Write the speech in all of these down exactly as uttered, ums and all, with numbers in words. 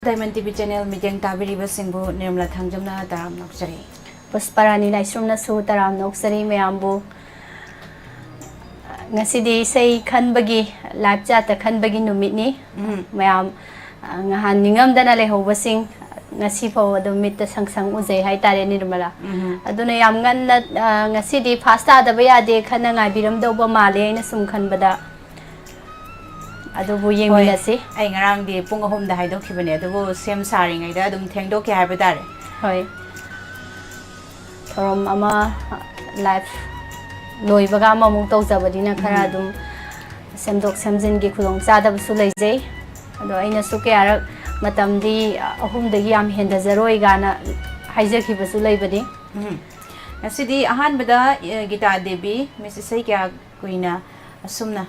ꯇꯥꯏꯃꯟ TV channel ꯃꯤꯠꯌꯦꯡ ꯇꯥꯕꯤꯔꯤꯕꯁꯤꯡꯕꯨ ꯅꯤꯔꯃꯂꯥ ꯊꯥꯡꯖꯝꯅ ꯇꯔꯥꯝꯅ ꯑꯣꯛꯆꯔꯤ꯫ ꯄꯨꯁꯄꯥꯔꯥꯅꯤ ꯂꯥꯏꯁ꯭ꯔꯝꯅꯁꯨ ꯇꯔꯥꯝꯅ ꯑꯣꯛꯆꯔꯤ ꯃꯌꯥꯝꯕꯨ꯫ ꯉꯁꯤꯗꯤ ꯏꯁꯩ ꯈꯟꯕꯒꯤ, ꯂꯥꯏꯐ ꯆꯥꯔꯠꯇ ꯈꯟꯕꯒꯤ ꯅꯨꯃꯤꯠꯅꯤ꯫ ꯎꯝ꯫ ꯃꯌꯥꯝ, ꯑ, ꯉꯍꯥꯟ ꯅꯤꯡꯉꯝꯗꯅ ꯂꯩꯍꯧꯕꯁꯤꯡ ꯉꯁꯤ ꯐꯥꯎ ꯑꯗꯨꯝ ꯃꯤꯠꯇ ꯁꯪ ꯁꯪ ꯎꯖꯩ ꯍꯥꯏꯇꯥꯔꯦ, ꯅꯤꯔꯃꯂꯥ꯫ ꯎꯝ꯫ ꯑꯗꯨꯅ ꯌꯥꯝ ꯉꯟꯅ, ꯑ, ꯉꯁꯤꯗꯤ ꯐꯥꯁ ꯇꯥꯗꯕ ꯌꯥꯗꯦ, ꯈꯟꯅ ꯉꯥꯏꯕꯤꯔꯝꯗꯧꯕ ꯃꯥꯜꯂꯦ ꯑꯩꯅ ꯁꯨꯝ ꯈꯟꯕꯗ꯫ ꯑꯗꯨꯕꯨ ꯍꯣꯏ, ꯌꯦꯡꯃꯤꯟꯅꯁꯤ꯫ ꯑꯩ ꯉꯔꯥꯡꯗꯤ ꯄꯨꯡ ꯑꯍꯨꯝꯗ ꯍꯥꯏꯗꯣꯛꯈꯤꯕꯅꯦ, ꯑꯗꯨꯕꯨ ꯁꯦꯝ ꯁꯥꯔꯤꯉꯩꯗ ꯑꯗꯨꯝ ꯊꯦꯡꯗꯣꯛꯈꯤ ꯍꯥꯏꯕ ꯇꯥꯔꯦ꯫ ꯍꯣꯏ꯫ ꯊꯧꯔꯝ ꯑꯃ, ꯂꯥꯏꯐ ꯂꯣꯏꯕꯒ ꯑꯃꯃꯨꯛ ꯇꯧꯖꯕꯅꯤꯅ ꯈꯔ ꯎꯝ꯫ ꯑꯗꯨꯝ ꯁꯦꯝꯗꯣꯛ ꯁꯦꯝꯖꯤꯟꯒꯤ ꯈꯨꯗꯣꯡꯆꯥꯗꯕꯁꯨ ꯂꯩꯖꯩ꯫ ꯑꯗꯣ ꯑꯩꯅꯁꯨ ꯀꯌꯥꯔꯛ ꯃꯇꯝꯗꯤ ꯑꯍꯨꯝꯗꯒꯤ ꯌꯥꯝ ꯍꯦꯟꯊꯖꯔꯣꯏ ꯀꯥꯏꯅ ꯍꯥꯏꯖꯈꯤꯕꯁꯨ ꯂꯩꯕꯅꯤ꯫ ꯎꯝ꯫ ꯉꯁꯤꯗꯤ ꯑꯍꯥꯟꯕꯗ, ꯑꯦ, ꯒꯤꯇꯥ ꯗꯦꯕꯤ, ꯃꯤꯁ ꯏꯁꯩ ꯀꯌꯥ ꯀꯨꯏꯅ ꯑꯁꯨꯝꯅ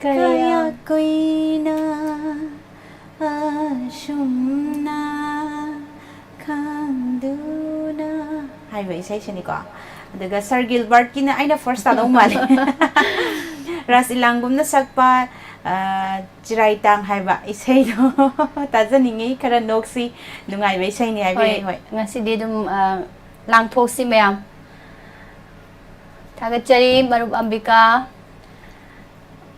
ꯀꯌꯥ ꯀꯌꯥ ꯀꯨꯏꯅ ꯑꯁꯨꯝꯅ ꯈꯪꯗꯨꯅ ꯍꯥꯏꯕ ꯏꯁꯩꯁꯤꯅꯤꯀꯣ꯫ ꯑꯗꯨꯒ ꯁꯥꯔ ꯒꯤꯜꯕꯔꯠꯀꯤꯅ ꯑꯩꯅ ꯐꯥꯔꯁ ꯇꯥꯗꯧ ꯃꯥꯜꯂꯦ꯫ ꯔꯥꯁ ꯏꯂꯥꯡꯒꯨꯝꯅ ꯁꯛꯄ, ꯑ, ꯆꯤꯔꯥꯏ ꯇꯥꯡ ꯍꯥꯏꯕ ꯏꯁꯩꯗꯣ ꯇꯥꯖꯅꯤꯡꯉꯤ꯫ ꯈꯔ ꯅꯣꯛꯁꯤ, ꯅꯨꯡꯉꯥꯏꯕ ꯏꯁꯩꯅꯤ ꯍꯥꯏꯕꯤꯔꯛꯏ꯫ ꯍꯣꯏ, ꯍꯣꯏ꯫ ꯉꯁꯤꯗꯤ ꯑꯗꯨꯝ, ꯑ, ꯂꯥꯡꯊꯣꯛꯁꯤ ꯃꯌꯥꯝ꯫ ꯊꯥꯒꯠꯆꯔꯤ ꯃꯔꯨꯞ ꯑꯝꯕꯤꯀꯥ꯫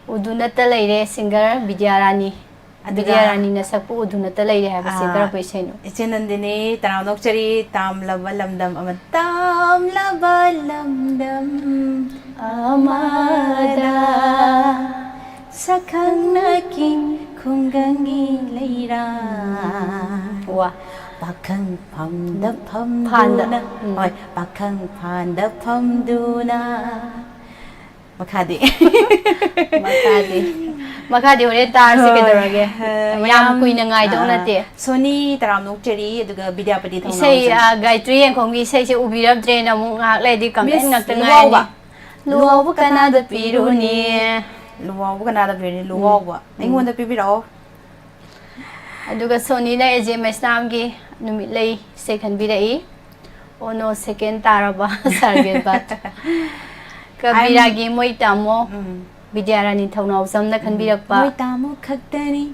ꯎꯗꯨꯅꯇ ꯂꯩꯔꯦ, ꯁꯤꯡꯒꯔ ꯕꯤꯗ꯭ꯌꯥꯔꯥꯅꯤ꯫ ꯑꯗꯨꯒ ꯕꯤꯗ꯭ꯌꯥꯔꯥꯅꯤꯅ ꯁꯛꯄ ꯎꯗꯨꯅꯇ ꯂꯩꯔꯦ ꯍꯥꯏꯕꯁꯦ ꯑꯥ, ꯀꯔꯝꯕ ꯏꯁꯩꯅꯣ? ꯏꯆꯦ ꯅꯟꯗꯤꯅꯤ, ꯇꯔꯥꯝꯅ ꯑꯣꯛꯆꯔꯤ, ꯇꯥꯝꯂꯕ ꯂꯝꯗꯝ ꯑꯃ, ꯇꯥꯝꯂꯕ ꯂꯝꯗꯝ ꯑꯃꯗ ꯑꯃꯗ ꯁꯛꯈꯪꯅꯈꯤ ꯈꯨꯡꯒꯪꯒꯤ ꯂꯩꯔꯥ꯫ ꯋꯥ꯫ ꯄꯥꯈꯪ ꯐꯝꯗ ꯐꯝꯗꯨꯅ, ꯐꯥꯟꯗ꯫ ꯎꯝ꯫ ꯍꯣꯏ, ꯄꯥꯈꯪ ꯐꯥꯟꯗ ꯐꯝꯗꯨꯅ꯫ ꯃꯈꯥꯗꯤ? ꯃꯈꯥꯗꯤ, ꯃꯈꯥꯗꯤ ꯍꯣꯔꯦꯟ ꯇꯥꯔꯁꯤ, ꯍꯣꯏ꯫ ꯀꯩꯗꯧꯔꯒꯦ? ꯑ, ꯌꯥꯝ ꯌꯥꯝ ꯀꯨꯏꯅ ꯉꯥꯏꯗꯧ ꯑ, ꯅꯠꯇꯦ꯫ ꯁꯣꯅꯤ ꯇꯔꯥꯝꯅ ꯑꯣꯛꯆꯔꯤ, ꯑꯗꯨꯒ ꯕꯤꯗ꯭ꯌꯥꯄꯇꯤ ꯏꯁꯩ, ꯊꯧꯅꯥꯎꯖꯝ꯫ ꯑ, ꯒꯥꯌꯇ꯭ꯔꯤ ꯌꯦꯡꯈꯣꯝꯒꯤ ꯏꯁꯩꯁꯦ ꯎꯕꯤꯔꯝꯗ꯭ꯔꯦꯅ ꯑꯃꯨꯛ ꯉꯥꯏꯍꯥꯛ ꯂꯩꯔꯗꯤ ꯀꯃꯦꯟ ꯃꯤꯁ ꯉꯥꯛꯇ ꯂꯨꯋꯥꯎꯕ꯫ ꯉꯥꯏꯔꯅꯤ꯫ ꯂꯨꯋꯥꯎꯕ ꯀꯅꯥꯗ ꯄꯤꯔꯨꯅꯤ? ꯂꯨꯋꯥꯎꯕ ꯀꯅꯥꯗ ꯄꯤꯔꯨꯅꯤ? ꯎꯝ꯫ ꯂꯨꯋꯥꯎꯕ꯫ ꯎꯝ꯫ ꯑꯩꯉꯣꯟꯗ ꯄꯤꯕꯤꯔꯛꯑꯣ꯫ ꯑꯗꯨꯒ ꯁꯣꯅꯤꯅ ꯑꯦ ꯖꯦ ꯃꯩꯁꯅꯥꯝꯒꯤ ꯅꯨꯃꯤꯠꯂꯩ ꯏꯁꯩ ꯈꯟꯕꯤꯔꯛꯏ꯫ ꯑꯣ ꯅꯣ, ꯁꯦꯀꯦꯟ ꯇꯥꯔꯕ ꯁꯥꯔ ꯒꯤꯜꯕꯔꯠ꯫ ꯀꯕꯤꯔꯥꯒꯤ ꯑꯩ ꯃꯣꯏ ꯇꯥꯃꯣ ꯎꯝ꯫ ꯕꯤꯗ꯭ꯌꯥꯔꯥꯅꯤ ꯊꯧꯅꯥꯎꯖꯝꯅ ꯎꯝ꯫ ꯈꯟꯕꯤꯔꯛꯄ꯫ ꯃꯣꯏ ꯇꯥꯃꯣ ꯈꯛꯇꯅꯤ꯫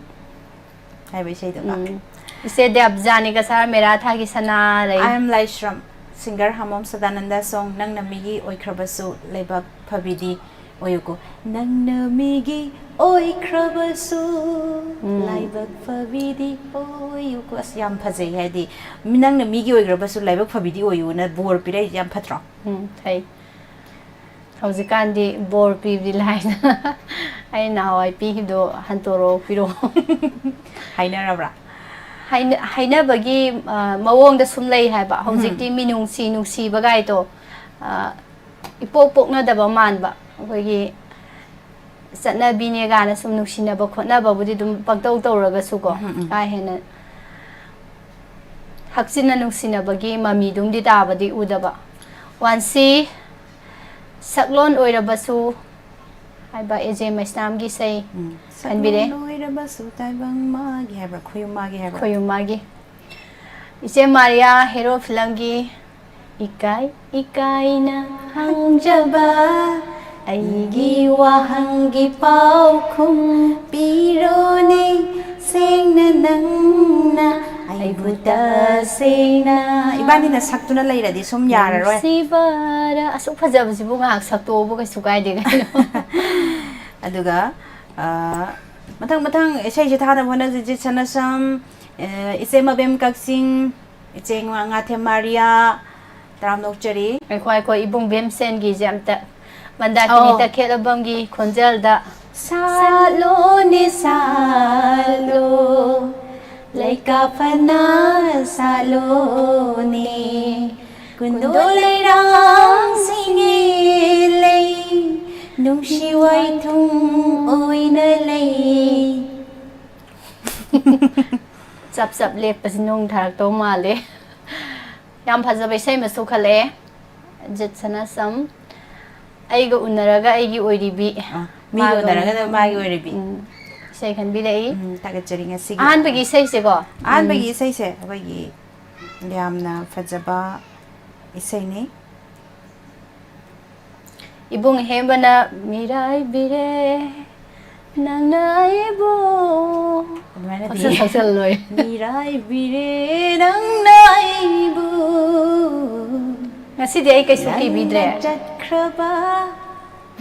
ꯍꯥꯏꯕ ꯏꯁꯩꯗꯨꯒ꯫ ꯎꯝ꯫ ꯏꯆꯦ ꯗꯦꯕꯖꯥꯅꯤꯒ ꯁꯥꯔ ꯃꯦꯔꯥ ꯊꯥꯒꯤ ꯁꯅꯥ ꯂꯩ꯫ I am Laishram, singer ꯍꯃꯣꯝ Sadananda song, ꯅꯪꯅ ꯃꯤꯒꯤ ꯑꯣꯏꯈ꯭ꯔꯕꯁꯨ ꯂꯥꯏꯕꯛ ꯐꯕꯤꯗꯤ ꯑꯣꯏꯌꯨꯀꯣ꯫ ꯅꯪꯅ ꯃꯤꯒꯤ ꯑꯣꯏꯈ꯭ꯔꯕꯁꯨ ꯎꯝ꯫ ꯂꯥꯏꯕꯛ ꯐꯕꯤꯗꯤ ꯑꯣꯏꯌꯨꯀꯣ꯫ ꯑꯁ, ꯌꯥꯝ ꯐꯖꯩ꯫ ꯍꯥꯏꯗꯤ, ꯃꯤ-, ꯅꯪꯅ ꯃꯤꯒꯤ ꯑꯣꯏꯈ꯭ꯔꯕꯁꯨ ꯂꯥꯏꯕꯛ ꯐꯕꯤꯗꯤ ꯑꯣꯏꯌꯨꯅ ꯕꯣꯔ ꯄꯤꯔꯛꯏꯁꯦ ꯌꯥꯝ ꯐꯠꯇ꯭ꯔꯣ? ꯎꯝ, ꯐꯩ꯫ ꯍꯧꯖꯤꯛꯀꯥꯟꯗꯤ ꯕꯣꯔ ꯄꯤꯕꯗꯤ ꯂꯥꯏꯅ ꯑꯩ ꯅꯍꯥꯟꯋꯥꯏ ꯄꯤꯈꯤꯕꯗꯣ ꯍꯟꯇꯣꯔꯛꯑꯣ, ꯄꯤꯔꯛꯑꯣ꯫ ꯍꯥꯏꯅꯔꯕ꯭ꯔꯥ? ꯍꯥꯏꯅ-, ꯍꯥꯏꯅꯕꯒꯤ, ꯑ, ꯃꯑꯣꯡꯗ ꯁꯨꯝ ꯂꯩ ꯍꯥꯏꯕ꯫ ꯍꯧꯖꯤꯛꯇꯤ ꯃꯤꯅꯨꯡꯁꯤ ꯅꯨꯡꯁꯤꯕꯒꯥꯏꯗꯣ, ꯑ, ꯏꯄꯣꯛ ꯄꯣꯛꯅꯗꯕ ꯃꯥꯟꯕ꯫ ꯑꯩꯈꯣꯏꯒꯤ ꯆꯠꯅꯕꯤꯅꯦ ꯀꯥꯏꯅ ꯁꯨꯝ ꯅꯨꯡꯁꯤꯅꯕ ꯈꯣꯠꯅꯕꯕꯨꯗꯤ ꯑꯗꯨꯝ ꯄꯪꯇꯧ ꯇꯧꯔꯒꯁꯨꯀꯣ, ꯎꯝ, ꯎꯝ꯫ ꯀꯥ ꯍꯦꯟꯅ ꯍꯛꯆꯤꯟꯅ ꯅꯨꯡꯁꯤꯅꯕꯒꯤ ꯃꯃꯤꯗꯨꯝꯗꯤ ꯇꯥꯕꯗꯤ ꯎꯗꯕ꯫ ꯋꯥꯟꯁꯤ ꯁꯛꯂꯣꯟ ꯑꯣꯏꯔꯕꯁꯨ ꯍꯥꯏꯕ ꯑꯦ ꯖꯦ ꯃꯩꯁꯅꯥꯝꯒꯤ ꯏꯁꯩ ꯎꯝ꯫ ꯈꯟꯕꯤꯔꯦ꯫ ꯁꯛꯂꯣꯟ ꯑꯣꯏꯔꯕꯁꯨ ꯇꯥꯏꯕꯪ ꯃꯥꯒꯤ ꯍꯥꯏꯕ꯭ꯔꯥ? ꯈꯣꯌꯨꯝ ꯃꯥꯒꯤ ꯍꯥꯏꯕ꯭ꯔꯥ? ꯈꯣꯌꯨꯝ ꯃꯥꯒꯤ꯫ ꯏꯆꯦ ꯃꯥꯔꯤꯌꯥ ꯍꯦꯔꯣ ꯐꯤꯂꯝꯒꯤ ꯏꯀꯥꯏ ꯏꯀꯥꯏꯅ ꯍꯪꯖꯕ ꯑꯩꯒꯤ ꯋꯥꯍꯪꯒꯤ ꯄꯥꯎꯈꯨꯝ ꯄꯤꯔꯣꯅꯦ ꯁꯦꯡꯅ ꯅꯪꯅ ꯑꯩꯕꯨ ꯇꯁꯦꯡꯅ꯫ ꯏꯕꯥꯅꯤꯅ ꯁꯛꯇꯨꯅ ꯂꯩꯔꯗꯤ ꯁꯨꯝ ꯌꯥꯔꯔꯣꯏ꯫ ꯅꯨꯡꯁꯤꯕꯔ-, ꯑꯁꯨꯛ ꯐꯖꯕꯁꯤꯕꯨ ꯉꯥꯏꯍꯥꯛ ꯁꯛꯇꯣꯛꯑꯣꯕꯨ ꯀꯩꯁꯨ ꯀꯥꯏꯗꯦ ꯀꯩꯅꯣ꯫ ꯑꯗꯨꯒ, ꯑ, ꯃꯊꯪ ꯃꯊꯪ ꯏꯁꯩꯁꯦ ꯊꯥꯅꯕ ꯍꯣꯠꯅꯁꯤ꯫ ꯖꯤꯠ ꯁꯅꯥꯁꯝ, ꯑ, ꯏꯆꯦ ꯃꯕꯦꯝ ꯀꯛꯆꯤꯡ, ꯏꯆꯦ ꯉꯥ-, ꯉꯥꯊꯦꯝ ꯃꯥꯔꯤꯌꯥ, ꯇꯔꯥꯝꯅ ꯑꯣꯛꯆꯔꯤ꯫ ꯑꯩꯈꯣꯏ, ꯑꯩꯈꯣꯏ ꯏꯕꯨꯡ ꯚꯤꯝꯁꯦꯟꯒꯤ ꯖꯦꯝꯇ ꯃꯟꯗꯥꯀꯤꯅꯤ ꯑꯣ꯫ ꯇꯈꯦꯜꯂꯝꯕꯝꯒꯤ ꯈꯣꯟꯖꯦꯜꯗ ꯁꯥꯠꯂꯣꯅꯦ ꯁꯥꯠꯂꯣ, ꯂꯩꯀꯥ ꯐꯅ ꯁꯥꯠꯂꯣꯅꯦ, ꯀꯨꯟꯗꯣ ꯂꯩꯔꯥꯡꯁꯤꯡꯒꯤ ꯂꯩ, ꯅꯨꯡꯁꯤ ꯋꯥꯏꯊꯨꯡ ꯑꯣꯏꯅ ꯂꯩ꯫ ꯆꯞ ꯆꯞ ꯂꯦꯞꯄꯁꯤ ꯅꯣꯡ ꯊꯥꯔꯛꯇꯧ ꯃꯥꯜꯂꯦ꯫ ꯌꯥꯝ ꯐꯖꯕ ꯏꯁꯩ ꯑꯃꯁꯨ ꯈꯜꯂꯛꯑꯦ꯫ ꯖꯤꯠ ꯁꯅꯥꯁꯝ, ꯑꯩꯒ ꯎꯅꯔꯒ ꯑꯩꯒꯤ ꯑꯣꯏꯔꯤꯕꯤ꯫ ꯑ, ꯃꯤꯒ ꯃꯥꯒ ꯎꯅꯔꯒꯅ ꯃꯥꯒꯤ ꯑꯣꯏꯔꯤꯕꯤ꯫ ꯎꯝ, ꯏꯁꯩ ꯈꯟꯕꯤꯔꯛꯏ꯫ ꯎꯝ, ꯊꯥꯒꯠꯆꯔꯤ ꯉꯁꯤꯒꯤ꯫ ꯑꯍꯥꯟꯕꯒꯤ ꯏꯁꯩꯁꯦꯀꯣ꯫ ꯑꯍꯥꯟꯕꯒꯤ ꯏꯁꯩꯁꯦ ꯑꯩꯈꯣꯏꯒꯤ ꯌꯥꯝꯅ ꯐꯖꯕ ꯏꯁꯩꯅꯤ꯫ ꯏꯕꯨꯡ ꯍꯦꯝꯕꯅ ꯃꯤꯔꯥꯏꯕꯤꯔꯦ, ꯅꯪꯅ ꯑꯩꯕꯨ ꯑꯗꯨꯃꯥꯏꯅꯗꯤ ꯄꯪꯁꯛ ꯁꯛꯆꯜꯂꯣꯏ꯫ ꯃꯤꯔꯥꯏꯕꯤꯔꯦ ꯅꯪꯅ ꯑꯩꯕꯨ꯫ ꯉꯁꯤꯗꯤ ꯑꯩ ꯀꯩꯁꯨ ꯀꯤꯕꯤꯗ꯭ꯔꯦ꯫ ꯅꯪꯅ ꯆꯠꯈ꯭ꯔꯕ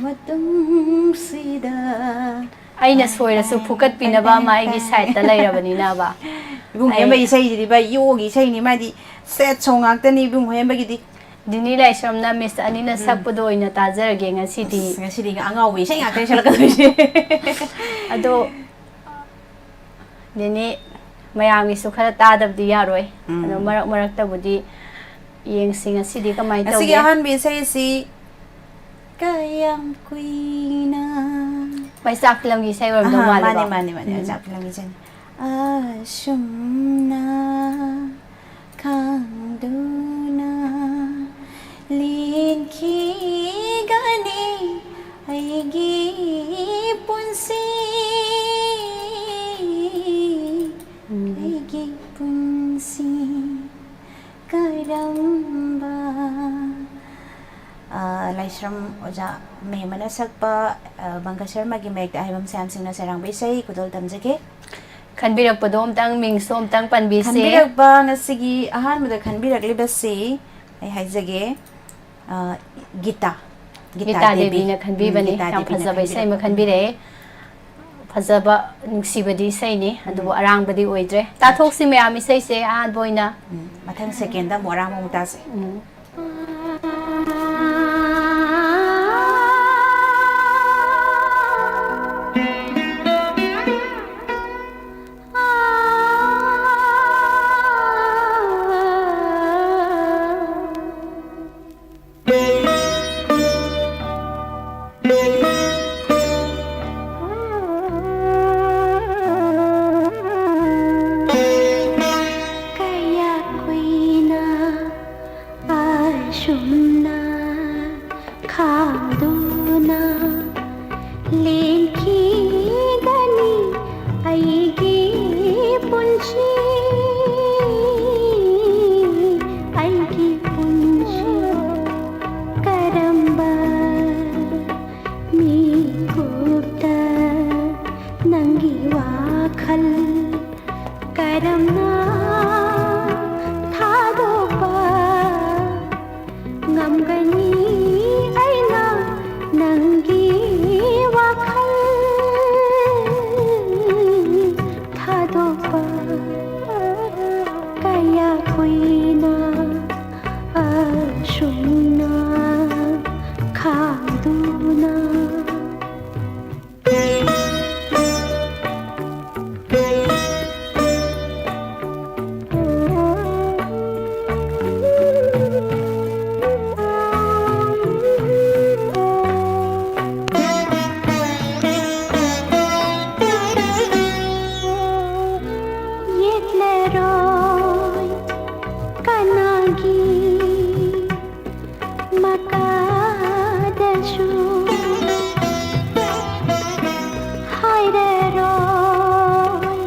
ꯃꯇꯨꯡꯁꯤꯗ ꯑꯩꯅ ꯁꯣꯏꯔꯁꯨ ꯐꯨꯀꯠꯄꯤꯅꯕ ꯑꯃ ꯑꯩꯒꯤ ꯁꯥꯏꯠꯇ ꯂꯩꯔꯕꯅꯤꯅꯕ꯫ ꯏꯕꯨꯡ ꯑꯩ- ꯍꯦꯝꯕꯒꯤ ꯏꯁꯩꯁꯤꯗꯤ ꯚꯥꯏ ꯌꯣꯒꯤ ꯏꯁꯩꯅꯤ, ꯃꯥꯗꯤ ꯁꯦꯠ ꯁꯣꯡ ꯉꯥꯛꯇꯅꯤ ꯏꯕꯨꯡ ꯍꯦꯝꯕꯒꯤꯗꯤ꯫ ꯗꯤꯅꯤ ꯂꯥꯏꯁ꯭ꯔꯝꯅ ꯃꯤꯁ ꯑꯅꯤꯅ ꯁꯛꯄꯗꯣ ꯑꯣꯏꯅ ꯇꯥꯖꯔꯒꯦ ꯉꯁꯤꯗꯤ꯫ ꯑꯁ, ꯉꯁꯤꯗꯤ ꯑꯉꯥꯎꯕ ꯏꯁꯩ ꯉꯥꯛꯇꯅꯤ ꯁꯛꯂꯛꯀꯗꯣꯏꯁꯦ꯫ ꯑꯗꯣ ꯗꯤꯅꯤ, ꯃꯌꯥꯝꯒꯤꯁꯨ ꯈꯔ ꯇꯥꯗꯕꯗꯤ ꯌꯥꯔꯣꯏ꯫ ꯎꯝ꯫ ꯑꯗꯣ ꯃꯔꯛ ꯃꯔꯛꯇꯕꯨꯗꯤ ꯌꯦꯡꯁꯤ ꯉꯁꯤꯗꯤ ꯀꯃꯥꯏꯅ ꯉꯁꯤꯒꯤ ꯇꯧꯒꯦ꯫ ꯑꯍꯥꯟꯕ ꯏꯁꯩꯁꯤ ꯀꯌꯥꯝ ꯀꯨꯏꯅ ꯃꯩꯆꯥꯛ ꯐꯤꯂꯝꯒꯤ ꯏꯁꯩ ꯑꯣꯏꯔꯝꯗꯧ ꯑꯍꯥ, ꯃꯥꯜꯂꯦꯀꯣ꯫ ꯃꯥꯅꯦ, ꯃꯥꯅꯦ, ꯃꯥꯅꯦ, ꯎꯝ꯫ ꯃꯩꯆꯥꯛ ꯐꯤꯂꯝꯒꯤ ꯏꯁꯩꯅꯤ꯫ ꯑꯁꯨꯝꯅ ꯈꯥꯡꯗꯨꯅ ꯂꯦꯟꯈꯤꯒꯅꯤ ꯑꯩꯒꯤ ꯄꯨꯟꯁꯤ, ꯎꯝ꯫ ꯑꯩꯒꯤ ꯄꯨꯟꯁꯤ ꯀꯔꯝꯕ꯫ ꯑ, ꯂꯥꯏꯁ꯭ꯔꯝ ꯑꯣꯖꯥ ꯃꯦꯝ ꯑꯃꯅ ꯁꯛꯄ, ꯑ, ꯕꯪꯒ ꯁꯔꯃꯒꯤ ꯃꯌꯦꯛꯇ ꯑꯍꯩꯕꯝ ꯁꯥꯌꯥꯝ ꯁꯤꯡꯅ ꯁꯩꯔꯥꯡꯕ ꯏꯁꯩ ꯈꯨꯗꯣꯜ ꯇꯝꯖꯒꯦ꯫ ꯈꯟꯕꯤꯔꯛꯄꯗꯣ ꯑꯝꯇꯪ, ꯃꯤꯡꯁꯨ ꯑꯝꯇꯪ ꯄꯟꯕꯤꯁꯦ꯫ ꯈꯟꯕꯤꯔꯛꯄ ꯉꯁꯤꯒꯤ ꯑꯍꯥꯟꯕꯗ ꯈꯟꯕꯤꯔꯛꯂꯤꯕꯁꯤ ꯑꯩ ꯍꯥꯏꯖꯒꯦ, ꯑ, ꯒꯤꯇꯥ꯫ ꯒꯤꯇꯥ ꯗꯦꯕꯤꯅ ꯈꯟꯕꯤꯕꯅꯤ꯫ ꯒꯤꯇꯥ ꯌꯥꯝ ꯗꯦꯕꯤꯅ ꯐꯖꯕ ꯏꯁꯩ ꯑꯃ ꯈꯟꯕꯤꯔꯛꯄꯅꯤ꯫ ꯈꯟꯕꯤꯔꯛꯑꯦ꯫ ꯐꯖꯕ ꯅꯨꯡꯁꯤꯕꯗꯤ ꯏꯁꯩꯅꯤ, ꯑꯗꯨꯕꯨ ꯑꯔꯥꯡꯕꯗꯤ ꯑꯣꯏꯗ꯭ꯔꯦ꯫ ꯇꯥꯊꯣꯛꯁꯤ ꯃꯌꯥꯝ ꯏꯁꯩꯁꯦ ꯑꯍꯥꯟꯕ ꯑꯣꯏꯅ꯫ ꯎꯝ, ꯃꯊꯪ ꯁꯦꯀꯦꯟꯗ ꯑꯃꯨꯛ ꯑꯔꯥꯡꯕ ꯑꯃꯨꯛ ꯇꯥꯁꯦ꯫ ꯎꯝ꯫ ꯀꯌꯥ ꯀꯨꯏꯅ ꯑꯁꯨꯝꯅ ꯈꯥꯡꯗꯨꯅ ꯂꯦꯟꯈꯤꯒꯅꯤ ꯑꯩꯒꯤ ꯄꯨꯟꯁꯤ, ꯑꯩꯒꯤ ꯄꯨꯟꯁꯤ ꯀꯔꯝꯕ ꯃꯤꯀꯨꯞꯇ ꯀꯔꯝꯅ ꯊꯥꯗꯣꯛꯄ ꯉꯝꯒꯅꯤ ꯑꯩꯅ ꯅꯪꯒꯤ ꯋꯥꯈꯜ ꯊꯥꯗꯣꯛꯄ? ꯀꯌꯥ ꯀꯨꯏꯅ ꯑꯁꯨꯝꯅ ꯈꯥꯡꯗꯨꯅ ꯌꯦꯠꯂꯔꯣꯏ ꯀꯅꯥꯒꯤ ꯃꯀꯥꯗꯁꯨ ꯍꯥꯏꯔꯔꯣꯏ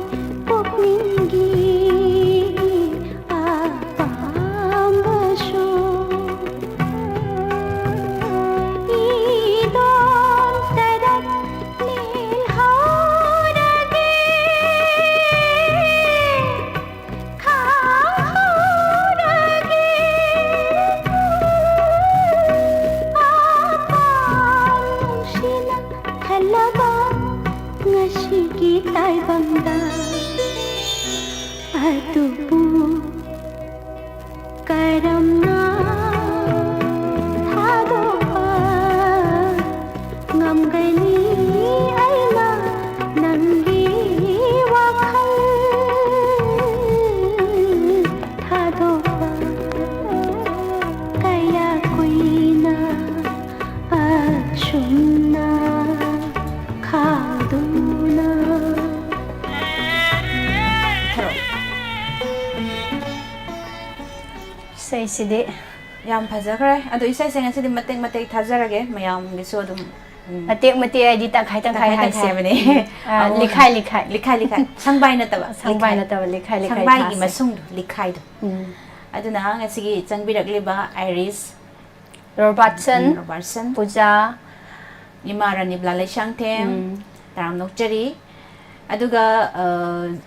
ꯄꯨꯛꯅꯤꯡꯒꯤ ꯑꯄꯥꯝꯕꯁꯨ꯫ ꯏꯗꯣꯝꯇꯗ ꯂꯦꯜꯍꯧꯔꯒꯦ꯫ ꯈꯥꯡꯍꯧꯔꯒꯦ꯫ ꯑꯄꯥꯝ ꯅꯨꯡꯁꯤꯅ ꯈꯜꯂꯕ ꯉꯁꯤꯒꯤ ꯇꯥꯏꯕꯪꯗ꯫ ꯑꯗꯨꯕꯨ ꯀꯔꯝꯅ ꯊꯥꯗꯣꯛꯄ ꯉꯝꯒꯅꯤ ꯑꯩꯅ ꯅꯪꯒꯤ ꯋꯥꯈꯜ ꯊꯥꯗꯣꯛꯄ? ꯀꯌꯥ ꯀꯨꯏꯅ ꯑꯁꯨꯝꯅ ꯈꯥꯡꯗꯨꯅ꯫ ꯊꯥꯔꯛꯑꯣ꯫ ꯏꯁꯩꯁꯤꯗꯤ ꯌꯥꯝ ꯐꯖꯈ꯭ꯔꯦ꯫ ꯑꯗꯣ ꯏꯁꯩꯁꯦ ꯉꯁꯤꯗꯤ ꯃꯇꯦꯛ ꯃꯇꯦꯛ ꯊꯥꯖꯔꯒꯦ, ꯃꯌꯥꯝꯒꯤꯁꯨ ꯑꯗꯨꯝ, ꯎꯝ, ꯃꯇꯦꯛ ꯃꯇꯦꯛ ꯍꯥꯏꯗꯤ ꯇꯪꯈꯥꯏ ꯇꯪꯈꯥꯏ ꯇꯪꯈꯥꯏ ꯍꯥꯏꯁꯦ꯫ ꯇꯪꯈꯥꯏ ꯍꯥꯏꯕꯅꯦ꯫ ꯑꯥ, ꯑꯃꯨꯛ ꯂꯤꯈꯥꯏ ꯂꯤꯈꯥꯏ꯫ ꯂꯤꯈꯥꯏ ꯂꯤꯈꯥꯏ꯫ ꯁꯪꯕꯥꯏ ꯅꯠꯇꯕ, ꯁꯪꯕꯥꯏ ꯂꯤꯈꯥꯏ꯫ ꯅꯠꯇꯕ, ꯂꯤꯈꯥꯏ ꯂꯤꯈꯥꯏ ꯁꯪꯕꯥꯏꯒꯤ ꯊꯥꯁꯦ꯫ ꯃꯁꯨꯡꯗꯣ, ꯂꯤꯈꯥꯏꯗꯣ꯫ ꯎꯝ꯫ ꯑꯗꯨꯅ ꯉꯁꯤꯒꯤ ꯆꯪꯕꯤꯔꯛꯂꯤꯕ ꯑꯥꯏꯔꯤꯁ ꯔꯣꯕꯥꯔꯠꯁꯟ, ꯎꯝ, ꯔꯣꯕꯥꯔꯠꯁꯟ꯫ ꯄꯨꯖꯥ꯫ ꯏꯃꯥ ꯔꯥꯅꯤꯕꯂꯥ ꯂꯩꯁꯥꯡꯊꯦꯝ꯫ ꯎꯝ꯫ ꯇꯔꯥꯝꯅ ꯑꯣꯛꯆꯔꯤ꯫ ꯑꯗꯨꯒ, ꯑ,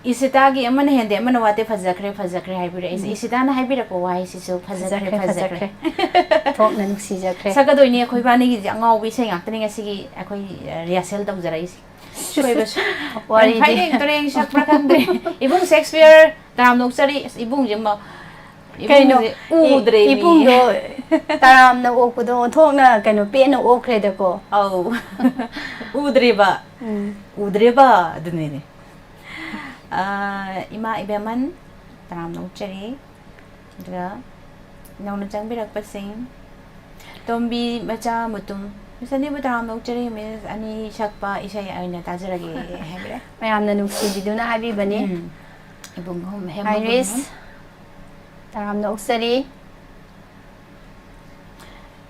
ꯏꯁꯤꯇꯥꯒꯤ ꯑꯃꯅ ꯍꯦꯟꯗꯦ ꯑꯃꯅ ꯋꯥꯠꯇꯦ, "ꯐꯖꯈ꯭ꯔꯦ, ꯐꯖꯈ꯭ꯔꯦ" ꯍꯥꯏꯕꯤꯔꯛꯏꯁꯦ꯫ ꯎꯝ꯫ ꯏꯁꯤꯇꯥꯅ ꯍꯥꯏꯕꯤꯔꯛꯄ ꯋꯥꯍꯩꯁꯤꯁꯨ "ꯐꯖꯈ꯭ꯔꯦ, ꯐꯖꯈ꯭ꯔꯦ, ꯐꯖꯈ꯭ꯔꯦ"꯫ ꯐꯖꯈ꯭ꯔꯦ꯫ ꯊꯣꯛꯅ ꯅꯨꯡꯁꯤꯖꯈ꯭ꯔꯦ꯫ ꯁꯛꯀꯗꯣꯏꯅꯤ ꯑꯩꯈꯣꯏ ꯏꯕꯥꯅꯤꯒꯤꯁꯦ, ꯑꯉꯥꯎꯕ ꯏꯁꯩ ꯉꯥꯛꯇꯅꯤ ꯉꯁꯤꯒꯤ ꯑꯩꯈꯣꯏ, ꯑ, ꯔꯤꯍꯔꯁꯦꯜ ꯇꯧꯖꯔꯛꯏꯁꯦ꯫ ꯁꯣꯏꯕꯁꯨ꯫ ꯋꯥꯔꯤꯗꯤ꯫ ꯐꯥꯏꯅꯦ, ꯇꯨꯔꯦꯟ ꯁꯛꯄ꯭ꯔꯥ ꯈꯪꯗ꯭ꯔꯦ꯫ ꯏꯕꯨꯡ ꯁꯦꯛꯁꯄꯤꯌꯔ, ꯇꯔꯥꯝꯅ ꯑꯣꯛꯆꯔꯤ꯫ ꯑꯁ, ꯏꯕꯨꯡꯁꯦ ꯃ-, ꯀꯩꯅꯣ? ꯏꯕꯨꯡꯁꯦ ꯎꯗ꯭ꯔꯦ ꯏ-, ꯃꯤ꯫ ꯏꯕꯨꯡꯗꯣ ꯇꯔꯥꯝꯅ ꯑꯣꯛꯄꯗꯣ ꯑꯣꯟꯊꯣꯛꯅ ꯀꯩꯅꯣ ꯄꯦꯟꯅ ꯑꯣꯛꯈ꯭ꯔꯦꯗꯀꯣ꯫ ꯑꯧ꯫ ꯎꯗ꯭ꯔꯦꯕ꯫ ꯎꯝ꯫ ꯎꯗ꯭ꯔꯦꯕ, ꯑꯗꯨꯅꯤꯅꯦ꯫ ꯑꯥ, ꯏꯃꯥ ꯏꯕꯦꯝꯃꯟ, ꯇꯔꯥꯝꯅ ꯑꯣꯛꯆꯔꯤ꯫ ꯑꯗꯨꯒ ꯅꯧꯅ ꯆꯪꯕꯤꯔꯛꯄꯁꯤꯡ, ꯇꯣꯝꯕꯤ ꯃꯆꯥ ꯃꯨꯇꯨꯝ, "ꯃꯤꯁ ꯑꯅꯤꯕꯨ ꯇꯔꯥꯝꯅ ꯑꯣꯛꯆꯔꯤ, ꯃꯤꯁ ꯑꯅꯤ ꯁꯛꯄ ꯏꯁꯩ ꯑꯣꯏꯅ ꯇꯥꯖꯔꯒꯦ" ꯍꯥꯏꯕꯤꯔꯦ꯫ ꯃꯌꯥꯝꯅ ꯅꯨꯡꯁꯤꯕꯤꯗꯨꯅ ꯍꯥꯏꯕꯤꯕꯅꯤ꯫ ꯎꯝ꯫ ꯏꯕꯨꯡ ꯑꯍꯨꯝ ꯍꯦꯝꯕ ꯑꯥꯏꯔꯤꯁ, ꯄꯨꯝꯅꯃꯛ꯫ ꯇꯔꯥꯝꯅ ꯑꯣꯛꯆꯔꯤ꯫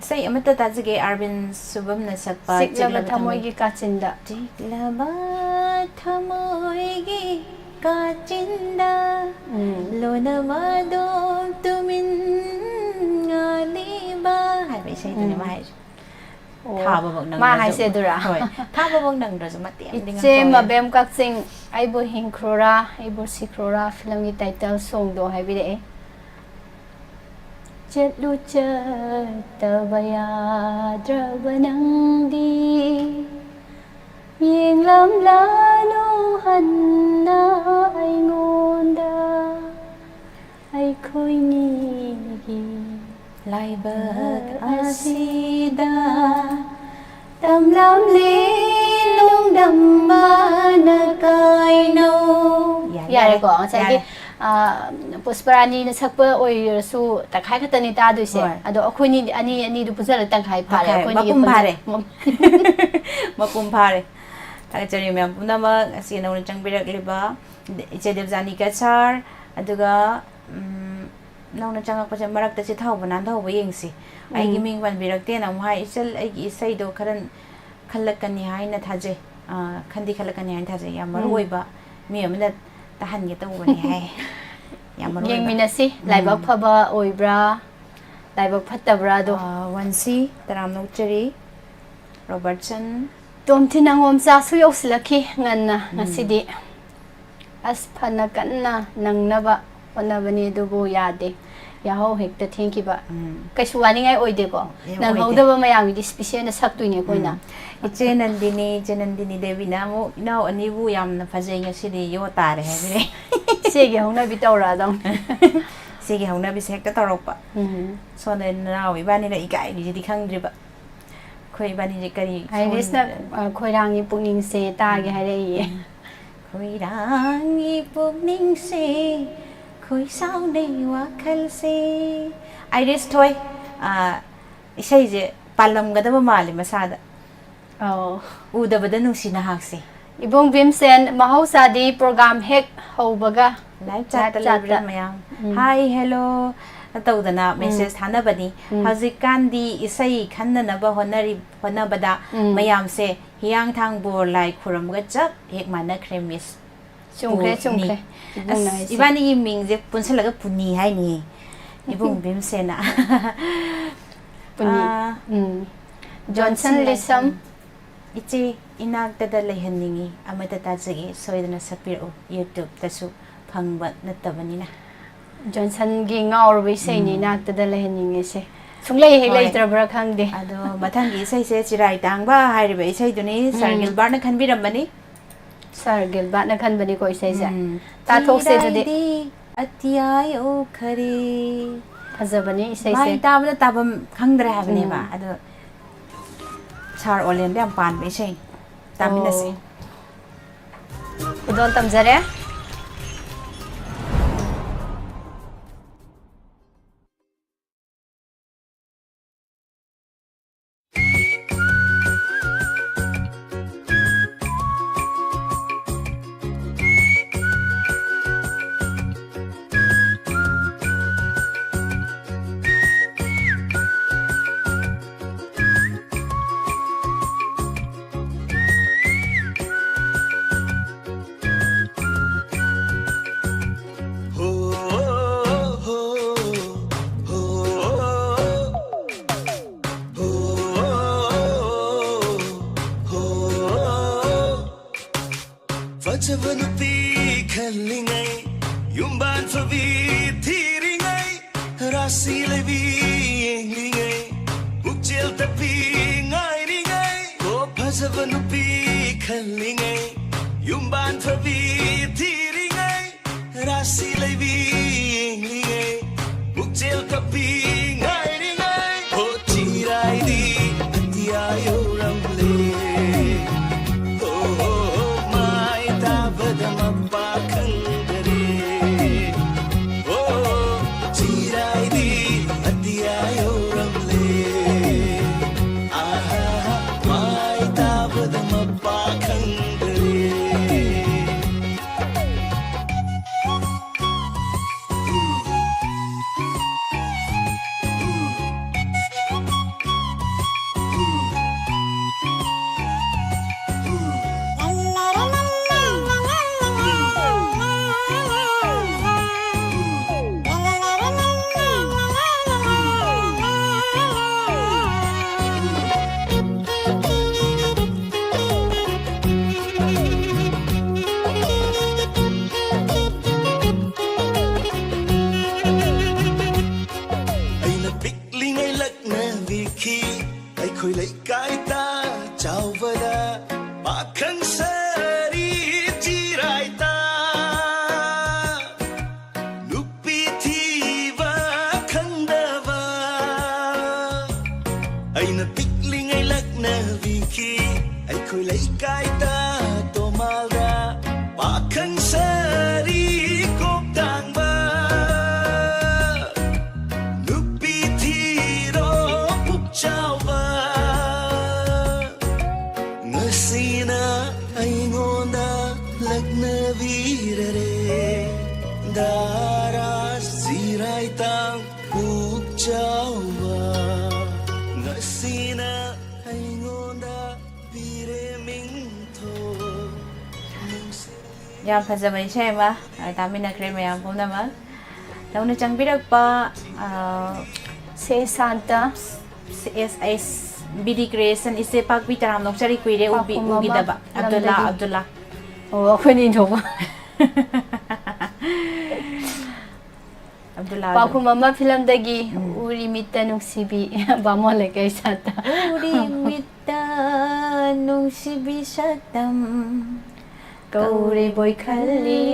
ꯏꯁꯩ ꯑꯃꯠꯇ ꯇꯥꯖꯒꯦ, ꯑꯥꯔꯕꯤꯟ ꯁꯨꯕꯝꯅ ꯁꯛꯄ ꯆꯤꯛꯂꯕ ꯆꯤꯛꯂꯕ ꯊꯃꯣꯏ-, ꯊꯃꯣꯏꯒꯤ ꯀꯥꯆꯤꯟꯗ꯫ ꯆꯤꯛꯂꯕ ꯊꯃꯣꯏꯒꯤ ꯀꯥꯆꯤꯟꯗ ꯎꯝ꯫ ꯂꯣꯟꯅ ꯃꯗꯣꯝ ꯇꯨꯃꯤꯟ ꯉꯥꯜꯂꯤꯕ ꯍꯥꯏꯕ ꯏꯁꯩꯗꯨꯅꯦ ꯎꯝ꯫ ꯃꯥ ꯍꯥꯏꯁꯦ꯫ ꯑꯣ, ꯊꯥꯕꯃꯛ ꯃꯥ ꯅꯪꯗ꯭ꯔꯁꯨ꯫ ꯍꯥꯏꯁꯦ ꯑꯗꯨꯔꯥ? ꯍꯣꯏ, ꯊꯥꯕꯃꯛ ꯅꯪꯗ꯭ꯔꯁꯨ ꯃꯇꯦꯛ ꯑꯃꯗꯤ ꯏꯆꯦ ꯉꯪꯊꯣꯛꯑꯦ꯫ ꯃꯕꯦꯝ ꯀꯛꯆꯤꯡ, "ꯑꯩꯕꯨ ꯍꯤꯡꯈ꯭ꯔꯣꯔꯥ, ꯑꯩꯕꯨ ꯁꯤꯈ꯭ꯔꯣꯔꯥ" ꯐꯤꯂꯝꯒꯤ ꯇꯥꯏꯇꯜ ꯁꯣꯡꯗꯣ ꯍꯥꯏꯕꯤꯔꯛꯑꯦ꯫ ꯆꯠꯂꯨ ꯆꯠꯇꯕ ꯌꯥꯗ꯭ꯔꯕ ꯅꯪꯗꯤ, ꯌꯦꯡꯂꯝꯂꯥꯅꯨ ꯍꯟꯅ ꯑꯩꯉꯣꯟꯗ, ꯑꯩꯈꯣꯏꯅꯤꯒꯤ ꯂꯥꯏꯕꯛ ꯑꯁꯤꯗ ꯇꯝꯂꯝꯂꯦ ꯅꯣꯡꯗꯝꯕꯅ ꯀꯥꯏꯅꯧ꯫ ꯌꯥꯔꯦ, ꯌꯥꯔꯦꯀꯣ, ꯉꯁꯥꯏꯒꯤ, ꯌꯥꯔꯦ꯫ ꯑ, ꯄꯨꯁꯄꯔꯥꯅꯤꯅ ꯁꯛꯄ ꯑꯣꯏꯔꯁꯨ ꯇꯪꯈꯥꯏ ꯈꯛꯇꯅꯤ ꯇꯥꯗꯣꯏꯁꯦ꯫ ꯍꯣꯏ꯫ ꯑꯗꯣ ꯑꯩꯈꯣꯏꯅꯤ ꯑꯅꯤ, ꯑꯅꯤꯗꯨ ꯄꯨꯟꯁꯤꯜꯂ ꯇꯪꯈꯥꯏ ꯐꯥꯔꯦ꯫ ꯇꯪꯈꯥꯏ, ꯑꯩꯈꯣꯏꯅꯤꯒꯤ ꯃꯄꯨꯝ ꯄꯨꯟꯁꯤꯜ-, ꯐꯥꯔꯦ꯫ ꯃꯄꯨꯝ ꯐꯥꯔꯦ꯫ ꯊꯥꯒꯠꯆꯔꯤ ꯃꯌꯥꯝ ꯄꯨꯝꯅꯃꯛ꯫ ꯉꯁꯤ ꯅꯧꯅ ꯆꯪꯕꯤꯔꯛꯂꯤꯕ ꯏꯆꯦ ꯗꯦꯕꯖꯥꯅꯤ ꯀꯁꯥꯔ, ꯑꯗꯨꯒ, ꯎꯝ, ꯅꯧꯅ ꯆꯪꯉꯛꯄꯁꯦ ꯃꯔꯛꯇ ꯆꯤꯊꯍꯧꯕ ꯅꯥꯟꯊꯍꯧꯕ ꯌꯦꯡꯁꯤ꯫ ꯑꯩꯒꯤ ꯎꯝ꯫ ꯃꯤꯡ ꯄꯟꯕꯤꯔꯛꯇꯦꯅ ꯑꯃꯨꯛ ꯍꯥꯏ, "ꯏꯆꯜ, ꯑꯩꯒꯤ ꯏꯁꯩꯗꯣ ꯈꯔ ꯈꯜꯂꯛꯀꯅꯤ ꯍꯥꯏꯅ ꯊꯥꯖꯩ, ꯑ, ꯈꯟꯗꯤ ꯈꯜꯂꯛꯀꯅꯤ ꯍꯥꯏꯅ ꯊꯥꯖꯩ, ꯌꯥꯝ ꯃꯔꯨ ꯎꯝ꯫ ꯑꯣꯏꯕ ꯃꯤ ꯑꯃꯅ ꯇꯥꯍꯟꯒꯦ ꯇꯧꯕꯅꯤ" ꯍꯥꯏ꯫ ꯌꯥꯝ ꯃꯔꯨ ꯑꯣꯏꯕ꯫ ꯌꯦꯡꯃꯤꯟꯅꯁꯤ, ꯎꯝ꯫ ꯂꯥꯏꯕꯛ ꯐꯕ ꯑꯣꯏꯕ꯭ꯔꯥ, ꯂꯥꯏꯕꯛ ꯐꯠꯇꯕ꯭ꯔꯥ ꯑꯗꯣ꯫ ꯑ, ꯋꯥꯟꯁꯤ, ꯇꯔꯥꯝꯅ ꯑꯣꯛꯆꯔꯤ꯫ ꯔꯣꯕꯔꯠꯁꯟ꯫ ꯇꯣꯝꯊꯤꯟ ꯅꯪꯉꯣꯝꯆꯥꯁꯨ ꯌꯧꯁꯤꯜꯂꯛꯈꯤ ꯉꯟꯅ ꯉꯁꯤꯗꯤ꯫ ꯑꯁ, ꯐꯅ ꯀꯟꯅ ꯅꯪꯅꯕ ꯍꯣꯠꯅꯕꯅꯤ, ꯑꯗꯨꯕꯨ ꯌꯥꯗꯦ꯫ ꯌꯥꯍꯧ ꯍꯦꯛꯇ ꯊꯦꯡꯈꯤꯕ꯫ ꯎꯝ꯫ ꯀꯩꯁꯨ ꯋꯥꯅꯤꯡꯉꯥꯏ ꯑꯣꯏꯗꯦꯀꯣ꯫ ꯑꯦ, ꯑꯣꯏꯗꯦ꯫ ꯅꯪꯍꯧꯗꯕ ꯃꯌꯥꯝꯒꯤꯗꯤ special ꯅ ꯁꯛꯇꯣꯏꯅꯦ ꯑꯩꯈꯣꯏꯅ꯫ ꯎꯝ꯫ ꯏꯆꯦ ꯅꯟꯗꯤꯅꯤ, ꯏꯆꯦ ꯅꯟꯗꯤꯅꯤ ꯗꯦꯕꯤꯅ ꯑꯃꯨꯛ, "ꯏꯅꯥꯎ ꯑꯅꯤꯕꯨ ꯌꯥꯝꯅ ꯐꯖꯩ ꯉꯁꯤꯗꯤ, ꯌꯣ ꯇꯥꯔꯦ" ꯍꯥꯏꯕꯅꯦ꯫ ꯏꯆꯦꯒꯤ ꯍꯧꯅꯕꯤ ꯇꯧꯔꯛꯑꯗꯧꯅꯦ꯫ ꯏꯆꯦꯒꯤ ꯍꯧꯅꯕꯤꯁꯦ ꯍꯦꯛꯇ ꯇꯧꯔꯛꯄ꯫ ꯎꯝ꯫ ꯁꯣꯝꯗ ꯅꯅꯥꯎ ꯏꯕꯥꯅꯤꯅ ꯏꯀꯥꯏꯔꯤꯁꯤꯗꯤ ꯈꯪꯗ꯭ꯔꯤꯕ꯫ ꯑꯩꯈꯣꯏ ꯏꯕꯥꯅꯤꯁꯦ ꯀꯔꯤ ꯑꯥꯏꯔꯤꯁꯅ, ꯁꯣꯝ-, ꯑ, "ꯈꯣꯏꯔꯥꯡꯒꯤ ꯄꯨꯛꯅꯤꯡꯁꯦ" ꯇꯥꯒꯦ ꯍꯥꯏꯔꯛꯏꯌꯦ꯫ ꯎꯝ꯫ "ꯈꯣꯏꯔꯥꯡꯒꯤ ꯄꯨꯛꯅꯤꯡꯁꯦ, ꯈꯣꯏ ꯁꯥꯎꯅꯩ ꯋꯥꯈꯜꯁꯦ"꯫ ꯑꯥꯏꯔꯤꯁ ꯊꯣꯏ, ꯑ, ꯏꯁꯩꯁꯦ ꯄꯥꯜꯂꯝꯒꯗꯕ ꯃꯥꯜꯂꯦ ꯃꯁꯥꯗ꯫ ꯑꯧ꯫ ꯎꯗꯕꯗ ꯅꯨꯡꯁꯤ ꯅꯍꯥꯛꯁꯦ꯫ ꯏꯕꯨꯡ ꯚꯤꯝꯁꯦꯟ, ꯃꯍꯧꯁꯥꯗꯤ program ꯍꯦꯛ ꯍꯧꯕꯒ live chat ꯇ live chat ꯂꯩꯕ꯭ꯔꯥ ꯇ꯫ ꯃꯌꯥꯝ? ꯎꯝ꯫ Hi, hello ꯇꯧꯗꯅ ꯎꯝ꯫ Message ꯊꯥꯅꯕꯅꯤ꯫ ꯎꯝ꯫ ꯍꯧꯖꯤꯛꯀꯥꯟꯗꯤ ꯏꯁꯩ ꯈꯟꯅꯅꯕ ꯍꯣꯠꯅꯔꯤ-, ꯍꯣꯠꯅꯕꯗ ꯎꯝ꯫ ꯃꯌꯥꯝꯁꯦ ꯍꯤꯌꯥꯡꯊꯥꯡ ꯕꯣꯔ ꯂꯥꯏ ꯈꯨꯔꯨꯝꯕꯒ ꯆꯞ ꯍꯦꯛ ꯃꯥꯟꯅꯈ꯭ꯔꯦ, Miss ꯆꯨꯝꯈ꯭ꯔꯦ, ꯄꯨꯅꯤ꯫ ꯆꯨꯝꯈ꯭ꯔꯦ꯫ ꯏꯕꯨꯡꯅ ꯑꯁ, ꯍꯥꯏꯁꯦ꯫ ꯏꯕꯥꯅꯤꯒꯤ ꯃꯤꯡꯁꯦ ꯄꯨꯟꯁꯤꯜꯂꯒ ꯄꯨꯅꯤ ꯍꯥꯏꯅꯤ꯫ ꯏꯕꯨꯡ ꯚꯤꯝꯁꯦꯟꯅ꯫ ꯄꯨꯅꯤ꯫ ꯑꯥ, ꯎꯝ꯫ Johnson Johnson ꯂꯤꯁꯝ꯫ ꯂꯤꯁꯝ꯫ "ꯏꯆꯦ, ꯏꯅꯥꯛꯇꯗ ꯂꯩꯍꯟꯅꯤꯡꯉꯤ, ꯑꯃꯇ ꯇꯥꯖꯒꯦ, ꯁꯣꯏꯗꯅ ꯁꯛꯄꯤꯔꯛꯎ, YouTube ꯇꯁꯨ ꯐꯪꯕ ꯅꯠꯇꯕꯅꯤꯅ"꯫ ꯖꯣꯟꯁꯟꯒꯤ ꯉꯥꯎꯔꯕ ꯏꯁꯩꯅꯤ ꯎꯝ꯫ "ꯏꯅꯥꯛꯇꯗ ꯂꯩꯍꯟꯅꯤꯡꯉꯤꯁꯦ"꯫ ꯁꯨꯡꯂꯩ ꯍꯦꯛ ꯍꯣꯏ꯫ ꯂꯩꯇ꯭ꯔꯕ꯭ꯔꯥ ꯈꯪꯗꯦ꯫ ꯑꯗꯣ ꯃꯊꯪꯒꯤ ꯏꯁꯩꯁꯦ "ꯆꯤꯔꯥꯏ ꯇꯥꯡꯕ" ꯍꯥꯏꯔꯤꯕ ꯏꯁꯩꯗꯨꯅꯤ꯫ ꯁꯥꯔ ꯎꯝ꯫ ꯒꯤꯜꯕꯥꯔꯠꯅ ꯈꯟꯕꯤꯔꯝꯕꯅꯤ꯫ ꯁꯥꯔ ꯒꯤꯜꯕꯥꯔꯠꯅ ꯈꯟꯕꯅꯤꯀꯣ ꯏꯁꯩꯁꯦ꯫ ꯎꯝ꯫ ꯇꯥꯊꯣꯛꯁꯦ ꯑꯗꯨꯗꯤ꯫ "ꯆꯤꯔꯥꯏꯗꯤ ꯑꯇꯤꯌꯥꯏ ꯑꯣꯈꯔꯦ"꯫ ꯐꯖꯕꯅꯤ ꯏꯁꯩꯁꯦ꯫ ꯚꯥꯏ ꯇꯥꯕꯗ ꯇꯥꯐꯝ ꯈꯪꯗ꯭ꯔꯦ ꯍꯥꯏꯕꯅꯦꯕ꯫ ꯎꯝ꯫ ꯑꯗꯣ ꯁꯥꯔ ꯑꯣꯂꯦꯟꯗ ꯌꯥꯝ ꯄꯥꯟꯕ ꯏꯁꯩ꯫ ꯇꯥꯃꯤꯟꯅꯁꯤ꯫ ꯑꯣ꯫ ꯈꯨꯗꯣꯜ ꯇꯝꯖꯔꯦ꯫ ꯊꯕꯤ ꯊꯤꯔꯤꯉꯩ, ꯔꯥꯁꯤ ꯂꯩꯕꯤ ꯌꯦꯡꯂꯤꯉꯩ, ꯄꯨꯛꯆꯦꯜ ꯇꯞꯄꯤ ꯉꯥꯏꯔꯤꯉꯩ, ꯑꯣ ꯐꯖꯕ ꯅꯨꯄꯤ ꯈꯜꯂꯤꯉꯩ, ꯌꯨꯝꯕꯥꯟ ꯐꯕꯤ ꯊꯤꯔꯤꯉꯩ, ꯔꯥꯁꯤ ꯂꯩꯕꯤ ꯌꯦꯡꯂꯤꯉꯩ, ꯄꯨꯛꯆꯦꯜ ꯇꯞꯄꯤ ꯉꯥꯏꯔꯤꯉꯩ, ꯑꯣ ꯆꯤꯔꯥꯏꯗꯤ ꯑꯇꯤꯌꯥ ꯌꯧꯔꯝꯂꯦ꯫ ꯑꯣ, ꯑꯣ, ꯑꯣ, ꯃꯥꯏ ꯇꯥꯕꯗ ꯃꯄꯥ ꯈꯪꯗꯔꯦ꯫ ꯑꯣ, ꯆꯤꯔꯥꯏꯗꯤ ꯑꯇꯤꯌꯥ ꯌꯧꯔꯝꯂꯦ꯫ ꯑꯍꯥ, ꯃꯥꯏ ꯇꯥꯕꯗ ꯃꯄꯥ ꯈꯪꯗꯔꯦ꯫ ꯑꯩꯅ ꯄꯤꯛꯂꯤꯉꯩ ꯂꯛꯅꯕꯤꯈꯤ ꯑꯩꯈꯣꯏ ꯂꯩꯀꯥꯏꯗ ꯆꯥꯎꯕꯗ ꯄꯥꯈꯪ ꯁꯥꯔꯤ ꯆꯤꯔꯥꯏꯗ ꯅꯨꯄꯤ ꯊꯤꯕ ꯈꯪꯗꯕ꯫ ꯑꯩꯅ ꯄꯤꯛꯂꯤꯉꯩ ꯂꯛꯅꯕꯤꯈꯤ ꯑꯩꯈꯣꯏ ꯂꯩꯀꯥꯏꯗ ꯇꯣꯃꯥꯜꯗ ꯄꯥꯈꯪ ꯁꯥꯔꯤ ꯀꯣꯛ ꯇꯥꯡꯕ꯫ ꯅꯨꯄꯤ ꯊꯤꯔꯣ ꯄꯨꯛ ꯆꯥꯎꯕ꯫ ꯉꯁꯤꯅ ꯑꯩꯉꯣꯟꯗ ꯂꯛꯅꯕꯤꯔꯔꯦ ꯗꯥꯔꯥ ꯆꯤꯔꯥꯏꯇꯥꯡ ꯄꯨꯛ ꯆꯥꯎꯕ꯫ ꯉꯁꯤꯅ ꯑꯩꯉꯣꯟꯗ ꯄꯤꯔꯦ ꯃꯤꯡꯊꯣꯜ ꯅꯨꯡꯁꯤ꯫ ꯌꯥꯝ ꯐꯖꯕ ꯏꯁꯩ ꯑꯃ, ꯑ, ꯇꯥꯃꯤꯟꯅꯈ꯭ꯔꯦ ꯃꯌꯥꯝ ꯄꯨꯝꯅꯃꯛ꯫ ꯅꯧꯅ ꯆꯪꯕꯤꯔꯛꯄ, ꯑ, ꯁꯦ ꯁꯥꯟꯇ꯫ ꯁꯦ ꯑꯦꯁ ꯑꯦꯁ ꯕꯤ ꯗꯤ ꯀ꯭ꯔꯤꯌꯦꯁꯟ, ꯏꯆꯦ ꯄꯥꯛꯄꯤ ꯇꯔꯥꯝꯅ ꯑꯣꯛꯆꯔꯤ, ꯀꯨꯏꯔꯦ ꯎꯕꯤ-, ꯄꯥꯎꯈꯨꯝ ꯑꯃ ꯎꯈꯤꯗꯕ꯫ ꯑꯕꯗꯨꯜꯂꯥ, ꯂꯝꯗꯒꯤ꯫ ꯑꯕꯗꯨꯜꯂꯥ꯫ ꯑꯣ, ꯑꯩꯈꯣꯏꯅ ꯏꯟꯊꯣꯛꯄ꯫ ꯑꯕꯗꯨꯜꯂꯥꯗꯣ꯫ ꯄꯥꯎꯈꯨꯝ ꯑꯃ ꯐꯤꯂꯝꯗꯒꯤ, ꯎꯝ꯫ ꯎꯔꯤ ꯃꯤꯠꯇ ꯅꯨꯡꯁꯤꯕꯤ, ꯕꯥꯃꯣꯟ ꯂꯩꯀꯥꯏ ꯁꯥꯠꯇ꯫ ꯎꯔꯤ ꯃꯤꯠꯇ ꯅꯨꯡꯁꯤꯕꯤ ꯁꯛꯇꯝ, ꯀꯧꯔꯤꯕꯣꯏ ꯈꯜꯂꯤ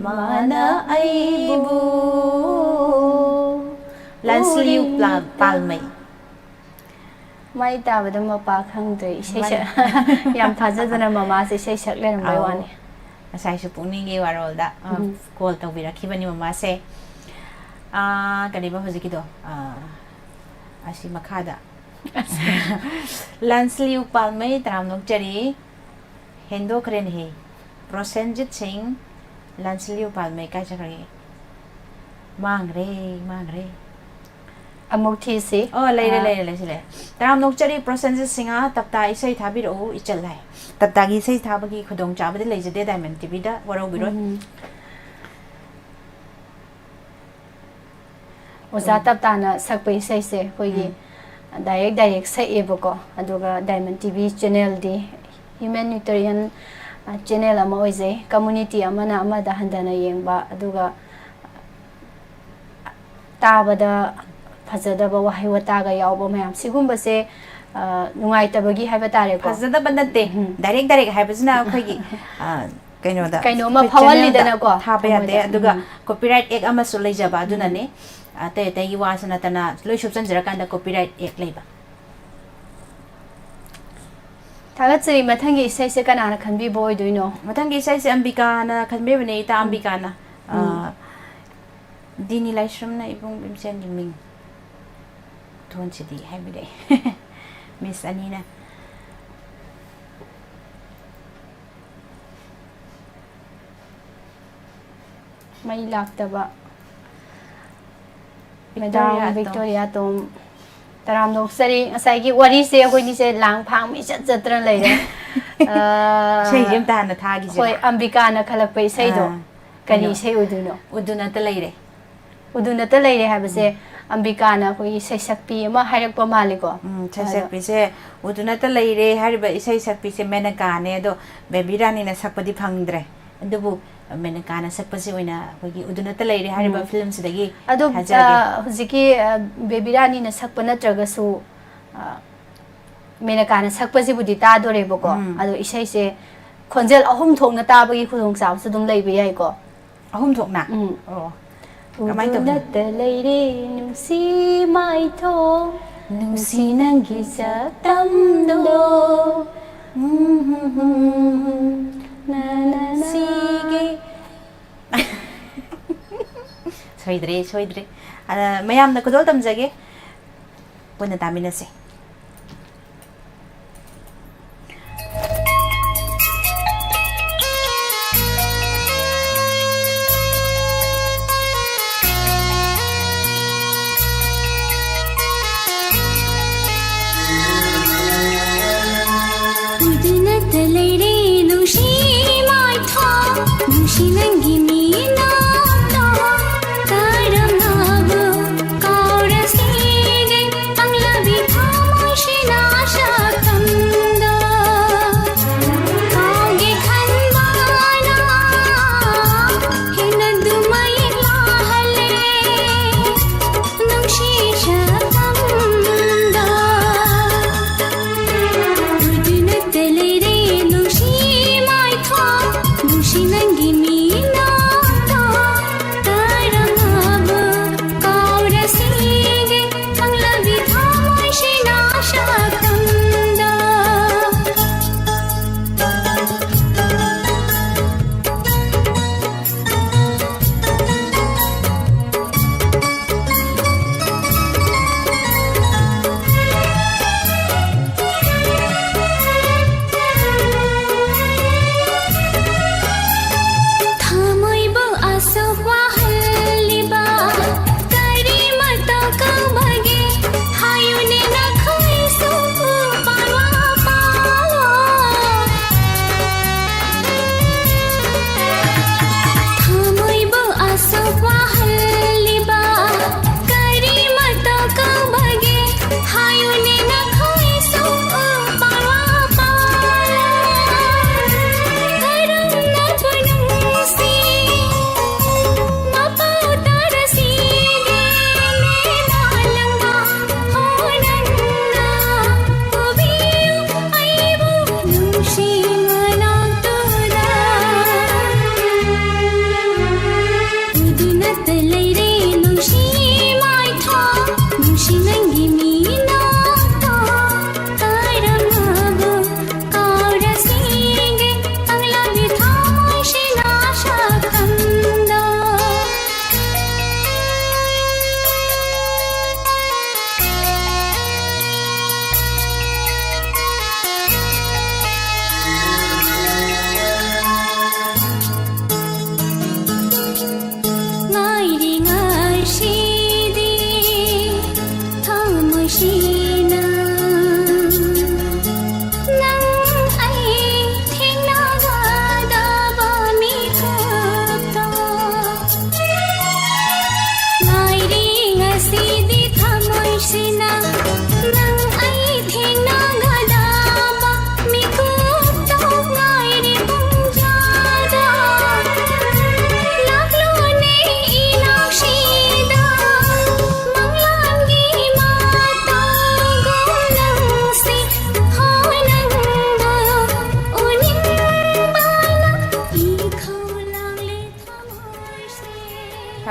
ꯃꯥꯅ ꯑꯩꯕꯨ꯫ ꯂꯥꯟꯁꯂꯤꯌꯨ ꯎꯔꯤ ꯄꯥꯜ-, ꯃꯤꯠꯇ꯫ ꯄꯥꯜꯃꯩ꯫ ꯃꯥꯏ ꯇꯥꯕꯗ ꯃꯄꯥ ꯈꯪꯗ꯭ꯔꯦ꯫ ꯏꯁꯩ ꯃꯥꯅꯤ꯫ ꯁꯛ-, ꯌꯥꯝ ꯊꯥꯖꯗꯅ ꯃꯃꯥꯁꯦ ꯏꯁꯩ ꯁꯛ ꯂꯩꯔꯝꯕꯩ ꯑꯧ꯫ ꯋꯥꯅꯤ꯫ ꯉꯁꯥꯏꯁꯨ ꯄꯨꯛꯅꯤꯡꯒꯤ ꯋꯥꯔꯣꯜꯗ, ꯑ, ꯎꯝ꯫ ꯀꯣꯜ ꯇꯧꯕꯤꯔꯛꯈꯤꯕꯅꯤ ꯃꯃꯥꯁꯦ꯫ ꯑꯥ, ꯀꯔꯤꯕ ꯍꯧꯖꯤꯛꯀꯤꯗꯣ? ꯑꯥ, ꯑꯁꯤ ꯃꯈꯥꯗ꯫ ꯂꯥꯟꯁꯂꯤꯌꯨ ꯄꯥꯜꯃꯩ ꯇꯔꯥꯝꯅ ꯑꯣꯛꯆꯔꯤ꯫ ꯍꯦꯟꯗꯣꯛꯈ꯭ꯔꯦꯅꯦꯍꯦ꯫ ꯄ꯭ꯔꯣꯁꯦꯟꯖꯤꯠ ꯁꯤꯡ, ꯂꯥꯟꯁꯤꯜꯂꯤꯌꯨ ꯄꯥꯜꯃꯩ ꯀꯥꯏ ꯆꯠꯈ꯭ꯔꯒꯦ? ꯃꯥꯡꯈ꯭ꯔꯦ, ꯃꯥꯡꯈ꯭ꯔꯦ꯫ ꯑꯃꯨꯛ ꯊꯤꯁꯤ꯫ ꯑꯣ, ꯂꯩꯔꯦ, ꯑꯥ꯫ ꯂꯩꯔꯦ, ꯂꯩꯁꯤꯜꯂꯦ꯫ ꯇꯔꯥꯝꯅ ꯑꯣꯛꯆꯔꯤ ꯄ꯭ꯔꯣꯁꯦꯟꯖꯤꯠ ꯁꯤꯡꯍ, ꯇꯞꯇꯥ ꯏꯁꯩ ꯊꯥꯕꯤꯔꯛꯎ ꯏꯆꯜ ꯍꯥꯏ꯫ ꯇꯞꯇꯥꯒꯤ ꯏꯁꯩ ꯊꯥꯕꯒꯤ ꯈꯨꯗꯣꯡꯆꯥꯕꯗꯤ ꯂꯩꯖꯗꯦ ꯗꯥꯏꯃꯟ ꯇꯤꯚꯤꯗ, ꯋꯥꯔꯧꯕꯤꯔꯣꯏ꯫ ꯎꯝ꯫ ꯑꯣꯖꯥ ꯎꯝ꯫ ꯇꯞꯇꯥꯅ ꯁꯛꯄ ꯏꯁꯩꯁꯦ ꯑꯩꯈꯣꯏꯒꯤ ꯎꯝ꯫ ꯗꯥꯏꯔꯦꯛ ꯗꯥꯏꯔꯦꯛ ꯁꯛꯑꯦꯕꯀꯣ, ꯑꯗꯨꯒ ꯗꯥꯏꯃꯟ ꯇꯤꯚꯤ ꯆꯦꯅꯦꯜꯗꯤ ꯍ꯭ꯌꯨꯃꯦꯅꯤꯇꯦꯔꯤꯌꯟ, ꯑ, ꯆꯦꯅꯦꯜ ꯑꯃ ꯑꯣꯏꯖꯩ꯫ ꯀꯝꯃꯨꯅꯤꯇꯤ ꯑꯃꯅ ꯑꯃꯗ ꯍꯟꯊꯅ ꯌꯦꯡꯕ, ꯑꯗꯨꯒ ꯇꯥꯕꯗ ꯐꯖꯗꯕ ꯋꯥꯍꯩ ꯋꯥꯇꯥꯒ ꯌꯥꯎꯕ ꯃꯌꯥꯝ ꯁꯤꯒꯨꯝꯕꯁꯦ, ꯑ, ꯅꯨꯡꯉꯥꯏꯇꯕꯒꯤ ꯍꯥꯏꯕ ꯇꯥꯔꯦꯀꯣ꯫ ꯐꯖꯗꯕ ꯅꯠꯇꯦ, ꯎꯝ꯫ ꯗꯥꯏꯔꯦꯛ ꯗꯥꯏꯔꯦꯛ ꯍꯥꯏꯕꯁꯤꯅ ꯑꯩꯈꯣꯏꯒꯤ, ꯑ, ꯀꯩꯅꯣꯗ, ꯀꯩꯅꯣꯝꯃ ꯑꯩꯈꯣꯏ ꯐꯥꯎꯍꯜꯂꯤꯗꯅꯀꯣ, ꯆꯦꯅꯦꯜꯗ ꯊꯥꯕ ꯌꯥꯗꯦ꯫ ꯊꯃꯣꯏꯗ꯫ ꯑꯗꯨꯒ ꯎꯝ꯫ ꯀꯣꯄꯤꯔꯥꯏꯠ ꯑꯦꯛ ꯑꯃꯁꯨ ꯂꯩꯖꯕ ꯎꯝ꯫ ꯑꯗꯨꯅꯅꯦ꯫ ꯑꯇꯩ ꯑꯇꯩꯒꯤ ꯋꯥꯁꯨ ꯅꯠꯇꯅ ꯂꯣꯏ ꯁꯨꯞꯆꯟꯖꯔꯀꯥꯟꯗ ꯀꯣꯄꯤꯔꯥꯏꯠ ꯑꯦꯛ ꯂꯩꯕ꯫ ꯊꯥꯒꯠꯆꯔꯤ꯫ ꯃꯊꯪꯒꯤ ꯏꯁꯩꯁꯦ ꯀꯅꯥꯅ ꯈꯟꯕꯤꯕ ꯑꯣꯏꯗꯣꯏꯅꯣ? ꯃꯊꯪꯒꯤ ꯏꯁꯩꯁꯦ ꯑꯝꯕꯤꯀꯥꯅ ꯈꯟꯕꯤꯕꯅꯦ, ꯏꯇꯥ ꯎꯝ꯫ ꯑꯝꯕꯤꯀꯥꯅ꯫ ꯎꯝ꯫ ꯑ, ꯗꯤꯅꯤ ꯂꯥꯏꯁ꯭ꯔꯝꯅ ꯏꯕꯨꯡ ꯏꯕꯦꯝꯆꯥꯒꯤ ꯃꯤꯡ ꯊꯣꯟꯁꯤꯗꯤ ꯍꯥꯏꯕꯤꯔꯛꯑꯦ꯫ ꯃꯤꯁ ꯑꯅꯤꯅ꯫ ꯃꯩ ꯂꯥꯛꯇꯕ꯫ ꯃꯦꯗꯥꯝ ꯚꯤꯛꯇꯣꯔꯤꯌꯥ ꯇꯣꯝ꯫ ꯚꯤꯛꯇꯣꯔꯤꯌꯥ ꯇꯣꯝ, ꯇꯔꯥꯝꯅ ꯑꯣꯛꯆꯔꯤ꯫ ꯉꯁꯥꯏꯒꯤ ꯋꯥꯔꯤꯁꯦ ꯑꯩꯈꯣꯏꯅꯤꯁꯦ ꯂꯥꯡ ꯐꯥꯡ ꯏꯆꯠ ꯆꯠꯇꯅ ꯂꯩꯔꯦ꯫ ꯑ, ꯏꯁꯩꯁꯦ ꯑꯝꯇ ꯍꯥꯟꯅ ꯊꯥꯈꯤꯁꯤꯔꯥ? ꯍꯣꯏ, ꯑꯝꯕꯤꯀꯥꯅ ꯈꯜꯂꯛꯄ ꯏꯁꯩꯗꯣ꯫ ꯑꯥ, ꯀꯔꯤ ꯀꯩꯅꯣ? ꯏꯁꯩ ꯑꯣꯏꯗꯣꯏꯅꯣ? ꯎꯗꯨꯅꯇ ꯂꯩꯔꯦ꯫ ꯎꯗꯨꯅꯇ ꯂꯩꯔꯦ ꯍꯥꯏꯕꯁꯦ, ꯎꯝ꯫ ꯑꯝꯕꯤꯀꯥꯅ ꯑꯩꯈꯣꯏꯒꯤ ꯁꯩꯁꯛꯄꯤ ꯑꯃ ꯍꯥꯏꯔꯛꯄ ꯃꯥꯜꯂꯤꯀꯣ? ꯎꯝ, ꯑꯗꯣ ꯁꯩꯁꯛꯄꯤꯁꯦ ꯎꯗꯨꯅꯇ ꯂꯩꯔꯦ ꯍꯥꯏꯔꯤꯕ ꯏꯁꯩ ꯁꯛꯄꯤꯁꯦ ꯃꯦꯅꯀꯥꯅꯦ, ꯑꯗꯣ ꯕꯦꯕꯤ ꯔꯥꯅꯤꯅ ꯁꯛꯄꯗꯤ ꯐꯪꯗ꯭ꯔꯦ꯫ ꯑꯗꯨꯕꯨ ꯃꯦꯅꯀꯥꯅ ꯁꯛꯄꯁꯤ ꯑꯣꯏꯅ ꯑꯩꯈꯣꯏꯒꯤ ꯎꯗꯨꯅꯠꯇ ꯂꯩꯔꯦ ꯍꯥꯏꯔꯤꯕ ꯎꯝ꯫ ꯐꯤꯂꯝꯁꯤꯗꯒꯤ ꯑꯗꯣ ꯍꯥꯏꯖꯔꯒꯦ꯫ ꯑ, ꯍꯧꯖꯤꯛꯀꯤ ꯑ, ꯕꯦꯕꯤ ꯔꯥꯅꯤꯅ ꯁꯛꯄ ꯅꯠꯇ꯭ꯔꯒꯁꯨ, ꯑ, ꯃꯦꯅꯀꯥꯅ ꯁꯛꯄꯁꯤꯕꯨꯗꯤ ꯇꯥꯗꯣꯔꯦꯕꯀꯣ꯫ ꯎꯝ꯫ ꯑꯗꯣ ꯏꯁꯩꯁꯦ ꯈꯣꯟꯖꯦꯜ ꯑꯍꯨꯝ ꯊꯣꯛꯅ ꯇꯥꯕꯒꯤ ꯈꯨꯗꯣꯡꯆꯥꯕꯁꯨ ꯑꯗꯨꯝ ꯂꯩꯕ ꯌꯥꯏꯀꯣ꯫ ꯑꯍꯨꯝ ꯊꯣꯛꯅ? ꯎꯝ꯫ ꯑꯣ꯫ ꯀꯃꯥꯏꯅ ꯇꯧꯕꯅꯣ? ꯎꯗꯨꯅꯠꯇ ꯂꯩꯔꯦ ꯅꯨꯡꯁꯤ ꯃꯥꯏꯊꯣꯡ, ꯅꯨꯡꯁꯤ ꯅꯪꯒꯤ ꯁꯛꯇꯝꯗꯣ꯫ ꯎꯝ, ꯎꯝ, ꯎꯝ, ꯎꯝ, ꯎꯝ, ꯅ, ꯅ, ꯅ꯫ ꯁꯤꯒꯤ ꯁꯣꯏꯗ꯭ꯔꯦ, ꯁꯣꯏꯗ꯭ꯔꯦ꯫ ꯑ, ꯃꯌꯥꯝꯅ ꯈꯨꯗꯣꯜ ꯇꯝꯖꯒꯦ꯫ ꯄꯨꯟꯅ ꯇꯥꯃꯤꯟꯅꯁꯦ꯫ ꯎꯗꯨꯅꯠꯇ ꯂꯩꯔꯦ ꯅꯨꯡꯁꯤ ꯃꯥꯏꯊꯣꯡ, ꯅꯨꯡꯁꯤ ꯅꯪꯒꯤ ꯃꯤꯅꯣꯛꯇꯣ꯫ ꯀꯔꯝꯅꯕꯨ ꯀꯥꯎꯔꯁꯤꯒꯦ ꯄꯪꯂꯕꯤ ꯊꯥ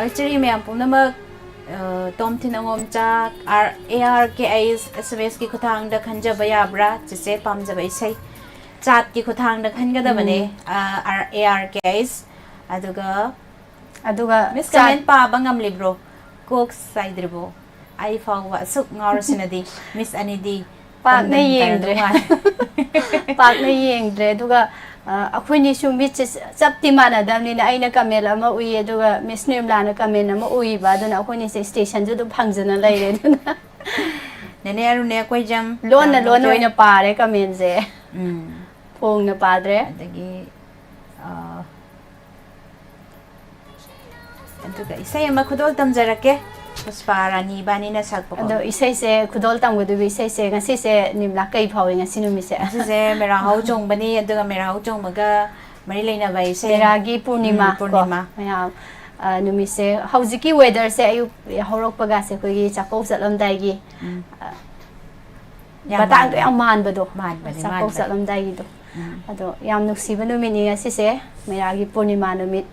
ꯂꯥꯛꯆꯔꯤ ꯃꯌꯥꯝ ꯄꯨꯝꯅꯃꯛ, ꯑ, Tomthin Angomcha, R A R K S S M ꯑꯦꯁꯀꯤ ꯈꯨꯠꯊꯥꯡꯗ ꯈꯟꯖꯕ ꯌꯥꯕ꯭ꯔꯥ? ꯆꯦꯆꯦ ꯄꯥꯝꯖꯕ ꯏꯁꯩ꯫ ꯆꯥꯠꯀꯤ ꯈꯨꯠꯊꯥꯡꯗ ꯈꯟꯒꯗꯕꯅꯦ, ꯎꯝ꯫ ꯑ, ꯑꯥꯔ ꯑꯦ ꯑꯥꯔ ꯀꯦ ꯑꯩꯁ꯫ ꯑꯗꯨꯒ ꯑꯗꯨꯒ ꯃꯤꯁ ꯆꯥꯠ- ꯀꯃꯦꯟ ꯄꯥꯕ ꯉꯝꯂꯤꯕ꯭ꯔꯣ? ꯀꯣꯛ ꯆꯥꯏꯗ꯭ꯔꯤꯕꯣ? ꯑꯩ ꯐꯥꯎꯕ ꯑꯁꯨꯛ ꯉꯥꯎꯔꯁꯤꯅꯗꯤ ꯃꯤꯁ ꯑꯅꯤꯗꯤ ꯄꯥꯛꯅ ꯇꯟꯗꯟ ꯌꯦꯡꯗ꯭ꯔꯦ꯫ ꯇꯥꯔꯗꯧ ꯃꯥꯜꯂꯦ꯫ ꯄꯥꯛꯅ ꯌꯦꯡꯗ꯭ꯔꯦ꯫ ꯑꯗꯨꯒ, ꯑ, ꯑꯩꯈꯣꯏꯅꯤꯁꯨ ꯃꯤꯠꯁꯦ ꯆꯞꯇꯤ ꯃꯥꯟꯅꯗꯕꯅꯤꯅ ꯑꯩꯅ ꯀꯃꯦꯟ ꯑꯃ ꯎꯏ, ꯑꯗꯨꯒ ꯃꯤꯁ ꯅꯤꯔꯃꯂꯥꯅ ꯀꯃꯦꯟ ꯑꯃ ꯎꯏꯕ, ꯑꯗꯨꯅ ꯑꯩꯈꯣꯏꯅꯤꯁꯦ ꯁ꯭ꯇꯦꯁꯟꯁꯨ ꯑꯗꯨꯝ ꯐꯪꯖꯅ ꯂꯩꯔꯦ꯫ ꯑꯗꯨꯅ ꯅꯦꯅꯦ ꯑꯔꯨꯅꯦ ꯀꯣꯏꯖꯝ, ꯂꯣꯟꯅ ꯌꯥꯝ ꯂꯣꯟ ꯅꯨꯡꯉꯥꯏꯖꯔꯦ꯫ ꯑꯣꯏꯅ ꯄꯥꯔꯦ ꯀꯃꯦꯟꯁꯦ꯫ ꯎꯝ꯫ ꯐꯣꯡꯅ ꯄꯥꯗ꯭ꯔꯦ꯫ ꯑꯗꯒꯤ, ꯑ, ꯑꯗꯨꯒ ꯏꯁꯩ ꯑꯃ ꯈꯨꯗꯣꯜ ꯇꯝꯖꯔꯛꯀꯦ, ꯄꯨꯁꯄꯥ ꯔꯥꯅꯤ ꯏꯕꯥꯅꯤꯅ ꯁꯛꯄꯀꯣ꯫ ꯑꯗꯣ ꯏꯁꯩꯁꯦ ꯈꯨꯗꯣꯜ ꯇꯝꯒꯗꯣꯏꯕ ꯏꯁꯩꯁꯦ ꯉꯁꯤꯁꯦ, ꯅꯤꯝꯂꯥ, ꯀꯩ ꯐꯥꯎꯏ ꯉꯁꯤ ꯅꯨꯃꯤꯠꯁꯦ? ꯉꯁꯤꯁꯦ ꯃꯦꯔꯥ ꯍꯧ ꯆꯣꯡꯕꯅꯤ, ꯑꯗꯨꯒ ꯃꯦꯔꯥ ꯍꯧ ꯆꯣꯡꯕꯒ ꯃꯔꯤ ꯂꯩꯅꯕ ꯏꯁꯩ꯫ ꯃꯦꯔꯥꯒꯤ ꯄꯨꯔꯅꯤꯃꯥ ꯎꯝ, ꯀꯣ꯫ ꯄꯨꯔꯅꯤꯃꯥ꯫ ꯃꯌꯥꯝ, ꯑ, ꯅꯨꯃꯤꯠꯁꯦ, ꯍꯧꯖꯤꯛꯀꯤ ꯋꯦꯗꯔꯁꯦ ꯑꯌꯨꯛ ꯍꯧꯔꯛꯄꯒꯁꯦ ꯑꯩꯈꯣꯏꯒꯤ ꯆꯥꯛꯀꯧ ꯆꯠꯂꯝꯗꯥꯏꯒꯤ, ꯎꯝ꯫ ꯑ, ꯌꯥꯝ ꯃꯇꯥꯡꯗꯣ ꯃꯥꯟꯕꯅꯦ꯫ ꯌꯥꯝ ꯃꯥꯟꯕꯗꯣ, ꯃꯥꯟꯕꯅꯦ, ꯆꯥꯛꯀꯧ ꯃꯥꯟꯕꯅꯦ꯫ ꯆꯠꯂꯝꯗꯥꯏꯒꯤꯗꯣ꯫ ꯎꯝ꯫ ꯑꯗꯣ ꯌꯥꯝ ꯅꯨꯡꯁꯤꯕ ꯅꯨꯃꯤꯠꯅꯤ ꯉꯁꯤꯁꯦ, ꯃꯦꯔꯥꯒꯤ ꯄꯨꯔꯅꯤꯃꯥ ꯅꯨꯃꯤꯠ꯫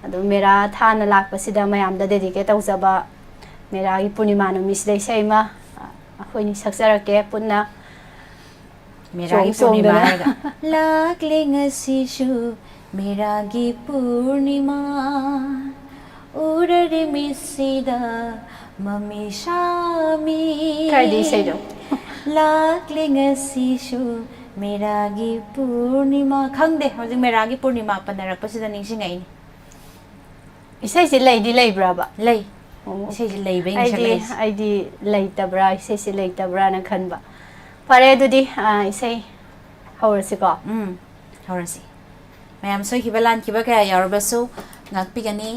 ꯑꯗꯣ ꯃꯦꯔꯥ ꯊꯥꯅ ꯂꯥꯛꯄꯁꯤꯗ ꯃꯌꯥꯝꯗ dedicate ꯇꯧꯖꯕ ꯃꯦꯔꯥꯒꯤ ꯄꯨꯔꯅꯤꯃꯥ ꯅꯨꯃꯤꯠꯁꯤꯗ ꯏꯁꯩ ꯑꯃ, ꯑ, ꯑꯩꯈꯣꯏꯅꯤ ꯁꯛꯆꯔꯛꯀꯦ ꯄꯨꯟꯅ꯫ ꯃꯦꯔꯥꯒꯤ ꯆꯣꯡ ꯄꯨꯔꯅꯤꯃꯥ ꯆꯣꯡꯗꯅ꯫ ꯍꯥꯏꯔꯒ꯫ ꯂꯥꯛꯂꯦ ꯉꯁꯤꯁꯨ ꯃꯦꯔꯥꯒꯤ ꯄꯨꯔꯅꯤꯃꯥ, ꯎꯔꯔꯤ ꯃꯤꯠꯁꯤꯗ ꯃꯃꯤ ꯁꯥꯃꯤ꯫ ꯈꯔꯗꯤ ꯏꯁꯩꯗꯣ꯫ ꯂꯥꯛꯂꯦ ꯉꯁꯤꯁꯨ ꯃꯦꯔꯥꯒꯤ ꯄꯨꯔꯅꯤꯃꯥ꯫ ꯈꯪꯗꯦ, ꯍꯧꯖꯤꯛ ꯃꯦꯔꯥꯒꯤ ꯄꯨꯔꯅꯤꯃꯥ ꯄꯟꯅꯔꯛꯄꯁꯤꯗ ꯅꯤꯡꯁꯤꯡꯉꯛꯏꯅꯤ꯫ ꯏꯁꯩꯁꯦ ꯂꯩꯗꯤ ꯂꯩꯕ꯭ꯔꯕ? ꯂꯩ꯫ ꯑꯣ, ꯏꯁꯩꯁꯦ ꯂꯩꯕꯩ ꯑꯩꯗꯤ, ꯅꯤꯡꯁꯤꯡꯂꯛꯏꯁꯦ꯫ ꯑꯩꯗꯤ ꯂꯩꯇꯕ꯭ꯔꯥ, ꯏꯁꯩꯁꯦ ꯂꯩꯇꯕ꯭ꯔꯥꯅ ꯈꯟꯕ꯫ ꯐꯔꯦ, ꯑꯗꯨꯗꯤ, ꯑ, ꯏꯁꯩ ꯍꯧꯔꯁꯤꯀꯣ꯫ ꯎꯝ, ꯍꯧꯔꯁꯤ꯫ ꯃꯌꯥꯝ ꯁꯣꯏꯈꯤꯕ ꯂꯥꯟꯈꯤꯕ ꯀꯌꯥ ꯌꯥꯎꯔꯕꯁꯨ ꯉꯥꯛꯄꯤꯒꯅꯤ꯫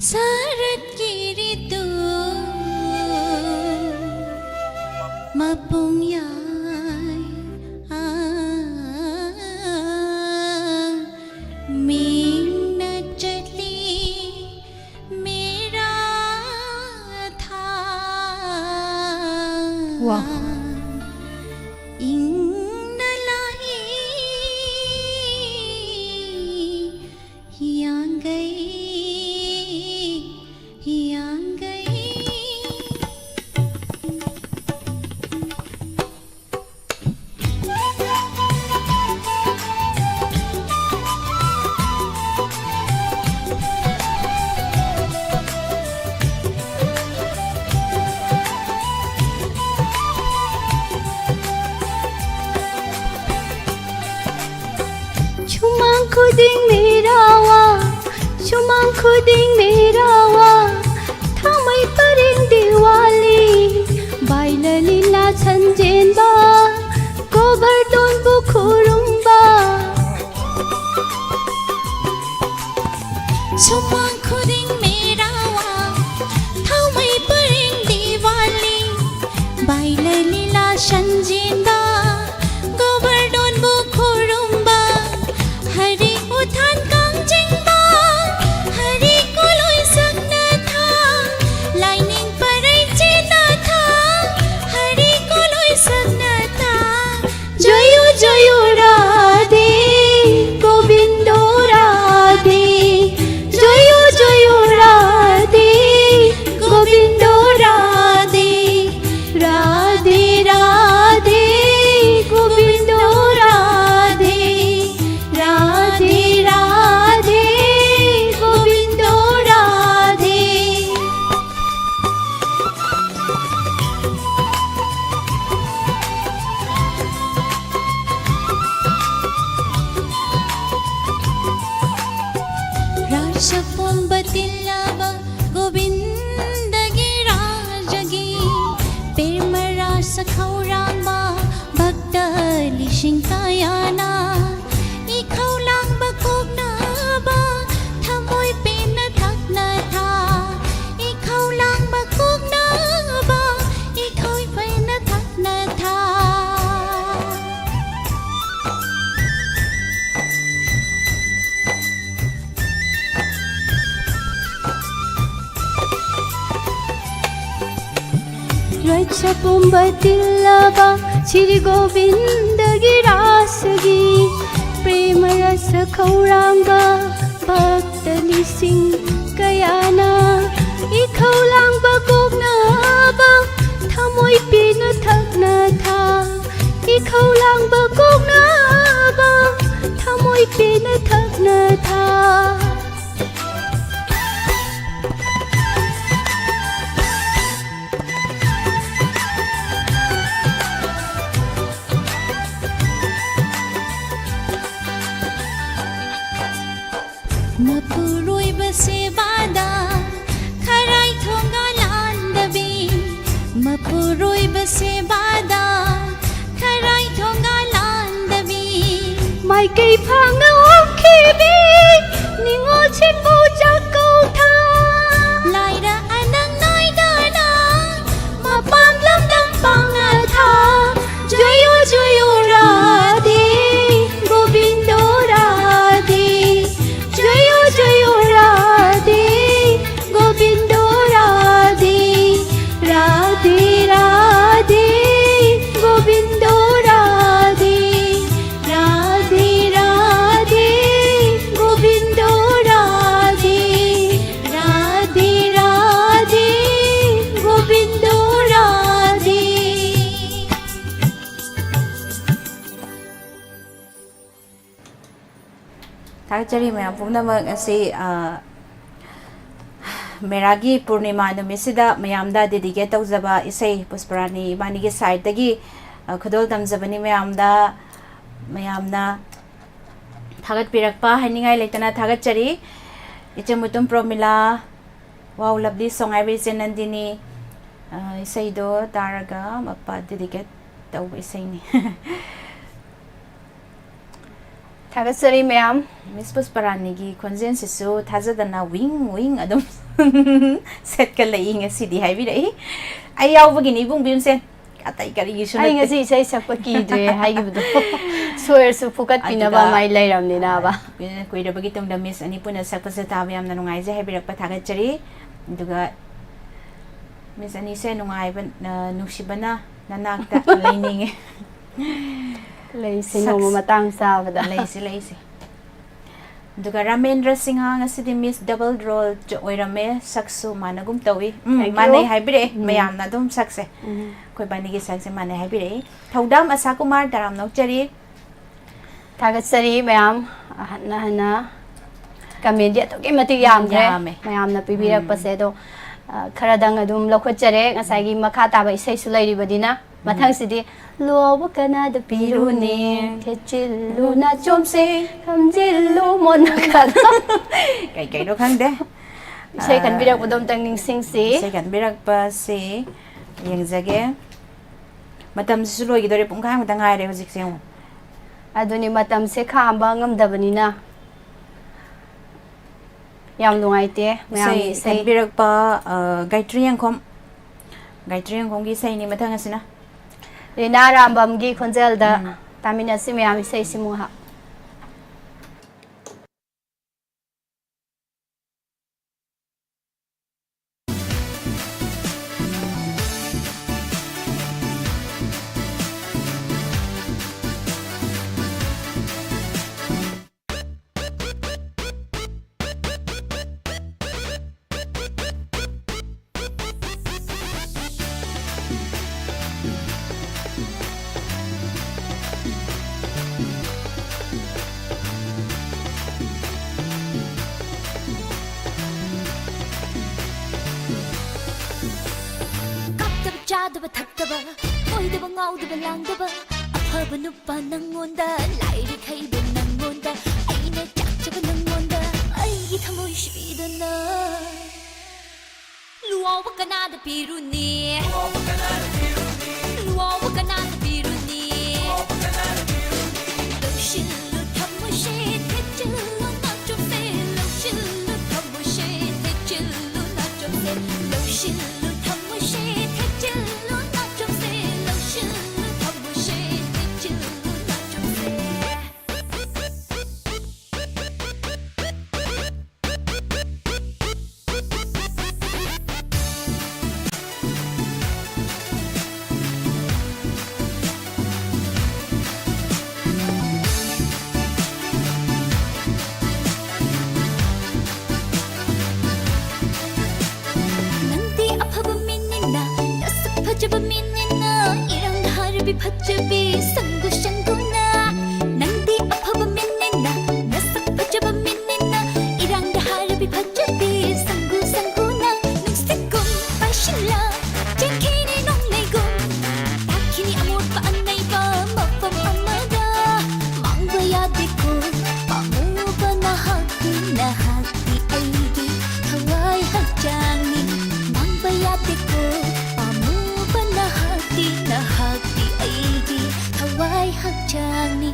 ꯁꯔꯠꯀꯤ ꯔꯤꯇꯨ ꯃꯄꯨꯡ ꯌꯥꯏ, ꯑꯥ, ꯃꯤꯡꯅ ꯆꯠꯂꯤ ꯃꯦꯔꯥ ꯊꯥ꯫ ꯋꯥ꯫ ꯏꯪꯅ ꯂꯥꯛꯏ ꯍꯤꯌꯥꯡꯒꯩ, ꯍꯤꯌꯥꯡꯒꯩ꯫ ꯁꯨꯃꯥꯡ ꯈꯨꯗꯤꯡ ꯃꯦꯔꯥ ꯋꯥ, ꯁꯨꯃꯥꯡ ꯈꯨꯗꯤꯡ ꯃꯦꯔꯥ ꯋꯥ, ꯊꯥꯡꯃꯩ ꯄꯔꯦꯡ ꯗꯤꯋꯥꯂꯤ, ꯕꯥꯏꯂ ꯂꯤꯂꯥ ꯁꯟꯖꯦꯟꯕ, ꯒꯣꯕꯔꯗꯣꯟꯕꯨ ꯈꯨꯔꯨꯝꯕ꯫ ꯁꯨꯃꯥꯡ ꯈꯨꯗꯤꯡ ꯃꯦꯔꯥ ꯋꯥ, ꯊꯥꯡꯃꯩ ꯄꯔꯦꯡ ꯗꯤꯋꯥꯂꯤ, ꯕꯥꯏꯂ ꯂꯤꯂꯥ ꯁꯟꯖꯦꯟꯕ, ꯒꯣꯕꯔꯗꯣꯟꯕꯨ ꯈꯨꯔꯨꯝꯕ, ꯍꯔꯤ ꯎꯊꯥꯟ ꯀꯥꯡꯖꯤꯡꯕ, ꯍꯔꯤ ꯀꯣꯂꯣꯏ ꯁꯛꯅꯊꯥ, ꯂꯥꯏꯅꯤꯡ ꯄꯔꯩ ꯆꯦꯟꯅꯊꯥ, ꯍꯔꯤ ꯀꯣꯂꯣꯏ ꯁꯛꯅꯊꯥ꯫ ꯖꯣꯌꯣ ꯖꯣꯌꯣ ꯔꯥꯙꯦ, ꯒꯣꯕꯤꯟꯗꯣ ꯔꯥꯙꯦ, ꯖꯣꯌꯣ ꯖꯣꯌꯣ ꯔꯥꯙꯦ, ꯒꯣꯕꯤꯟꯗꯣ ꯔꯥꯙꯦ, ꯔꯥꯙꯦ ꯔꯥꯙꯦ, ꯒꯣꯕꯤꯟꯗꯣ ꯔꯥꯙꯦ, ꯔꯥꯙꯦ ꯔꯥꯙꯦ, ꯒꯣꯕꯤꯟꯗꯣ ꯔꯥꯙꯦ꯫ ꯔꯥꯁ ꯄꯨꯝꯕ ꯇꯤꯜꯂꯕ ꯒꯣꯕꯤꯟꯗꯒꯤ ꯔꯥꯖꯒꯤ, ꯄꯦꯔꯃ ꯔꯥꯁ ꯈꯧꯔꯥꯡꯕ ꯚꯛꯇ ꯂꯤꯁꯤꯡ ꯀꯌꯥꯅ, ꯏꯈꯧ ꯂꯥꯡꯕ ꯀꯣꯛꯅꯕ ꯊꯃꯣꯏ ꯄꯦꯟꯅ ꯊꯛꯅ ꯃꯆꯥ ꯄꯨꯝꯕ ꯇꯤꯜꯂꯕ ꯁ꯭ꯔꯤ ꯒꯣꯕꯤꯟꯗꯒꯤ ꯔꯥꯁꯒꯤ ꯄ꯭ꯔꯦꯃ ꯔꯁ ꯈꯧꯔꯥꯡꯕ ꯚꯛꯇ ꯂꯤꯁꯤꯡ ꯀꯌꯥꯅ ꯏꯈꯧ ꯂꯥꯡꯕ ꯀꯣꯛꯅꯕ ꯊꯃꯣꯏ ꯄꯦꯟꯅ ꯊꯛꯅ ꯊꯥ꯫ ꯏꯈꯧ ꯂꯥꯡꯕ ꯀꯣꯛꯅꯕ ꯊꯃꯣꯏ ꯄꯦꯟꯅ ꯊꯛꯅ ꯊꯥ꯫ ꯃꯄꯨꯔꯣꯏꯕ ꯁꯦꯕꯥꯗ ꯈꯔꯥꯏ ꯊꯣꯡꯒꯥ ꯂꯥꯟꯗꯕꯤ, ꯃꯄꯨꯔꯣꯏꯕ ꯁꯦꯕꯥꯗ ꯈꯔꯥꯏ ꯊꯣꯡꯒꯥ ꯂꯥꯟꯗꯕꯤ, ꯃꯥꯏꯀꯩ ꯐꯥꯡꯅ ꯑꯣꯛꯈꯤꯕꯤ ꯅꯤꯉꯣꯜ ꯁꯤꯕꯨ ꯆꯥꯛꯀꯧ ꯊꯥ꯫ ꯂꯥꯏꯔ ꯑꯅꯪ ꯅꯥꯏꯗꯅ ꯃꯄꯥꯝ ꯂꯝꯗꯝ ꯄꯥꯡꯅ ꯊꯥ꯫ ꯖꯣꯌꯣ ꯖꯣꯌꯣ ꯔꯥꯙꯦ ꯒꯣꯕꯤꯟꯗꯣ ꯔꯥꯙꯦ, ꯖꯣꯌꯣ ꯖꯣꯌꯣ ꯔꯥꯙꯦ ꯒꯣꯕꯤꯟꯗꯣ ꯔꯥꯙꯦ, ꯔꯥꯙꯦ ꯔꯥꯙꯦ ꯒꯣꯕꯤꯟꯗꯣ ꯔꯥꯙꯦ, ꯔꯥꯙꯦ ꯔꯥꯙꯦ ꯒꯣꯕꯤꯟꯗꯣ ꯔꯥꯙꯦ, ꯔꯥꯙꯦ ꯔꯥꯙꯦ ꯒꯣꯕꯤꯟꯗꯣ ꯔꯥꯙꯦ꯫ ꯊꯥꯒꯠꯆꯔꯤ ꯃꯌꯥꯝ ꯄꯨꯝꯅꯃꯛ꯫ ꯉꯁꯤ, ꯑ, ꯃꯦꯔꯥꯒꯤ ꯄꯨꯔꯅꯤꯃꯥ ꯅꯨꯃꯤꯠꯁꯤꯗ ꯃꯌꯥꯝꯗ dedicate ꯇꯧꯖꯕ ꯏꯁꯩ ꯄꯨꯁꯄꯔꯥꯅꯤ ꯏꯕꯥꯅꯤꯒꯤ side ꯇꯒꯤ, ꯑ, ꯈꯨꯗꯣꯜ ꯇꯝꯖꯕꯅꯤ ꯃꯌꯥꯝꯗ꯫ ꯃꯌꯥꯝꯅ ꯊꯥꯒꯠꯄꯤꯔꯛꯄ ꯍꯥꯏꯅꯤꯡꯉꯥꯏ ꯂꯩꯇꯅ ꯊꯥꯒꯠꯆꯔꯤ꯫ ꯏꯆꯦ ꯃꯨꯇꯨꯝ ꯄ꯭ꯔꯣꯃꯤꯂꯥ, wow, lovely song ꯍꯥꯏꯕ ꯏꯆꯦ ꯅꯟꯗꯤꯅꯤ, ꯑ, ꯏꯁꯩꯗꯣ ꯇꯥꯔꯒ ꯃꯄꯥ dedicate ꯇꯧꯕ ꯏꯁꯩꯅꯤ꯫ ꯊꯥꯒꯠꯆꯔꯤ ꯃꯌꯥꯝ꯫ Miss ꯄꯨꯁꯄꯔꯥꯅꯤꯒꯤ ꯈꯣꯟꯖꯦꯜꯁꯤꯁꯨ ꯊꯥꯖꯗꯅ ꯋꯤꯡ ꯋꯤꯡ ꯑꯗꯨꯝ ꯁꯦꯠꯀꯠꯂꯛꯏ ꯉꯁꯤꯗꯤ ꯍꯥꯏꯕꯤꯔꯛꯏ꯫ ꯑꯩ ꯌꯥꯎꯕꯒꯤꯅꯤ ꯏꯕꯨꯡ ꯚꯤꯝꯁꯦꯟ, ꯑꯇꯩ ꯀꯔꯤꯒꯤꯁꯨ ꯑꯩ ꯅꯠꯇꯦ꯫ ꯉꯁꯤ ꯏꯁꯩ ꯁꯛꯄ ꯀꯤꯗ꯭ꯔꯦ ꯍꯥꯏꯈꯤꯕꯗꯣ ꯁꯣꯏꯔꯁꯨ ꯐꯨꯀꯠꯄꯤꯅꯕ ꯑꯗꯨꯒ ꯃꯥꯏ ꯂꯩꯔꯝꯅꯤꯅꯕ꯫ ꯀꯨꯏꯔꯕꯒꯤ ꯇꯨꯡꯗ Miss ꯑꯅꯤ ꯄꯨꯟꯅ ꯁꯛꯄꯁꯦ ꯇꯥꯕ ꯌꯥꯝꯅ ꯅꯨꯡꯉꯥꯏꯖꯩ ꯍꯥꯏꯕꯤꯔꯛꯄ ꯊꯥꯒꯠꯆꯔꯤ꯫ ꯑꯗꯨꯒ Miss ꯑꯅꯤꯁꯦ ꯅꯨꯡꯉꯥꯏꯕ, ꯑ, ꯅꯨꯡꯁꯤꯕꯅ ꯅꯅꯥꯛꯇ ꯂꯩꯅꯤꯡꯉꯦ꯫ ꯂꯩꯁꯦ ꯅꯣꯡꯃ ꯃꯇꯥꯡ ꯆꯥꯕꯗ꯫ ꯂꯩꯁꯦ, ꯂꯩꯁꯦ꯫ ꯑꯗꯨꯒ ꯔꯥꯃꯦꯟꯗ꯭ꯔ ꯁꯤꯡꯍ, ꯉꯁꯤꯗꯤ Miss Double Role ꯑꯣꯏꯔꯝꯃꯦ, ꯁꯛꯁꯨ ꯃꯥꯟꯅꯒꯨꯝ ꯇꯧꯏ꯫ ꯎꯝ, Thank you꯫ ꯃꯥꯟꯅꯩ ꯍꯥꯏꯕꯤꯔꯛꯑꯦ꯫ ꯎꯝ꯫ ꯃꯌꯥꯝꯅ ꯑꯗꯨꯝ ꯁꯛꯁꯦ, ꯎꯝ, ꯑꯩꯈꯣꯏ ꯕꯥꯅꯤꯒꯤ ꯁꯛꯁꯦ ꯃꯥꯟꯅꯩ ꯍꯥꯏꯕꯤꯔꯛꯏ꯫ ꯊꯧꯗꯥꯝ ꯑꯁꯥ ꯀꯨꯃꯥꯔ, ꯇꯔꯥꯝꯅ ꯑꯣꯛꯆꯔꯤ꯫ ꯊꯥꯒꯠꯆꯔꯤ ꯃꯌꯥꯝ꯫ ꯍꯟꯅ ꯍꯟꯅ comment ꯗꯤ ꯑꯗꯨꯛꯀꯤ ꯃꯇꯤꯛ ꯌꯥꯝꯈ꯭ꯔꯦ꯫ ꯌꯥꯝꯃꯦ꯫ ꯃꯌꯥꯝꯅ ꯄꯤꯕꯤꯔꯛꯄꯁꯦ꯫ ꯎꯝ꯫ ꯑꯗꯣ, ꯑ, ꯈꯔꯗꯪ ꯑꯗꯨꯝ ꯂꯧꯈꯠꯆꯔꯦ꯫ ꯉꯁꯥꯏꯒꯤ ꯃꯈꯥ ꯇꯥꯕ ꯏꯁꯩꯁꯨ ꯂꯩꯔꯤꯕꯅꯤꯅ, ꯎꯝ, ꯃꯊꯪꯁꯤꯗꯤ "ꯂꯨꯍꯧꯕ ꯀꯅꯥꯗ ꯄꯤꯔꯨꯅꯤ, ꯊꯦꯠꯆꯤꯜꯂꯨ ꯅꯥꯆꯣꯝꯁꯦ, ꯊꯝꯖꯤꯜꯂꯨ ꯃꯣꯟ ꯃꯈꯥꯗ"꯫ ꯀꯩ ꯀꯩꯅꯣ ꯈꯪꯗꯦ꯫ ꯏꯁꯩ ꯑ, ꯈꯟꯕꯤꯔꯛꯄꯗꯣ ꯑꯝꯇꯪ ꯅꯤꯡꯁꯤꯡꯁꯤ꯫ ꯏꯁꯩ ꯈꯟꯕꯤꯔꯛꯄꯁꯤ ꯌꯦꯡꯖꯒꯦ꯫ ꯃꯇꯝꯁꯤꯁꯨ ꯂꯣꯏꯈꯤꯗꯧꯔꯦ, ꯄꯨꯡꯈꯥꯏꯃꯨꯛꯇ ꯉꯥꯏꯔꯦ ꯍꯧꯖꯤꯛꯁꯦ ꯌꯦꯡꯉꯨ꯫ ꯑꯗꯨꯅꯤ, ꯃꯇꯝꯁꯦ ꯈꯥꯝꯕ ꯉꯝꯗꯕꯅꯤꯅ꯫ ꯌꯥꯝ ꯅꯨꯡꯉꯥꯏꯇꯦ ꯃꯌꯥꯝ꯫ ꯏꯁꯩ ꯏꯁꯩ ꯈꯟꯕꯤꯔꯛꯄ, ꯑ, ꯒꯥꯌꯇ꯭ꯔꯤ ꯌꯦꯡꯈꯣꯝ, ꯒꯥꯌꯇ꯭ꯔꯤ ꯌꯦꯡꯈꯣꯝꯒꯤ ꯏꯁꯩꯅꯤ ꯃꯊꯪ ꯑꯁꯤꯅ꯫ ꯔꯤꯅꯥ ꯔꯥꯝꯕꯝꯒꯤ ꯈꯣꯟꯖꯦꯜꯗ, ꯎꯝ, ꯇꯥꯃꯤꯟꯅꯁꯤ ꯃꯌꯥꯝ ꯏꯁꯩꯁꯤꯃꯨꯛ ꯉꯥꯏꯍꯥꯛ꯫ ꯀꯥꯞꯇꯕ ꯆꯥꯗꯕ ꯊꯛꯇꯕ, ꯀꯣꯏꯗꯕ ꯉꯥꯎꯗꯕ ꯂꯥꯡꯗꯕ, ꯑꯐꯕ ꯅꯨꯄꯥ ꯅꯪꯉꯣꯟꯗ, ꯂꯥꯏꯔꯤꯛ ꯍꯩꯕ ꯅꯪꯉꯣꯟꯗ, ꯑꯩꯅ ꯆꯥꯛꯆꯕ ꯅꯪꯉꯣꯟꯗ, ꯑꯩꯒꯤ ꯊꯃꯣꯏ ꯁꯤꯗꯅ꯫ ꯂꯨꯍꯧꯕ ꯀꯅꯥꯗ ꯄꯤꯔꯨꯅꯤ? ꯂꯨꯍꯧꯕ ꯀꯅꯥꯗ ꯄꯤꯔꯨꯅꯤ? ꯂꯧꯁꯤꯜꯂꯨ ꯊꯃꯣꯏꯁꯦ, ꯊꯦꯠꯆꯤꯜꯂꯨ ꯅꯥꯆꯣꯝꯁꯦ, ꯂꯧꯁꯤꯜꯂꯨ ꯊꯃꯣꯏꯁꯦ, ꯊꯦꯠꯆꯤꯜꯂꯨ ꯅꯥꯆꯣꯝꯁꯦ, ꯂꯧꯁꯤꯜꯂꯨ ꯊꯃꯣꯏꯁꯦ, ꯊꯦꯠꯆꯤꯜꯂꯨ ꯅꯥꯆꯣꯝꯁꯦ, ꯂꯧꯁꯤꯜꯂꯨ ꯊꯃꯣꯏꯁꯦ, ꯊꯦꯠꯆꯤꯜꯂꯨ ꯅꯥꯆꯣꯝꯁꯦ꯫ ꯐꯖꯕꯤ ꯁꯪꯒꯨ ꯁꯪꯒꯨꯅ, ꯅꯪꯗꯤ ꯑꯐꯕ ꯃꯤꯅꯤꯅ, ꯅꯁꯛ ꯐꯖꯕ ꯃꯤꯅꯤꯅ, ꯏꯔꯥꯡꯗ ꯍꯥꯏꯔꯕꯤ ꯐꯖꯕꯤ ꯁꯪꯒꯨ ꯁꯪꯒꯨꯅ, ꯅꯨꯡꯁꯤꯠꯀꯨꯝ ꯄꯥꯏꯁꯤꯜꯂ ꯆꯦꯟꯈꯤꯅꯤ ꯅꯣꯡꯃꯩꯒꯨꯝ, ꯇꯥꯈꯤꯅꯤ ꯑꯃꯣꯠꯄ ꯑꯅꯩꯕ ꯃꯐꯝ ꯑꯃꯗ꯫ ꯃꯥꯡꯕ ꯌꯥꯗꯦꯀꯣ ꯄꯥꯝꯃꯨꯕ ꯅꯍꯥꯛꯇꯤ, ꯅꯍꯥꯛꯇꯤ ꯑꯩꯒꯤ ꯊꯋꯥꯏ ꯍꯛꯆꯥꯡꯅꯤ꯫ ꯃꯥꯡꯕ ꯌꯥꯗꯦꯀꯣ ꯄꯥꯝꯃꯨꯕ ꯅꯍꯥꯛꯇꯤ, ꯅꯍꯥꯛꯇꯤ ꯑꯩꯒꯤ ꯊꯋꯥꯏ ꯍꯛꯆꯥꯡꯅꯤ꯫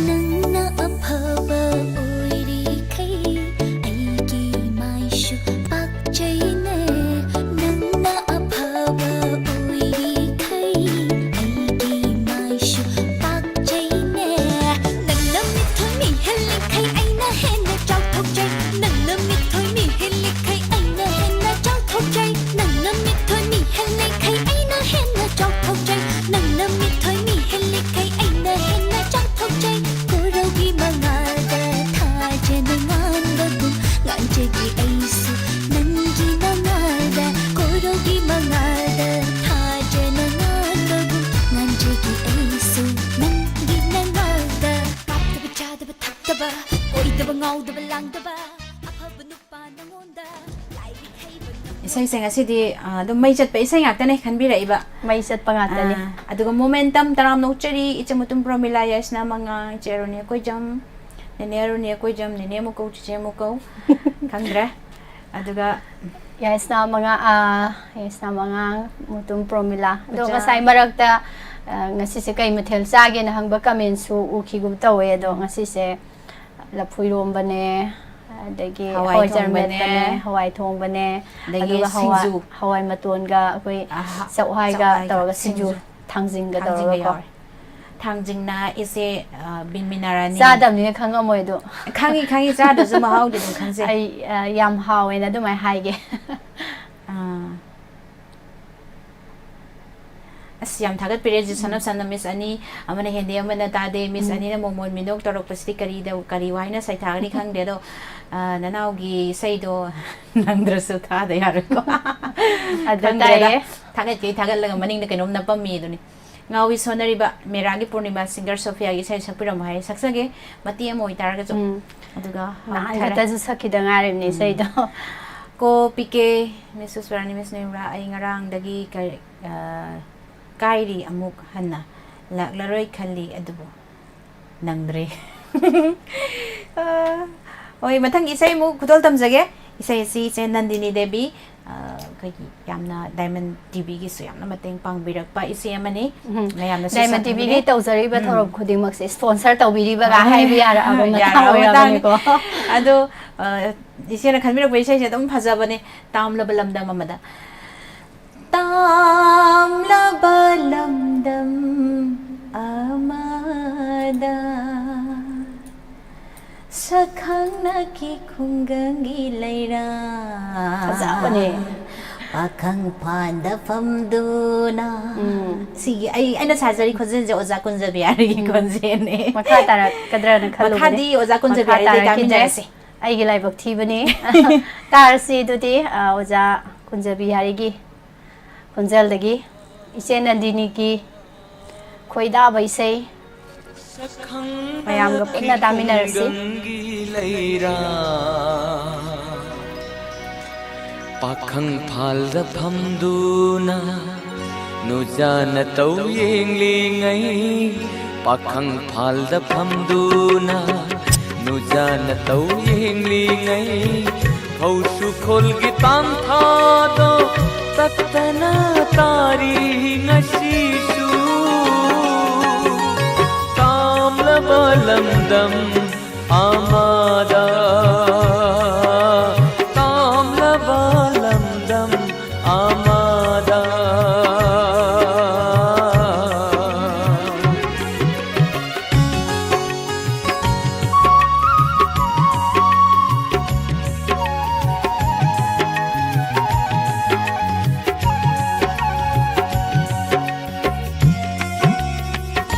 ꯅꯪꯅ ꯑꯐꯕ ꯑꯣꯏꯔꯤꯈꯩ ꯑꯩꯒꯤ ꯃꯥꯏꯁꯨ ꯄꯥꯛꯆꯩꯅꯦ꯫ ꯅꯪꯅ ꯑꯐꯕ ꯑꯣꯏꯔꯤꯈꯩ ꯑꯩꯒꯤ ꯃꯥꯏꯁꯨ ꯄꯥꯛꯆꯩꯅꯦ꯫ ꯅꯪꯅ ꯃꯤꯊꯣꯏ ꯃꯤꯍꯦꯜꯂꯤꯈꯩ ꯑꯩꯅ ꯍꯦꯟꯅ ꯆꯥꯎꯊꯣꯛꯆꯩ꯫ ꯅꯪꯅ ꯃꯤꯊꯣꯏ ꯃꯤꯍꯦꯜꯂꯤꯈꯩ ꯑꯩꯅ ꯍꯦꯟꯅ ꯆꯥꯎꯊꯣꯛꯆꯩ꯫ ꯅꯪꯅ ꯃꯤꯊꯣꯏ ꯃꯤꯍꯦꯜꯂꯤꯈꯩ ꯑꯩꯅ ꯍꯦꯟꯅ ꯆꯥꯎꯊꯣꯛꯆꯩ꯫ ꯅꯪꯅ ꯃꯤꯊꯣꯏ ꯃꯤꯍꯦꯜꯂꯤꯈꯩ ꯑꯩꯅ ꯍꯦꯟꯅ ꯆꯥꯎꯊꯣꯛꯆꯩ꯫ ꯀꯣꯔꯧꯒꯤ ꯃꯉꯥꯜꯗ ꯊꯥꯖꯅ ꯉꯥꯟꯕꯒꯨꯝ ꯉꯥꯟꯖꯒꯦ ꯑꯩꯁꯨ ꯅꯪꯒꯤ ꯅꯉꯥꯜꯗ꯫ ꯀꯣꯔꯧꯒꯤ ꯃꯉꯥꯜꯗ ꯊꯥꯖꯅ ꯉꯥꯟꯕꯒꯨꯝ ꯉꯥꯟꯖꯒꯦ ꯑꯩꯁꯨ ꯅꯪꯒꯤ ꯅꯉꯥꯜꯗ꯫ ꯀꯥꯞꯇꯕ ꯆꯥꯗꯕ ꯊꯛꯇꯕ ꯀꯣꯏꯗꯕ ꯉꯥꯎꯗꯕ ꯂꯥꯡꯗꯕ ꯑꯐꯕ ꯅꯨꯄꯥ ꯅꯉꯣꯟꯗ ꯂꯥꯏꯔꯤꯛ ꯍꯩꯕ ꯅꯪꯉꯣꯟꯗ꯫ ꯏꯁꯩꯁꯦ ꯉꯁꯤꯗꯤ ꯑ, ꯑꯗꯨꯝ ꯃꯩ ꯆꯠꯄ ꯏꯁꯩ ꯉꯥꯛꯇꯅꯦ ꯈꯟꯕꯤꯔꯛꯏꯕ꯫ ꯃꯩ ꯆꯠꯄ ꯉꯥꯛꯇꯅꯤ꯫ ꯑꯥ, ꯑꯗꯨꯒ ꯃꯣꯃꯦꯟꯇꯝ ꯇꯔꯥꯝꯅ ꯑꯣꯛꯆꯔꯤ ꯏꯆꯦ ꯃꯇꯨꯝ ꯄ꯭ꯔꯣꯃꯤꯂꯥ, ꯌꯥꯏꯁꯅꯥ ꯃꯉꯥꯡ, ꯏꯆꯦ ꯑꯔꯨꯅꯤ ꯑꯩꯈꯣꯏꯖꯝ, ꯅꯦꯅꯦ ꯑꯔꯨꯅꯤ ꯑꯩꯈꯣꯏꯖꯝ, ꯅꯦꯅꯦ ꯑꯃꯨꯛ ꯀꯧ, ꯆꯤꯆꯦ ꯑꯃꯨꯛ ꯀꯧ꯫ ꯈꯪꯗ꯭ꯔꯦ꯫ ꯑꯗꯨꯒ ꯌꯥꯏꯁꯅꯥ ꯃꯉꯥ, ꯑꯥ, ꯌꯥꯏꯁꯅꯥ ꯃꯉꯥꯡ, ꯃꯇꯨꯝ ꯄ꯭ꯔꯣꯃꯤꯂꯥ꯫ ꯑꯗꯣ ꯑꯣꯖꯥ꯫ ꯉꯁꯥꯏ ꯃꯔꯛꯇ, ꯑ, ꯉꯁꯤꯁꯦ ꯀꯩ ꯃꯊꯦꯜ ꯆꯥꯒꯦꯅ ꯍꯪꯕ ꯀꯃꯦꯟꯁꯨ ꯎꯈꯤꯒꯨꯝ ꯇꯧꯋꯦ꯫ ꯑꯗꯣ ꯉꯁꯤꯁꯦ ꯂꯐꯨ ꯏꯔꯣꯝꯕꯅꯦ, ꯑꯗꯒꯤ ꯍꯋꯥꯏ ꯍꯋꯥꯏꯖꯥꯔ ꯊꯣꯡꯕꯅꯦ꯫ ꯃꯦꯠꯄꯅꯦ, ꯍꯋꯥꯏ ꯊꯣꯡꯕꯅꯦ, ꯑꯗꯒꯤ ꯑꯗꯨꯒ ꯍꯋꯥꯏ, ꯁꯤꯡꯖꯨ꯫ ꯍꯋꯥꯏ ꯃꯇꯣꯟꯒ ꯑꯩꯈꯣꯏ ꯑꯍ, ꯆꯥꯛꯍꯋꯥꯏꯒ ꯆꯥꯛꯍꯋꯥꯏꯒ ꯇꯧꯔꯒ ꯁꯤꯡꯖꯨ, ꯁꯤꯡꯖꯨ꯫ ꯊꯥꯡꯖꯤꯡꯒ ꯊꯥꯡꯖꯤꯡꯒ ꯇꯧꯔꯒꯀꯣ꯫ ꯌꯥꯎꯔꯦ꯫ ꯊꯥꯡꯖꯤꯡꯅ ꯏꯆꯦ, ꯑ, ꯕꯤꯟꯃꯤꯅꯥ ꯔꯥꯅꯤ꯫ ꯆꯥꯗꯕꯅꯤꯅ ꯈꯪꯉꯝꯃꯣꯏ ꯑꯗꯣ꯫ ꯈꯪꯉꯤ, ꯈꯪꯉꯤ, ꯆꯥꯗ꯭ꯔꯁꯨ ꯃꯍꯥꯎꯗꯤ ꯑꯗꯨꯝ ꯈꯪꯖꯩ꯫ ꯑꯩ, ꯑ, ꯌꯥꯝ ꯍꯥꯎꯋꯦꯅ ꯑꯗꯨꯃꯥꯏꯅ ꯍꯥꯏꯒꯦ꯫ ꯑꯥ꯫ ꯑꯁ, ꯌꯥꯝ ꯊꯥꯒꯠꯄꯤꯔꯦ ꯍꯧꯖꯤꯛ ꯁꯅꯞ ꯁꯅꯞ ꯃꯤꯁ ꯑꯅꯤ, ꯑꯃꯅ ꯍꯦꯟꯗꯦ ꯑꯃꯅ ꯇꯥꯗꯦ, ꯃꯤꯁ ꯑꯅꯤꯅ ꯃꯣꯃꯣꯟ ꯃꯤꯅꯣꯛ ꯇꯧꯔꯛꯄꯁꯤꯗꯤ ꯀꯔꯤꯗ, ꯀꯔꯤ ꯋꯥꯍꯩꯅ ꯁꯩꯊꯥꯒꯅꯤ ꯈꯪꯗꯦ꯫ ꯑꯗꯣ, ꯑ, ꯅꯅꯥꯎꯒꯤ ꯏꯁꯩꯗꯣ ꯅꯪꯗ꯭ꯔꯁꯨ ꯊꯥꯗ ꯌꯥꯔꯣꯏꯀꯣ꯫ ꯑꯗ ꯈꯪꯗ꯭ꯔꯦꯗ꯫ ꯇꯥꯏꯌꯦ꯫ ꯊꯥꯒꯠꯀꯦ ꯊꯥꯒꯠꯂꯒ ꯃꯅꯤꯡꯗ ꯀꯩꯅꯣꯝ ꯅꯞꯄꯝꯃꯤ ꯑꯗꯨꯅꯤ꯫ ꯉꯥꯎꯏ ꯁꯣꯟꯅꯔꯤꯕ ꯃꯦꯔꯥꯒꯤ ꯄꯨꯔꯅꯤꯃꯥ ꯁꯤꯡꯒꯔ ꯁꯣꯐꯤꯌꯥꯒꯤ ꯏꯁꯩ ꯁꯛꯄꯤꯔꯝꯃꯣ ꯍꯥꯏ, ꯁꯛꯆꯒꯦ ꯃꯇꯦꯛ ꯑꯃ ꯑꯣꯏꯇꯥꯔꯒꯁꯨ꯫ ꯎꯝ꯫ ꯑꯗꯨꯒ ꯅꯍꯥꯟ ꯍꯧꯊꯔꯦ꯫ ꯈꯛꯇꯁꯨ ꯁꯛꯈꯤꯗ ꯉꯥꯏꯔꯤꯕꯅꯤ ꯏꯁꯩꯗꯣ꯫ ꯀꯣ ꯄꯤ ꯀꯦ, ꯃꯤꯁ ꯁꯨꯁꯔꯥꯅꯤ, ꯃꯤꯁ ꯅꯤꯔꯃꯂꯥ, ꯑꯩ ꯉꯔꯥꯡꯗꯒꯤ ꯀꯔꯤ, ꯑ, ꯀꯥꯏꯔꯤ ꯑꯃꯨꯛ ꯍꯟꯅ ꯂꯥꯛꯂꯔꯣꯏ ꯈꯜꯂꯤ ꯑꯗꯨꯕꯨ ꯅꯪꯗ꯭ꯔꯦ꯫ ꯑ, ꯍꯣꯏ, ꯃꯊꯪꯒꯤ ꯏꯁꯩ ꯑꯃꯨꯛ ꯈꯨꯗꯣꯜ ꯇꯝꯖꯒꯦ꯫ ꯏꯁꯩ ꯑꯁꯤ ꯏꯆꯦ ꯅꯟꯗꯤꯅꯤ ꯗꯦꯕꯤ, ꯑ, ꯑꯩꯈꯣꯏꯒꯤ ꯌꯥꯝꯅ ꯗꯥꯏꯃꯟ ꯇꯤ ꯚꯤꯒꯤꯁꯨ ꯌꯥꯝꯅ ꯃꯇꯦꯡ ꯄꯥꯡꯕꯤꯔꯛꯄ ꯏꯆꯦ ꯑꯃꯅꯤ꯫ ꯎꯝ꯫ ꯃꯌꯥꯝꯅꯁꯨ ꯗꯥꯏꯃꯟ ꯁꯛ-, ꯇꯤ ꯚꯤꯒꯤ ꯇꯧꯖꯔꯤꯕ ꯎꯝ꯫ ꯊꯧꯔꯝ ꯈꯨꯗꯤꯡꯃꯛꯁꯦ ꯁ꯭ꯄꯣꯟꯁꯔ ꯇꯧꯕꯤꯔꯤꯕꯒ ꯍꯥꯏꯕ ꯌꯥꯔꯛꯑꯕ ꯃꯇꯥꯡ ꯌꯥꯔꯛꯑꯕ ꯃꯇꯥꯡꯅꯤ꯫ ꯑꯣꯏꯔꯕꯅꯤꯀꯣ꯫ ꯑꯗꯣ, ꯑ, ꯏꯆꯦꯅ ꯈꯟꯕꯤꯔꯛꯄ ꯏꯁꯩꯁꯦ ꯑꯗꯨꯝ ꯐꯖꯕꯅꯦ, ꯇꯥꯝꯂꯕ ꯂꯝꯗꯝ ꯑꯃꯗ꯫ ꯇꯥꯝꯂꯕ ꯂꯝꯗꯝ ꯑꯃꯗ ꯁꯛꯈꯪꯅꯈꯤ ꯈꯨꯡꯒꯪꯒꯤ ꯂꯩꯔꯥ꯫ ꯐꯖꯕꯅꯦ꯫ ꯄꯥꯈꯪ ꯐꯥꯟꯗ ꯐꯝꯗꯨꯅ꯫ ꯎꯝ꯫ ꯁꯤꯒꯤ ꯑꯩ, ꯑꯩꯅ ꯁꯥꯖꯔꯤ ꯈꯣꯟꯖꯦꯜꯁꯦ ꯑꯣꯖꯥ ꯀꯨꯟꯖꯕꯤꯍꯥꯔꯤꯒꯤ ꯎꯝ꯫ ꯈꯣꯟꯖꯦꯜꯅꯦ꯫ ꯃꯈꯥ ꯇꯥꯔꯛꯀꯗ꯭ꯔꯅ ꯈꯜꯂꯨꯕꯅꯦ꯫ ꯃꯈꯥꯗꯤ ꯑꯣꯖꯥ ꯀꯨꯟꯖꯕꯤꯍꯥꯔꯤꯗꯩ ꯃꯈꯥ ꯇꯥꯔꯛꯈꯤꯗ꯭ꯔꯦ꯫ ꯇꯥꯃꯤꯟꯅꯔꯁꯤ꯫ ꯑꯩꯒꯤ ꯂꯥꯏꯕꯛ ꯊꯤꯕꯅꯤ꯫ ꯇꯥꯔꯁꯤ ꯑꯗꯨꯗꯤ, ꯑ, ꯑꯣꯖꯥ ꯀꯨꯟꯖꯕꯤꯍꯥꯔꯤꯒꯤ ꯈꯣꯟꯖꯦꯜꯗꯒꯤ ꯏꯆꯦ ꯅꯟꯗꯤꯅꯤꯒꯤ ꯈꯣꯏꯗꯥꯕ ꯏꯁꯩ ꯃꯌꯥꯝꯒ ꯄꯨꯟꯅ ꯇꯥꯃꯤꯟꯅꯔꯁꯤ꯫ ꯂꯩꯔꯥ꯫ ꯄꯥꯈꯪ ꯐꯥꯜꯗ ꯐꯝꯗꯨꯅ ꯅꯨꯖꯥꯅ ꯇꯧ ꯌꯦꯡꯂꯤꯉꯩ, ꯄꯥꯈꯪ ꯐꯥꯜꯗ ꯐꯝꯗꯨꯅ ꯅꯨꯖꯥꯅ ꯇꯧ ꯌꯦꯡꯂꯤꯉꯩ, ꯐꯧꯁꯨ ꯈꯣꯜꯒꯤ ꯇꯥꯟꯊꯥꯗꯣ ꯇꯠꯇꯅ ꯇꯥꯔꯤ ꯉꯁꯤꯁꯨ꯫ ꯇꯥꯝꯂꯕ ꯂꯝꯗꯝ ꯑꯃꯗ, ꯇꯥꯝꯂꯕ ꯂꯝꯗꯝ ꯑꯃꯗ꯫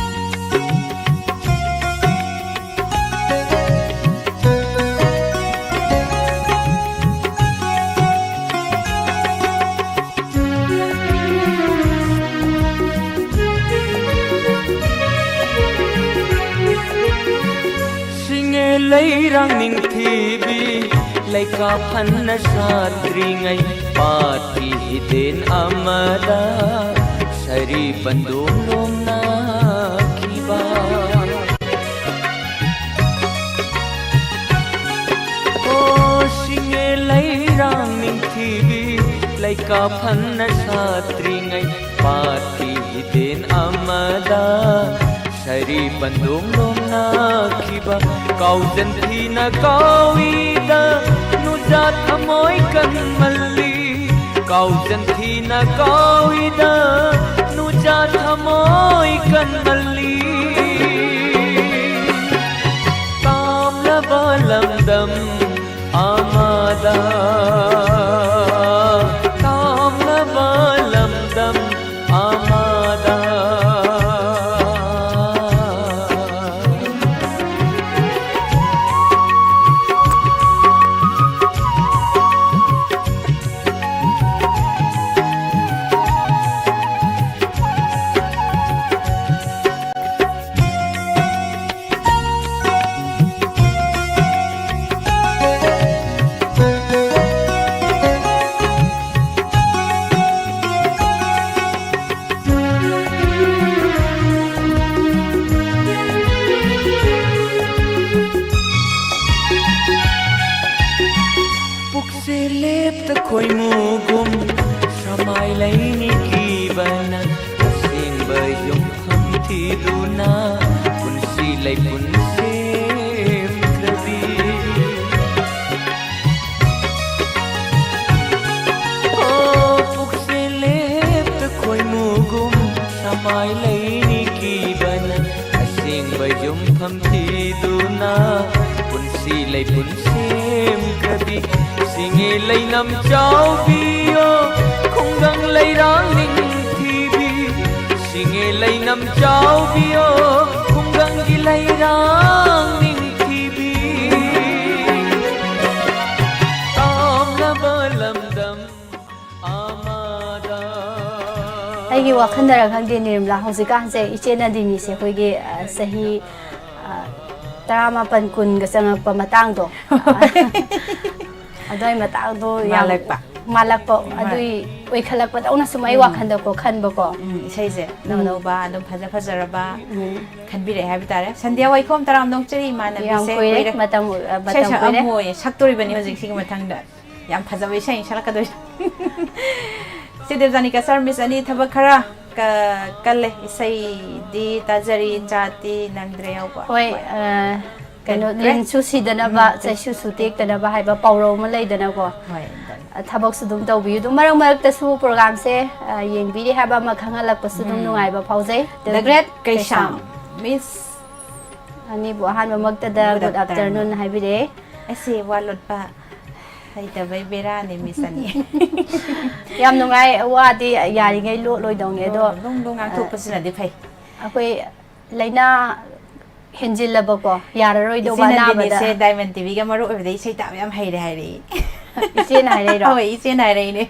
ꯂꯩꯔꯥꯡ ꯅꯤꯡꯊꯤꯕꯤ ꯂꯩꯀꯥ ꯐꯟꯅ ꯁꯥꯠꯇ꯭ꯔꯤꯉꯩ ꯄꯥꯠꯀꯤ ꯍꯤꯗꯦꯟ ꯑꯃꯗ ꯁꯥꯔꯤ ꯄꯟꯗꯣꯡ ꯂꯣꯝꯅꯈꯤꯕ꯫ ꯑꯣ ꯁꯤꯡꯉꯦ ꯂꯩꯔꯥꯡ ꯅꯤꯡꯊꯤꯕꯤ ꯂꯩꯀꯥ ꯐꯟꯅ ꯁꯥꯠꯇ꯭ꯔꯤꯉꯩ ꯄꯥꯠꯀꯤ ꯍꯤꯗꯦꯟ ꯑꯃꯗ ꯁꯥꯔꯤ ꯄꯟꯗꯣꯡ ꯂꯣꯝꯅꯈꯤꯕ꯫ ꯀꯥꯎꯖꯟ ꯊꯤꯅ ꯀꯥꯎꯏꯗ ꯅꯨꯖꯥ ꯊꯃꯣꯏ ꯀꯟꯃꯜꯂꯤ꯫ ꯀꯥꯎꯖꯟ ꯊꯤꯅ ꯀꯥꯎꯏꯗ ꯅꯨꯖꯥ ꯊꯃꯣꯏ ꯀꯟꯃꯜꯂꯤ꯫ ꯇꯥꯝꯂꯕ ꯂꯝꯗꯝ ꯑꯃꯗ, ꯇꯥꯝꯂꯕ ꯂꯝꯗꯝ ꯑꯃꯗ꯫ ꯄꯨꯛꯁꯦ ꯂꯦꯞꯇ ꯈꯣꯏꯃꯨꯒꯨꯝ ꯁꯃꯥꯏ ꯂꯩꯅꯤ ꯀꯤꯕꯅ ꯑꯁꯦꯡꯕ ꯌꯨꯝꯐꯝ ꯊꯤꯗꯨꯅ ꯄꯨꯟꯁꯤ ꯂꯩꯄꯨꯟ ꯁꯦꯝꯈ꯭ꯔꯕꯤ꯫ ꯑꯣ ꯄꯨꯛꯁꯦ ꯂꯦꯞꯇ ꯈꯣꯏꯃꯨꯒꯨꯝ ꯁꯃꯥꯏ ꯂꯩꯅꯤ ꯀꯤꯕꯅ ꯑꯁꯦꯡꯕ ꯌꯨꯝꯐꯝ ꯊꯤꯗꯨꯅ ꯄꯨꯟꯁꯤ ꯂꯩꯄꯨꯟ ꯁꯦꯝꯈ꯭ꯔꯕꯤ꯫ ꯁꯤꯡꯉꯦ ꯂꯩꯅꯝ ꯆꯥꯎꯕꯤꯌꯣ ꯈꯨꯡꯒꯪ ꯂꯩꯔꯥꯡ ꯅꯤꯡꯊꯤꯕꯤ꯫ ꯁꯤꯡꯉꯦ ꯂꯩꯅꯝ ꯆꯥꯎꯕꯤꯌꯣ ꯈꯨꯡꯒꯪꯒꯤ ꯂꯩꯔꯥꯡ ꯅꯤꯡꯊꯤꯕꯤ꯫ ꯇꯥꯝꯂꯕ ꯂꯝꯗꯝ ꯑꯃꯗ꯫ ꯑꯩꯒꯤ ꯋꯥꯈꯜꯗꯔ ꯈꯪꯗꯦ, ꯅꯤꯔꯃꯂꯥ, ꯍꯧꯖꯤꯛꯀꯥꯟꯁꯦ ꯏꯆꯦ ꯅꯟꯗꯤꯅꯤꯁꯦ ꯑꯩꯈꯣꯏꯒꯤ, ꯑ, ꯆꯍꯤ, ꯑ, ꯇꯔꯥꯃꯥꯄꯟ ꯀꯨꯟꯒ ꯆꯪꯉꯛꯄ ꯃꯇꯥꯡꯗꯣ꯫ ꯑꯗꯨꯋꯥꯏ ꯃꯇꯥꯡꯗꯣ ꯌꯥꯝ ꯃꯥꯜꯂꯛꯄ꯫ ꯃꯥꯜꯂꯛꯄ, ꯍꯣꯏ꯫ ꯑꯗꯨꯏ ꯑꯣꯏꯈꯠꯂꯛꯄꯗꯧꯅ ꯁꯨꯝ ꯑꯩ ꯎꯝ꯫ ꯋꯥꯈꯜꯗꯀꯣ ꯈꯟꯕꯀꯣ꯫ ꯎꯝ, ꯏꯁꯩꯁꯦ ꯑꯅꯧ ꯎꯝ꯫ ꯑꯅꯧꯕ, ꯑꯗꯨꯝ ꯐꯖ ꯐꯖꯔꯕ ꯎꯝ꯫ ꯈꯟꯕꯤꯔꯛꯑꯦ ꯍꯥꯏꯕ ꯇꯥꯔꯦ꯫ ꯁꯟꯙ꯭ꯌꯥ ꯋꯥꯏꯈꯣꯝ, ꯇꯔꯥꯝꯅ ꯑꯣꯛꯆꯔꯤ ꯏꯃꯥꯟꯅꯕꯤꯁꯦ꯫ ꯌꯥꯝ ꯀꯨꯏꯔꯦ, ꯀꯨꯏꯔꯦ꯫ ꯃꯇꯝ, ꯑ, ꯏꯁꯩ ꯃꯇꯝ ꯀꯨꯏꯔꯦ꯫ ꯁꯛꯑꯝꯃꯣꯏꯌꯦ, ꯁꯛꯇꯣꯔꯤꯕꯅꯤ ꯍꯧꯖꯤꯛ ꯁꯤꯒꯤ ꯃꯊꯪꯗ꯫ ꯌꯥꯝ ꯐꯖꯕ ꯏꯁꯩ ꯁꯛꯂꯛꯀꯗꯣꯏꯅꯤ꯫ ꯁꯤ ꯗꯦꯕꯖꯥꯅꯤ ꯀꯁꯥꯔ, ꯃꯤꯁ ꯑꯅꯤ ꯊꯕꯛ ꯈꯔ ꯀ-, ꯀꯜꯂꯦ꯫ ꯏꯁꯩꯗꯤ ꯇꯥꯖꯔꯤ, ꯆꯥꯠꯇꯤ ꯅꯪꯗ꯭ꯔꯦ ꯌꯥꯎꯕ꯫ ꯍꯣꯏ, ꯍꯣꯏ꯫ ꯑ, ꯀꯩꯅꯣ, ꯀꯟꯈ꯭ꯔꯦ꯫ ꯂꯤꯟꯁꯨ ꯁꯤꯗꯅꯕ, ꯎꯝ, ꯆꯩꯁꯨꯁꯨ ꯇꯦꯛꯇꯅꯕ ꯍꯥꯏꯕ ꯄꯥꯎꯔꯧ ꯑꯃ ꯂꯩꯗꯅꯀꯣ꯫ ꯍꯣꯏ, ꯑꯗꯨꯅꯤ꯫ ꯑ, ꯊꯕꯛꯁꯨ ꯑꯗꯨꯝ ꯇꯧꯕꯤꯌꯨ꯫ ꯑꯗꯨꯝ ꯃꯔꯛ ꯃꯔꯛꯇꯁꯨ ꯄ꯭ꯔꯣꯒ꯭ꯔꯥꯝꯁꯦ, ꯑ, ꯌꯦꯡꯕꯤꯔꯤ ꯍꯥꯏꯕ ꯑꯃ ꯈꯪꯍꯜꯂꯛꯄꯁꯨ ꯑꯗꯨꯝ ꯎꯝ꯫ ꯅꯨꯡꯉꯥꯏꯕ ꯐꯥꯎꯖꯩ꯫ The The Great Great ꯀꯩꯁꯥꯝ꯫ ꯀꯩꯁꯥꯝ꯫ ꯃꯤꯁ ꯑꯅꯤꯕꯨ ꯑꯍꯥꯟꯕꯃꯛꯇꯗ good good afternoon afternoon ꯍꯥꯏꯕꯤꯔꯛꯑꯦ꯫ ꯑꯩꯁꯦ ꯋꯥ ꯂꯣꯠꯄ ꯍꯩꯇꯕꯩ ꯕꯦꯔꯥꯅꯦ, ꯃꯤꯁ ꯑꯅꯤ꯫ ꯌꯥꯝ ꯅꯨꯡꯉꯥꯏ, ꯋꯥꯗꯤ ꯌꯥꯔꯤꯉꯩ ꯂꯣꯠꯂꯣꯏꯗꯧꯅꯦ, ꯑꯗꯣ, ꯂꯣꯟ-, ꯂꯣꯟ-, ꯂꯣꯟ ꯑ, ꯉꯥꯡꯊꯣꯛꯄꯁꯤꯅꯗꯤ ꯐꯩ꯫ ꯑꯩꯈꯣꯏ ꯂꯥꯏꯅꯥ ꯍꯦꯟꯖꯤꯜꯂꯕꯀꯣ, ꯌꯥꯔꯔꯣꯏꯗꯧꯕ ꯏꯆꯦ ꯑꯅꯥꯕꯗ꯫ ꯅꯟꯗꯤꯅꯤꯁꯦ Diamond ꯇꯤꯚꯤꯒ ꯃꯔꯨꯞ ꯑꯣꯏꯕꯗ ꯏꯁꯩ ꯇꯥꯕ ꯌꯥꯝ ꯍꯩꯔꯦ ꯍꯥꯏꯔꯛꯏ꯫ ꯏꯆꯦꯅ ꯍꯥꯏꯔꯛꯏꯔꯣ? ꯍꯣꯏ, ꯏꯆꯦꯅ ꯍꯥꯏꯔꯛꯏꯅꯦ꯫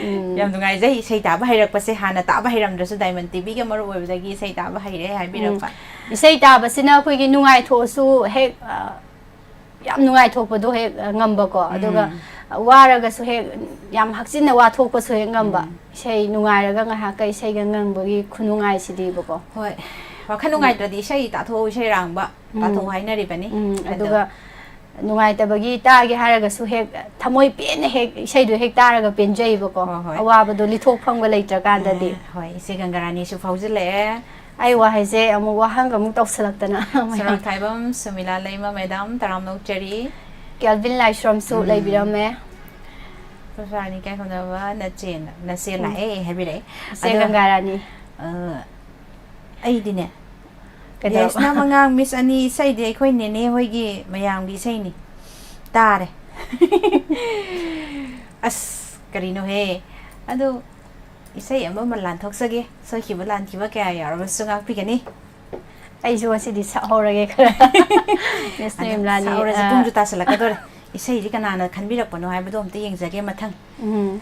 ꯎꯝ꯫ ꯌꯥꯝ ꯅꯨꯡꯉꯥꯏꯖꯩ ꯏꯁꯩ ꯇꯥꯕ ꯍꯩꯔꯛꯄꯁꯦ, ꯍꯥꯟꯅ ꯇꯥꯕ ꯍꯩꯔꯝꯗ꯭ꯔꯁꯨ Diamond ꯇꯤꯚꯤꯒ ꯃꯔꯨꯞ ꯑꯣꯏꯕꯗꯒꯤ ꯏꯁꯩ ꯇꯥꯕ ꯍꯩꯔꯦ ꯎꯝ꯫ ꯍꯥꯏꯕꯤꯔꯛꯄ꯫ ꯏꯁꯩ ꯇꯥꯕꯁꯤꯅ ꯑꯩꯈꯣꯏꯒꯤ ꯅꯨꯡꯉꯥꯏꯊꯣꯛꯑꯁꯨ ꯍꯦꯛ, ꯑ, ꯌꯥꯝ ꯅꯨꯡꯉꯥꯏꯊꯣꯛꯄꯗꯣ ꯍꯦꯛ, ꯑ, ꯉꯝꯕꯀꯣ꯫ ꯑꯗꯨꯒ ꯎꯝ꯫ ꯋꯥꯔꯒꯁꯨ ꯍꯦꯛ ꯌꯥꯝ ꯍꯛꯆꯤꯟꯅ ꯋꯥꯊꯣꯛꯄꯁꯨ ꯍꯦꯛ ꯉꯝꯕ꯫ ꯎꯝ꯫ ꯏꯁꯩ ꯅꯨꯡꯉꯥꯏꯔꯒ ꯉꯥꯏꯍꯥꯛꯀ ꯏꯁꯩꯒ ꯉꯪꯕꯒꯤ ꯈꯨꯅꯨꯡꯉꯥꯏꯁꯤꯗꯤꯕꯀꯣ꯫ ꯍꯣꯏ꯫ ꯋꯥꯈꯜ ꯎꯝ꯫ ꯅꯨꯡꯉꯥꯏꯇ꯭ꯔꯗꯤ ꯏꯁꯩ ꯇꯥꯊꯣꯛꯎ, ꯏꯁꯩ ꯑꯔꯥꯡꯕ ꯎꯝ꯫ ꯇꯥꯊꯣꯛꯎ ꯍꯥꯏꯅꯔꯤꯕꯅꯤ꯫ ꯎꯝ, ꯑꯗꯣ ꯑꯗꯨꯒ ꯅꯨꯡꯉꯥꯏꯇꯕꯒꯤ ꯇꯥꯒꯦ ꯍꯥꯏꯔꯒꯁꯨ ꯍꯦꯛ ꯊꯃꯣꯏ ꯄꯦꯟꯅ ꯍꯦꯛ ꯏꯁꯩꯗꯣ ꯍꯦꯛ ꯇꯥꯔꯒ ꯄꯦꯟꯖꯩꯕꯀꯣ꯫ ꯍꯣꯏ, ꯍꯣꯏ꯫ ꯑꯋꯥꯕꯗꯣ ꯂꯤꯊꯣꯛꯐꯝꯒ ꯂꯩꯇ꯭ꯔꯀꯥꯟꯗꯗꯤ꯫ ꯑꯦ, ꯍꯣꯏ, ꯏꯆꯦ ꯒꯪꯒꯥꯔꯥꯅꯤꯁꯨ ꯐꯥꯎꯖꯤꯜꯂꯛꯑꯦ꯫ ꯑꯩ ꯋꯥꯍꯩꯁꯦ ꯑꯃꯨꯛ ꯋꯥꯍꯪ ꯑꯃꯨꯛ ꯇꯧꯁꯤꯜꯂꯛꯇꯅ꯫ ꯁꯣꯔꯥꯡꯊꯥꯏꯕꯝ ꯁꯨꯃꯤꯂꯥ ꯂꯩꯃ ꯃꯦꯗꯥꯝ, ꯇꯔꯥꯝꯅ ꯑꯣꯛꯆꯔꯤ꯫ ꯀꯦꯜꯚꯤꯟ ꯂꯥꯏꯁ꯭ꯔꯝꯁꯨ ꯎꯝ꯫ ꯂꯩꯕꯤꯔꯝꯃꯦ꯫ ꯄꯨꯁꯄꯥꯔꯥꯅꯤ ꯏꯀꯥꯏꯈꯨꯝꯅꯕ ꯅꯆꯦꯅ, ꯅꯆꯦ ꯎꯝ꯫ ꯂꯥꯛꯑꯦ ꯍꯥꯏꯕꯤꯔꯛꯑꯦ꯫ ꯏꯆꯦ ꯑꯗꯣ, ꯒꯪꯒꯥꯔꯥꯅꯤ꯫ ꯑ, ꯑꯩꯗꯤꯅꯦ, ꯀꯩꯗꯧꯔꯕ? ꯌꯥꯏꯁꯅꯥ ꯃꯉꯥꯡ, ꯃꯤꯁ ꯑꯅꯤ, ꯏꯁꯩꯗꯤ ꯑꯩꯈꯣꯏ ꯅꯦꯅꯦ ꯍꯣꯏꯒꯤ ꯃꯌꯥꯝꯒꯤ ꯏꯁꯩꯅꯤ꯫ ꯇꯥꯔꯦ꯫ ꯑꯁ, ꯀꯔꯤꯅꯣꯍꯦ? ꯑꯗꯨ ꯏꯁꯩ ꯑꯃ ꯑꯃ ꯂꯥꯟꯊꯣꯛꯆꯒꯦ꯫ ꯁꯣꯏꯈꯤꯕ ꯂꯥꯟꯈꯤꯕ ꯀꯌꯥ ꯌꯥꯎꯔꯕꯁꯨ ꯉꯥꯛꯄꯤꯒꯅꯤ꯫ ꯑꯩꯁꯨ ꯉꯁꯤꯗꯤ ꯁꯛꯍꯧꯔꯒꯦ ꯈꯔ꯫ ꯃꯤꯁ ꯑꯗ ꯅꯤꯔꯃꯂꯥꯅꯤ, ꯁꯛꯍꯧꯔꯁꯤ, ꯑ, ꯄꯨꯡꯁꯨ ꯇꯥꯁꯜꯂꯛꯀꯗꯧꯔꯦ꯫ ꯏꯁꯩꯗꯤ ꯀꯅꯥꯅ ꯈꯟꯕꯤꯔꯛꯄꯅꯣ ꯍꯥꯏꯕꯗꯣ ꯑꯝꯇ ꯌꯦꯡꯖꯒꯦ ꯃꯊꯪ꯫ ꯎꯝ꯫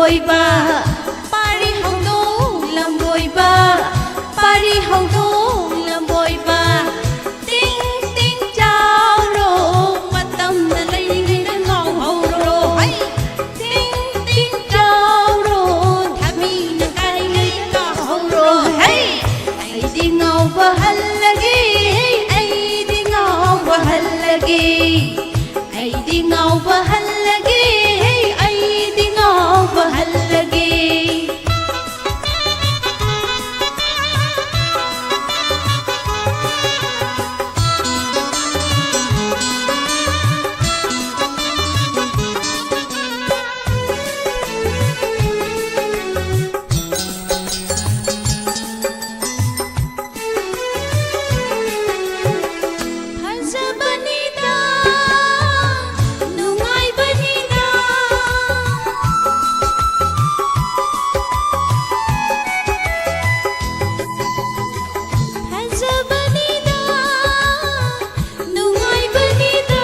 ꯂꯝꯕꯣꯏꯕ, ꯄꯥꯔꯤ ꯍꯧꯗꯣꯡ ꯂꯝꯕꯣꯏꯕ, ꯄꯥꯔꯤ ꯍꯧꯗꯣꯡ ꯂꯝꯕꯣꯏꯕ, ꯇꯤꯡ ꯇꯤꯡ ꯆꯥꯎꯔꯣ, ꯃꯇꯝꯅ ꯂꯩꯔꯤꯉꯩꯗ ꯉꯥꯎꯍꯧꯔꯣ꯫ ꯍꯩ! ꯇꯤꯡ ꯇꯤꯡ ꯆꯥꯎꯔꯣ, ꯊꯕꯤꯅ ꯀꯥꯏꯔꯤꯉꯩꯗ ꯀꯥꯎꯍꯧꯔꯣ꯫ ꯍꯩ! ꯑꯩꯗꯤ ꯉꯥꯎꯕ ꯍꯜꯂꯒꯦ, ꯑꯩꯗꯤ ꯉꯥꯎꯕ ꯍꯜꯂꯒꯦ꯫ ꯑꯩꯗꯤ ꯉꯥꯎꯕ ꯍꯜꯂꯒꯦ, ꯑꯩꯗꯤ ꯉꯥꯎꯕ ꯍꯜꯂꯒꯦ꯫ ꯐꯖꯕꯅꯤꯗ, ꯅꯨꯡꯉꯥꯏꯕꯅꯤꯗ꯫ ꯐꯖꯕꯅꯤꯗ, ꯅꯨꯡꯉꯥꯏꯕꯅꯤꯗ꯫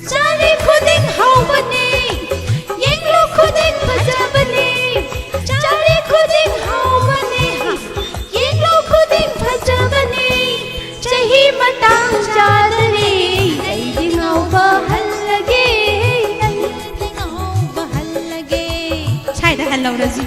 ꯆꯥꯔꯤ ꯈꯨꯗꯤꯡ ꯍꯥꯎꯕꯅꯦ, ꯌꯦꯡꯂꯨ ꯈꯨꯗꯤꯡ ꯐꯖꯕꯅꯦ꯫ ꯆꯥꯔꯤ ꯈꯨꯗꯤꯡ ꯍꯥꯎꯕꯅꯦ, ꯌꯦꯡꯂꯨ ꯈꯨꯗꯤꯡ ꯐꯖꯕꯅꯦ꯫ ꯆꯍꯤ ꯃꯇꯥꯡ ꯆꯥꯗꯅꯦ, ꯑꯩꯗꯤ ꯉꯥꯎꯕ ꯍꯜꯂꯒꯦ, ꯑꯩꯗꯤ ꯉꯥꯎꯕ ꯍꯜꯂꯒꯦ꯫ ꯁ꯭ꯋꯥꯏꯗ ꯍꯜꯍꯧꯔꯁꯤ꯫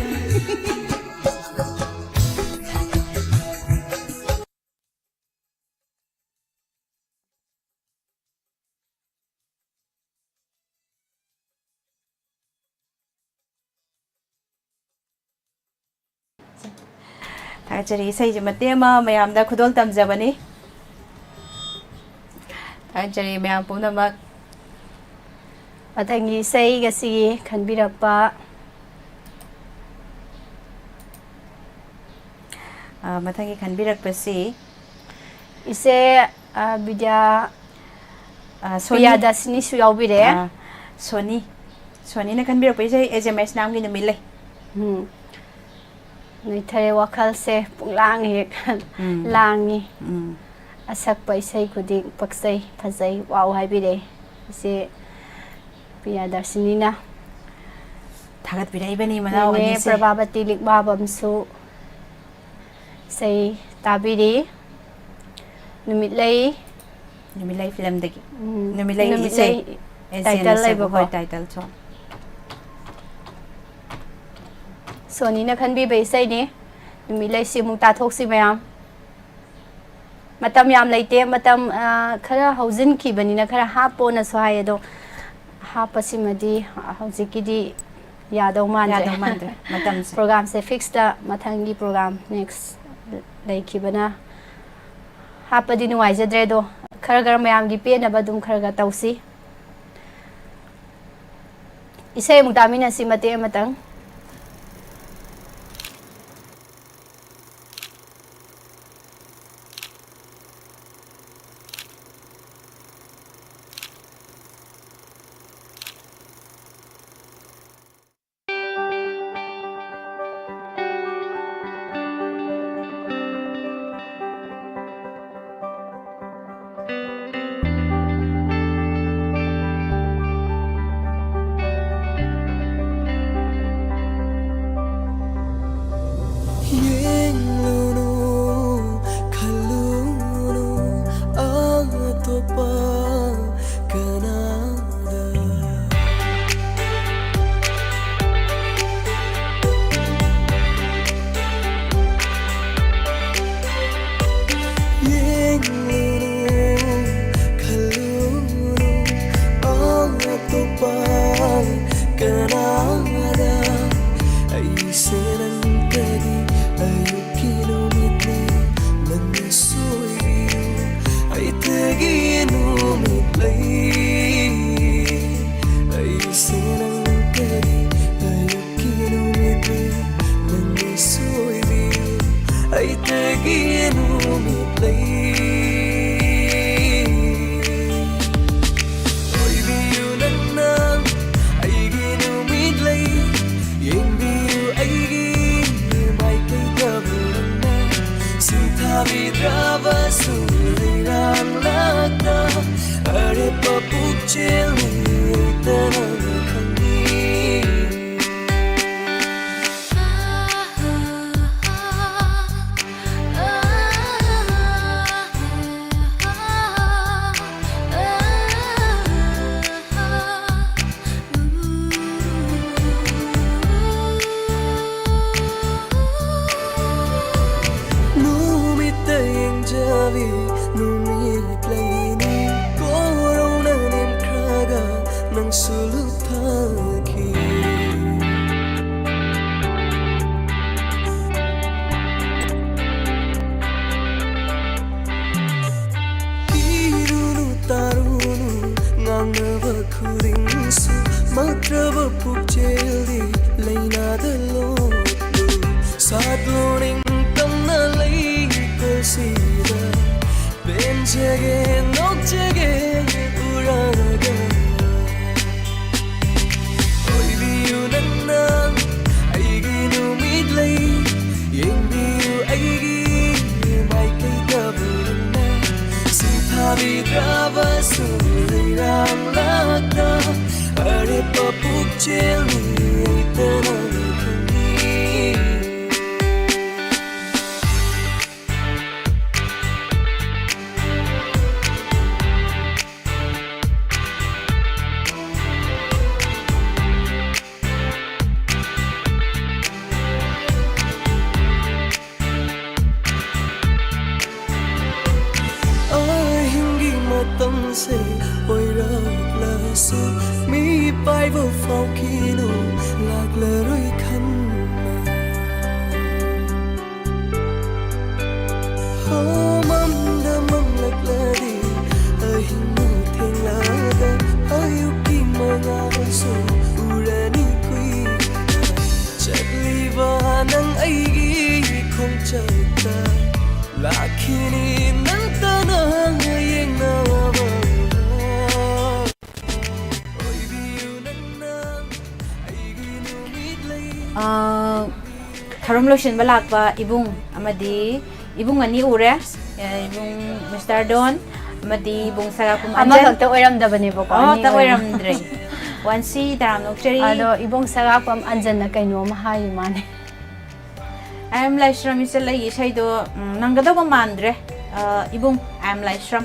ꯊꯥꯒꯠꯆꯔꯤ꯫ ꯏꯁꯩꯁꯦ ꯃꯇꯦꯛ ꯑꯃ ꯃꯌꯥꯝꯗ ꯈꯨꯗꯣꯜ ꯇꯝꯖꯕꯅꯤ꯫ ꯊꯥꯒꯠꯆꯔꯤ ꯃꯌꯥꯝ ꯄꯨꯝꯅꯃꯛ꯫ ꯃꯊꯪꯒꯤ ꯏꯁꯩ ꯉꯁꯤꯒꯤ ꯈꯟꯕꯤꯔꯛꯄ꯫ ꯑ, ꯃꯊꯪꯒꯤ ꯈꯟꯕꯤꯔꯛꯄꯁꯤ ꯏꯆꯦ, ꯑ, ꯕꯤꯗ꯭ꯌꯥ, ꯑ, ꯁꯣꯅꯤ꯫ ꯄ꯭ꯔꯤꯌꯥꯗꯔꯁꯤꯅꯤꯁꯨ ꯌꯥꯎꯕꯤꯔꯦ꯫ ꯑ, ꯁꯣꯅꯤ꯫ ꯁꯣꯅꯤꯅ ꯈꯟꯕꯤꯔꯛꯄ ꯏꯁꯩ ꯑꯦꯖꯦ ꯃꯩꯁꯅꯥꯝꯒꯤ ꯅꯨꯃꯤꯠ ꯂꯩ꯫ ꯎꯝ꯫ ꯅꯣꯏꯊꯔꯦ ꯋꯥꯈꯜꯁꯦ ꯄꯨꯡꯂꯥꯡ ꯍꯦꯛ ꯎꯝ꯫ ꯂꯥꯡꯉꯤ꯫ ꯎꯝ꯫ ꯑꯁꯛꯄ ꯏꯁꯩ ꯈꯨꯗꯤꯡ ꯄꯛꯆꯩ, ꯐꯖꯩ, ꯋꯥꯎ ꯍꯥꯏꯕꯤꯔꯛꯑꯦ ꯏꯆꯦ ꯄ꯭ꯔꯤꯌꯥꯗꯔꯁꯤꯅꯤꯅ꯫ ꯊꯥꯒꯠꯄꯤꯔꯛꯏꯕꯅꯤ ꯃꯅꯥꯎ ꯅꯦꯅꯦ ꯑꯅꯤꯁꯦ꯫ ꯄ꯭ꯔꯚꯥꯕꯇꯤ ꯂꯤꯛꯃꯥꯕꯝꯁꯨ ꯏꯁꯩ ꯇꯥꯕꯤꯔꯤ꯫ ꯅꯨꯃꯤꯠꯂꯩ ꯅꯨꯃꯤꯠꯂꯩ ꯐꯤꯂꯝꯗꯒꯤ꯫ ꯎꯝ, ꯅꯨꯃꯤꯠꯂꯩ ꯅꯨꯃꯤꯠꯂꯩ ꯏꯁꯩ꯫ ꯑꯦꯟ ꯁꯤ ꯑꯦꯟ title ꯑꯦꯁ ꯂꯩꯕꯀꯣ꯫ ꯍꯣꯏ, title song꯫ ꯁꯣꯅꯤꯅ ꯈꯟꯕꯤꯕ ꯏꯁꯩꯅꯤ꯫ ꯅꯨꯃꯤꯠꯂꯩꯁꯤ ꯑꯃꯨꯛ ꯇꯥꯊꯣꯛꯁꯤ ꯃꯌꯥꯝ꯫ ꯃꯇꯝ ꯌꯥꯝ ꯂꯩꯇꯦ, ꯃꯇꯝ, ꯑ, ꯈꯔ ꯍꯧꯖꯤꯟꯈꯤꯕꯅꯤꯅ ꯈꯔ ꯍꯥꯞꯄꯣꯅꯁꯨ ꯍꯥꯏ, ꯑꯗꯣ ꯍꯥꯞꯄꯁꯤꯃꯗꯤ ꯍꯧꯖꯤꯛꯀꯤꯗꯤ ꯌꯥꯗꯧ ꯃꯥꯟꯗ꯭ꯔꯦ꯫ ꯌꯥꯗꯧ ꯃꯥꯟꯗ꯭ꯔꯦ ꯃꯇꯝꯁꯦ꯫ Programꯁꯦ fixꯇ ꯃꯊꯪꯒꯤ program next ꯂꯩꯈꯤꯕꯅ ꯍꯥꯞꯄꯗꯤ ꯅꯨꯡꯉꯥꯏꯖꯗ꯭ꯔꯦ, ꯑꯗꯣ ꯈꯔ ꯈꯔ ꯃꯌꯥꯝꯒꯤ ꯄꯦꯟꯅꯕ ꯑꯗꯨꯝ ꯈꯔ ꯈꯔ ꯇꯧꯁꯤ꯫ ꯏꯁꯩ ꯑꯃꯨꯛ ꯇꯥꯃꯤꯟꯅꯁꯤ ꯃꯇꯦꯛ ꯑꯃꯇꯪ꯫ ꯄꯨꯛꯆꯦꯜꯗꯤ ꯂꯩꯅꯥꯗ ꯂꯣꯠꯂꯨ꯫ ꯁꯥꯠꯂꯣ ꯅꯤꯡꯇꯝꯅ ꯂꯩꯀꯣꯜꯁꯤꯗ꯫ ꯄꯦꯟꯖꯒꯦ ꯅꯣꯛꯆꯒꯦ ꯎꯔꯒ꯫ ꯑꯣꯏꯕꯤꯌꯨ ꯅꯪꯅ ꯑꯩꯒꯤ ꯅꯨꯃꯤꯠꯂꯩ꯫ ꯌꯦꯡꯕꯤꯌꯨ ꯑꯩꯒꯤ ꯃꯥꯏꯀꯩꯗ ꯄꯨꯔꯨꯝꯅ꯫ ꯁꯤꯊꯥꯕꯤꯗ꯭ꯔꯕꯁꯨ ꯂꯩꯔꯥꯡꯂꯛꯇ ꯑꯔꯦꯞꯄ ꯄꯨꯛꯆꯦꯜꯅꯤ ꯑꯩꯇꯅ ꯈꯪꯏ꯫ ꯑꯍꯤꯡꯒꯤ ꯃꯇꯝꯁꯦ ꯑꯣꯏꯔꯛꯂꯁꯨ ꯃꯤꯄꯥꯏꯕ ꯐꯥꯎꯈꯤꯅꯨ ꯂꯥꯛꯂꯔꯣꯏ ꯈꯟꯅ꯫ ꯍꯣ, ꯃꯝꯅ ꯃꯝꯂꯛꯂꯗꯤ ꯑꯍꯤꯡ ꯊꯦꯡꯂꯒ ꯑꯌꯨꯛꯀꯤ ꯃꯉꯥꯜꯁꯨ ꯎꯔꯅꯤ ꯀꯨꯏꯅ꯫ ꯆꯠꯂꯤꯕ ꯅꯪ ꯑꯩꯒꯤ ꯈꯣꯡꯆꯠꯇ ꯂꯥꯛꯈꯤꯅꯤ ꯅꯪꯇꯅ ꯌꯦꯡꯅꯕ꯫ ꯑꯣꯏꯕꯤꯌꯨ ꯅꯪꯅ ꯑꯩꯒꯤ ꯅꯨꯃꯤꯠꯂꯩ꯫ ꯑꯥ, ꯊꯧꯔꯝ ꯂꯣꯏꯁꯤꯟꯕ ꯂꯥꯛꯄ ꯏꯕꯨꯡ ꯑꯃꯗꯤ ꯏꯕꯨꯡ ꯑꯅꯤ ꯎꯔꯦ꯫ ꯑꯦ, ꯏꯕꯨꯡ ꯃꯤꯁꯇꯔ ꯗꯣꯟ ꯑꯃꯗꯤ ꯏꯕꯨꯡ ꯁꯒꯥꯛꯄꯝ ꯑꯟꯖꯟ꯫ ꯑꯃꯈꯛꯇ ꯑꯣꯏꯔꯝꯗꯕꯅꯦꯕꯀꯣ, ꯑꯅꯤ ꯑꯃꯠꯇ ꯑꯣꯏꯔꯝ-, ꯑꯣꯏꯔꯝꯗ꯭ꯔꯦ꯫ ꯋꯥꯟꯁꯤ ꯇꯔꯥꯝ ꯅꯣꯛꯆꯔꯤ꯫ ꯑꯗꯣ ꯏꯕꯨꯡ ꯁꯒꯥꯛꯄꯝ ꯑꯟꯖꯟꯅ ꯀꯩꯅꯣꯝꯃ ꯍꯥꯏꯔꯤ ꯃꯥꯅꯦ꯫ ꯑꯥꯏ ꯑꯦꯝ ꯂꯥꯏꯁ꯭ꯔꯝ ꯏꯆꯜ ꯑꯩꯒꯤ ꯏꯁꯩꯗꯣ, ꯎꯝ, ꯅꯪꯒꯗꯧꯕ ꯃꯥꯟꯗ꯭ꯔꯦ꯫ ꯑ, ꯏꯕꯨꯡ, ꯑꯥꯏ ꯑꯦꯝ ꯂꯥꯏꯁ꯭ꯔꯝ꯫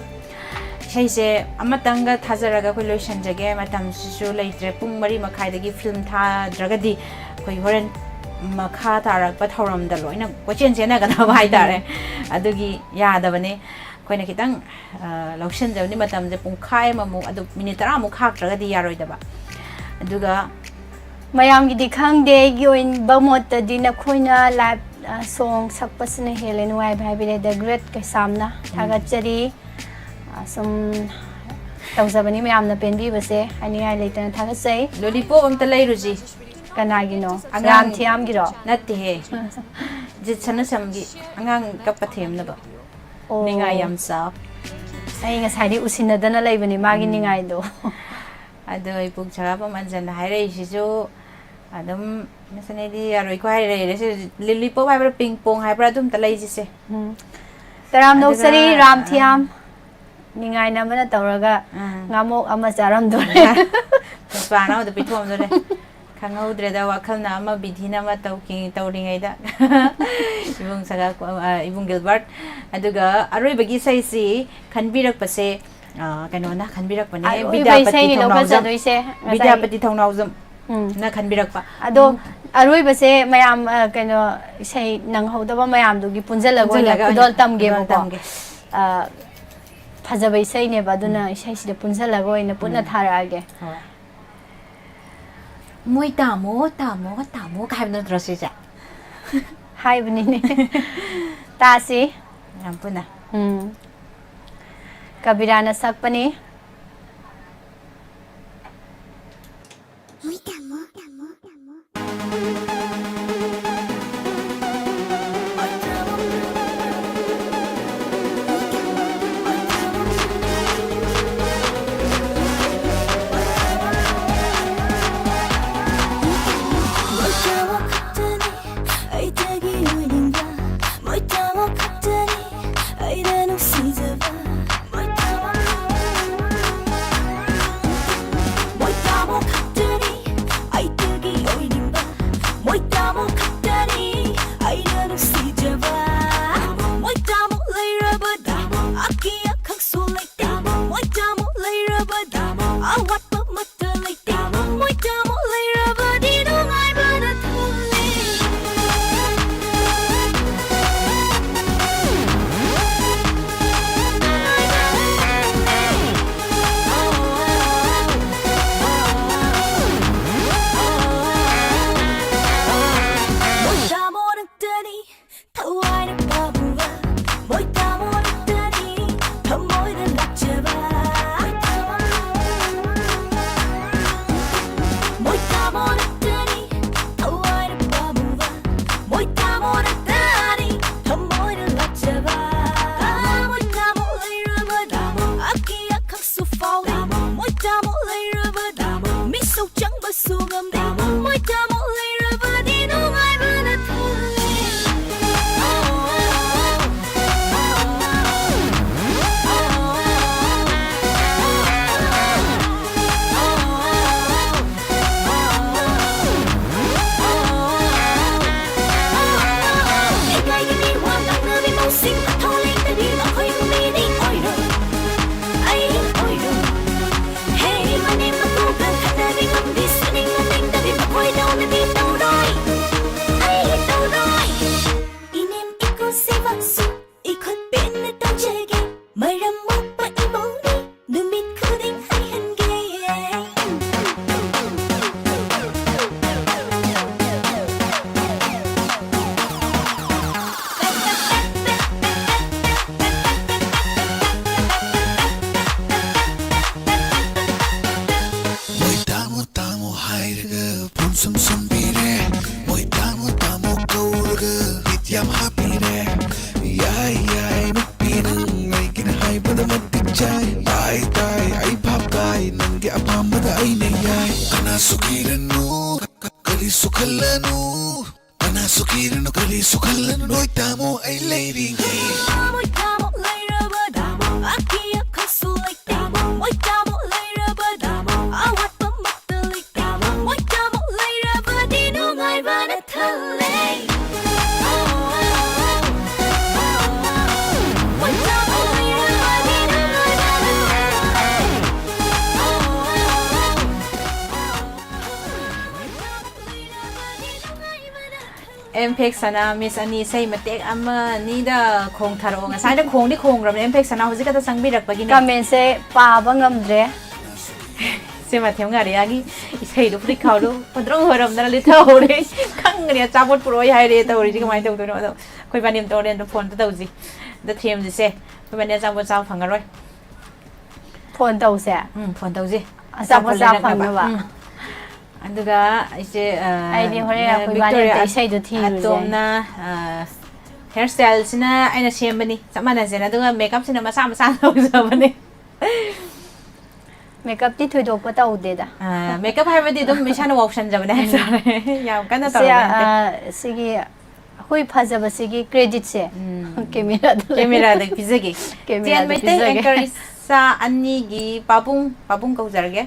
ꯏꯁꯩꯁꯦ ꯑꯃꯇꯪꯒ ꯊꯥꯖꯔꯒ ꯑꯩꯈꯣꯏ ꯂꯣꯏꯁꯤꯟꯖꯒꯦ꯫ ꯃꯇꯝꯁꯤꯁꯨ ꯂꯩꯇ꯭ꯔꯦ꯫ ꯄꯨꯡ ꯃꯔꯤ ꯃꯈꯥꯏꯗꯒꯤ ꯐꯤꯂꯝ ꯊꯥꯗ꯭ꯔꯒꯗꯤ ꯑꯩꯈꯣꯏ ꯍꯣꯔꯦꯟ ꯃꯈꯥ ꯇꯥꯔꯛꯄ ꯊꯧꯔꯝꯗ ꯂꯣꯏꯅ ꯀꯣꯏꯆꯦꯟ ꯆꯦꯟꯅꯒꯗꯕ ꯍꯥꯏꯇꯥꯔꯦ꯫ ꯑꯗꯨꯒꯤ ꯌꯥꯗꯕꯅꯦ꯫ ꯑꯩꯈꯣꯏꯅ ꯈꯤꯇꯪ, ꯑ, ꯂꯧꯁꯤꯟꯖꯕꯅꯤ ꯃꯇꯝꯁꯦ ꯄꯨꯡꯈꯥꯏ ꯑꯃꯃꯨꯛ, ꯑꯗꯨ ꯃꯤꯅꯤꯠ ꯇꯔꯥꯃꯨꯛ ꯈꯥꯛꯇ꯭ꯔꯒꯗꯤ ꯌꯥꯔꯣꯏꯗꯕ꯫ ꯑꯗꯨꯒ ꯃꯌꯥꯝꯒꯤꯗꯤ ꯈꯪꯗꯦ, ꯑꯩꯒꯤ ꯑꯣꯏꯕ ꯃꯣꯠꯇꯗꯤ ꯅꯈꯣꯏꯅ ꯂꯥꯏꯚ, ꯑ, ꯁꯣꯡ ꯁꯛꯄꯁꯤꯅ ꯍꯦꯜꯂꯦ ꯅꯨꯡꯉꯥꯏꯕ ꯍꯥꯏꯕꯤꯔꯦ꯫ The Great ꯀꯩꯁꯥꯝꯅ ꯎꯝ꯫ ꯊꯥꯒꯠꯆꯔꯤ꯫ ꯑ, ꯁꯨꯝ ꯇꯧꯖꯕꯅꯤ꯫ ꯃꯌꯥꯝꯅ ꯄꯦꯟꯕꯤꯕꯁꯦ ꯍꯥꯏꯅꯤꯡꯉꯥꯏ ꯂꯩꯇꯅ ꯊꯥꯒꯠꯆꯩ꯫ ꯂꯣꯂꯤꯄꯣꯞ ꯑꯝꯇ ꯂꯩꯔꯨꯁꯤ꯫ ꯀꯅꯥꯒꯤꯅꯣ? ꯑꯉꯥꯡ- ꯔꯥꯝꯊꯤꯌꯥꯝꯒꯤꯔꯣ? ꯅꯠꯇꯦꯍꯦ, ꯖꯤꯠ ꯁꯅꯨꯁꯝꯒꯤ꯫ ꯑꯉꯥꯡ ꯀꯞꯄ ꯊꯦꯝꯅꯕ꯫ ꯑꯣ꯫ ꯅꯤꯡꯉꯥꯏ ꯌꯥꯝ ꯆꯥꯎ꯫ ꯑꯩ ꯉꯁꯥꯏꯗꯤ ꯎꯁꯤꯟꯅꯗꯅ ꯂꯩꯕꯅꯤ ꯃꯥꯒꯤ ꯅꯤꯡꯉꯥꯏꯗꯣ꯫ ꯑꯗꯣ ꯏꯄꯨꯛ ꯁꯒꯥꯐꯝ ꯑꯟꯖꯟ ꯍꯥꯏꯔꯛꯏꯁꯤꯁꯨ ꯑꯗꯨꯝ ꯃꯁꯅꯦꯗꯤ ꯌꯥꯔꯣꯏꯀꯣ ꯍꯥꯏꯔ ꯂꯩꯔꯦ꯫ ꯁꯤ ꯂꯤꯂꯤꯄꯣꯞ ꯍꯥꯏꯕ꯭ꯔꯥ, ꯄꯤꯡ ꯄꯣꯡ ꯍꯥꯏꯕ꯭ꯔꯥ, ꯑꯗꯨꯝꯇ ꯂꯩꯁꯤꯁꯦ꯫ ꯎꯝ꯫ ꯇꯔꯥꯝꯅ ꯑꯗꯨꯒ- ꯑꯣꯛꯆꯔꯤ ꯔꯥꯝꯊꯤꯌꯥꯝ꯫ ꯅꯤꯡꯉꯥꯏꯅ ꯑꯃꯅ ꯇꯧꯔꯒ ꯑꯥ꯫ ꯉꯥꯃꯣꯛ ꯑꯃ ꯆꯥꯔꯝꯗꯣꯔꯦ꯫ ꯄꯨꯁꯄꯥꯅ ꯑꯃꯗ ꯄꯤꯊꯣꯛꯑꯝꯗꯣꯔꯦ꯫ ꯈꯪꯍꯧꯗ꯭ꯔꯦꯗ, ꯋꯥꯈꯜꯅ ꯑꯃ, ꯕꯤꯙꯤꯅ ꯑꯃ ꯇꯧꯈꯤ ꯇꯧꯔꯤꯉꯩꯗ꯫ ꯏꯕꯨꯡ ꯁꯒꯥ ꯑ, ꯏꯕꯨꯡ ꯒꯤꯜꯕꯔꯠ꯫ ꯑꯗꯨꯒ ꯑꯔꯣꯏꯕꯒꯤ ꯏꯁꯩꯁꯤ ꯈꯟꯕꯤꯔꯛꯄꯁꯦ, ꯑ, ꯀꯩꯅꯣꯅ ꯈꯟꯕꯤꯔꯛꯄꯅꯦ, ꯑꯔꯣꯏꯕ ꯕꯤꯗ꯭ꯌꯥꯄꯇꯤ ꯏꯁꯩꯅꯤ ꯊꯧꯅꯥꯎꯖꯝ꯫ ꯂꯧꯈꯠꯆꯗꯣꯏꯁꯦ ꯉꯁꯥꯏ꯫ ꯕꯤꯗ꯭ꯌꯥꯄꯇꯤ ꯊꯧꯅꯥꯎꯖꯝ꯫ ꯎꯝ꯫ ꯅ ꯈꯟꯕꯤꯔꯛꯄ꯫ ꯑꯗꯣ ꯑꯔꯣꯏꯕꯁꯦ ꯃꯌꯥꯝ, ꯑ, ꯀꯩꯅꯣ, ꯏꯁꯩ ꯅꯪꯍꯧꯗꯕ ꯃꯌꯥꯝꯗꯨꯒꯤ ꯄꯨꯟꯁꯤꯜꯂꯒ ꯑꯣꯏꯅ ꯄꯨꯟꯁꯤꯜꯂꯒ ꯈꯨꯗꯣꯜ ꯑꯣꯏꯅ ꯇꯝꯒꯦꯕꯀꯣ꯫ ꯈꯨꯗꯣꯜ ꯇꯝꯒꯦ꯫ ꯑ, ꯐꯖꯕ ꯏꯁꯩꯅꯦꯕ, ꯑꯗꯨꯅ ꯏꯁꯩꯁꯤꯗ ꯄꯨꯟꯁꯤꯜꯂꯒ ꯑꯣꯏꯅ ꯄꯨꯟꯅ ꯊꯥꯔꯛꯑꯒꯦ꯫ ꯍꯣꯏ꯫ ꯃꯣꯏ ꯇꯥꯃꯣ, ꯇꯥꯃꯣ, ꯇꯥꯃꯣ ꯀꯥꯏ ꯍꯥꯏꯕ ꯅꯠꯇ꯭ꯔꯣ ꯁꯤꯁꯦ? ꯍꯥꯏꯕꯅꯤꯅꯦ꯫ ꯇꯥꯁꯤ꯫ ꯌꯥꯝ ꯄꯨꯟꯅ꯫ ꯎꯝ꯫ ꯀꯕꯤꯔꯥꯅ ꯁꯛꯄꯅꯤ꯫ ꯆꯥꯏ꯫ ꯇꯥꯏ ꯇꯥꯏ ꯑꯩ ꯚꯥꯞ ꯇꯥꯏ, ꯅꯪꯒꯤ ꯑꯄꯥꯝꯕꯗ ꯑꯩꯅ ꯌꯥꯏ꯫ ꯀꯅꯥꯁꯨ ꯀꯤꯔꯅꯨ, ꯀ- ꯀ- ꯀꯔꯤꯁꯨ ꯈꯜꯂꯅꯨ꯫ ꯀꯅꯥꯁꯨ ꯀꯤꯔꯅꯨ, ꯀꯔꯤꯁꯨ ꯈꯜꯂꯅꯨ, ꯅꯣꯏ ꯇꯥꯃꯣ ꯑꯩ ꯂꯩꯔꯤꯉꯩ꯫ ꯃꯣꯏ ꯇꯥꯃꯣ ꯂꯩꯔꯕꯗꯤ ꯑꯀꯤ ꯑꯈꯪꯁꯨ ꯂꯩꯇꯦ꯫ ꯃꯣꯏ ꯇꯥꯃꯣ ꯂꯩꯔꯕꯗꯤ ꯑꯋꯥꯠꯄ ꯑꯃꯠꯇ ꯂꯩꯇꯦ꯫ ꯃꯣꯏ ꯇꯥꯃꯣ ꯂꯩꯔꯕꯗꯤ ꯅꯨꯡꯉꯥꯏꯕꯅ ꯊꯜꯂꯦ꯫ ꯃꯣꯏ ꯇꯥꯃꯣ ꯂꯩꯔꯕꯗꯤ ꯅꯨꯡꯉꯥꯏꯕꯅ ꯊꯜꯂꯦ꯫ ꯑꯦꯝ ꯐꯦꯛ ꯁꯅꯥ ꯃꯤꯁ ꯑꯅꯤ ꯏꯁꯩ ꯃꯇꯦꯛ ꯑꯃ ꯑꯅꯤꯗ ꯈꯣꯡꯊꯔꯛꯑꯣ꯫ ꯉꯁꯥꯏꯗ ꯈꯣꯡꯗꯤ ꯈꯣꯡꯈ꯭ꯔꯕꯅꯦ, ꯑꯦꯝ ꯐꯦꯛ ꯁꯅꯥ ꯍꯧꯖꯤꯛ ꯈꯛꯇ ꯆꯪꯕꯤꯔꯛꯄꯒꯤꯅꯦ꯫ ꯀꯃꯦꯟꯁꯦ ꯄꯥꯕ ꯉꯝꯗ꯭ꯔꯦ꯫ ꯁꯤ ꯃꯊꯦꯝ ꯉꯥꯔꯤꯌꯥꯒꯤ ꯏꯁꯩꯗꯨ ꯐꯨꯔꯤꯠ ꯈꯥꯎꯗꯨ ꯐꯗ꯭ꯔꯣ ꯍꯣꯏꯔꯝꯗꯅ ꯂꯤꯠꯊꯍꯧꯔꯦ꯫ ꯈꯪꯒꯅꯤ ꯑꯆꯥꯄꯣꯠ ꯄꯨꯔꯛꯑꯣꯏ ꯍꯥꯏꯔꯦ ꯇꯧꯔꯤꯁꯤ ꯀꯃꯥꯏꯅ ꯇꯧꯗꯣꯏꯅꯣ꯫ ꯑꯗꯣ ꯑꯩꯈꯣꯏ ꯕꯥꯅꯤ ꯑꯝꯇ ꯍꯣꯔꯦꯟꯗꯣ ꯐꯣꯟ ꯑꯝꯇ ꯇꯧꯁꯤ, ꯑꯝꯇ ꯊꯦꯝꯁꯤꯁꯦ꯫ ꯑꯩꯈꯣꯏ ꯕꯥꯅꯤ ꯑꯆꯥꯄꯣꯠ ꯆꯥꯕ ꯐꯪꯉꯔꯣꯏ꯫ ꯐꯣꯟ ꯇꯧꯁꯦ꯫ ꯎꯝ, ꯐꯣꯟ ꯇꯧꯁꯦ꯫ ꯑꯆꯥꯄꯣꯠ ꯑꯆꯥꯄꯣꯠ ꯆꯥ ꯂꯩꯔꯛꯅꯕ꯫ ꯐꯪꯅꯕ꯫ ꯎꯝ꯫ ꯑꯗꯨꯒ ꯑꯩꯁꯦ, ꯑ, ꯑꯩꯗꯤ ꯍꯣꯔꯦꯟ ꯑꯩꯈꯣꯏ ꯕꯥꯅꯤ ꯚꯤꯛꯇꯣꯔꯤꯌꯥ ꯑꯝꯇ ꯏꯁꯩꯗꯣ ꯊꯤꯔꯨꯁꯦ꯫ ꯑꯇꯣꯝꯅ, ꯑ, ꯍꯦꯌꯔ ꯁ꯭ꯇꯥꯏꯜꯁꯤꯅ ꯑꯩꯅ ꯁꯦꯝꯕꯅꯤ, ꯆꯞ ꯃꯥꯟꯅꯁꯦꯅ, ꯑꯗꯨꯒ ꯃꯦꯀꯞꯁꯤꯅ ꯃꯁꯥ ꯃꯁꯥꯅ ꯇꯧꯖꯕꯅꯤ꯫ ꯃꯦꯀꯞꯇꯤ ꯊꯣꯏꯗꯣꯛꯄ ꯇꯧꯗꯦꯗ꯫ ꯑ, ꯃꯦꯀꯞ ꯍꯥꯏꯕꯗꯤ ꯑꯗꯨꯝ ꯏꯁꯥꯅ ꯋꯥꯎꯁꯟꯖꯕꯅꯦ ꯍꯥꯏꯇꯥꯔꯦ꯫ ꯌꯥꯝ ꯀꯟꯅ ꯁꯤ, ꯇꯧꯔꯨꯕ ꯅꯠꯇꯦ꯫ ꯑ, ꯁꯤꯒꯤ ꯑꯩꯈꯣꯏ ꯐꯖꯕꯁꯤꯒꯤ creditꯁꯦ ꯎꯝ꯫ ꯀꯦꯃꯦꯔꯥꯗ ꯂꯩ꯫ ꯀꯦꯃꯦꯔꯥꯗ ꯄꯤꯖꯒꯦ꯫ ꯀꯦꯃꯦꯔꯥꯗ ꯆꯦꯟ ꯃꯩꯇꯩ ꯄꯤꯖꯒꯦ꯫ ꯑꯦꯡꯀꯔ ꯏꯆꯥ ꯑꯅꯤꯒꯤ ꯄꯥꯕꯨꯡ, ꯄꯥꯕꯨꯡ ꯀꯧꯖꯔꯒꯦ꯫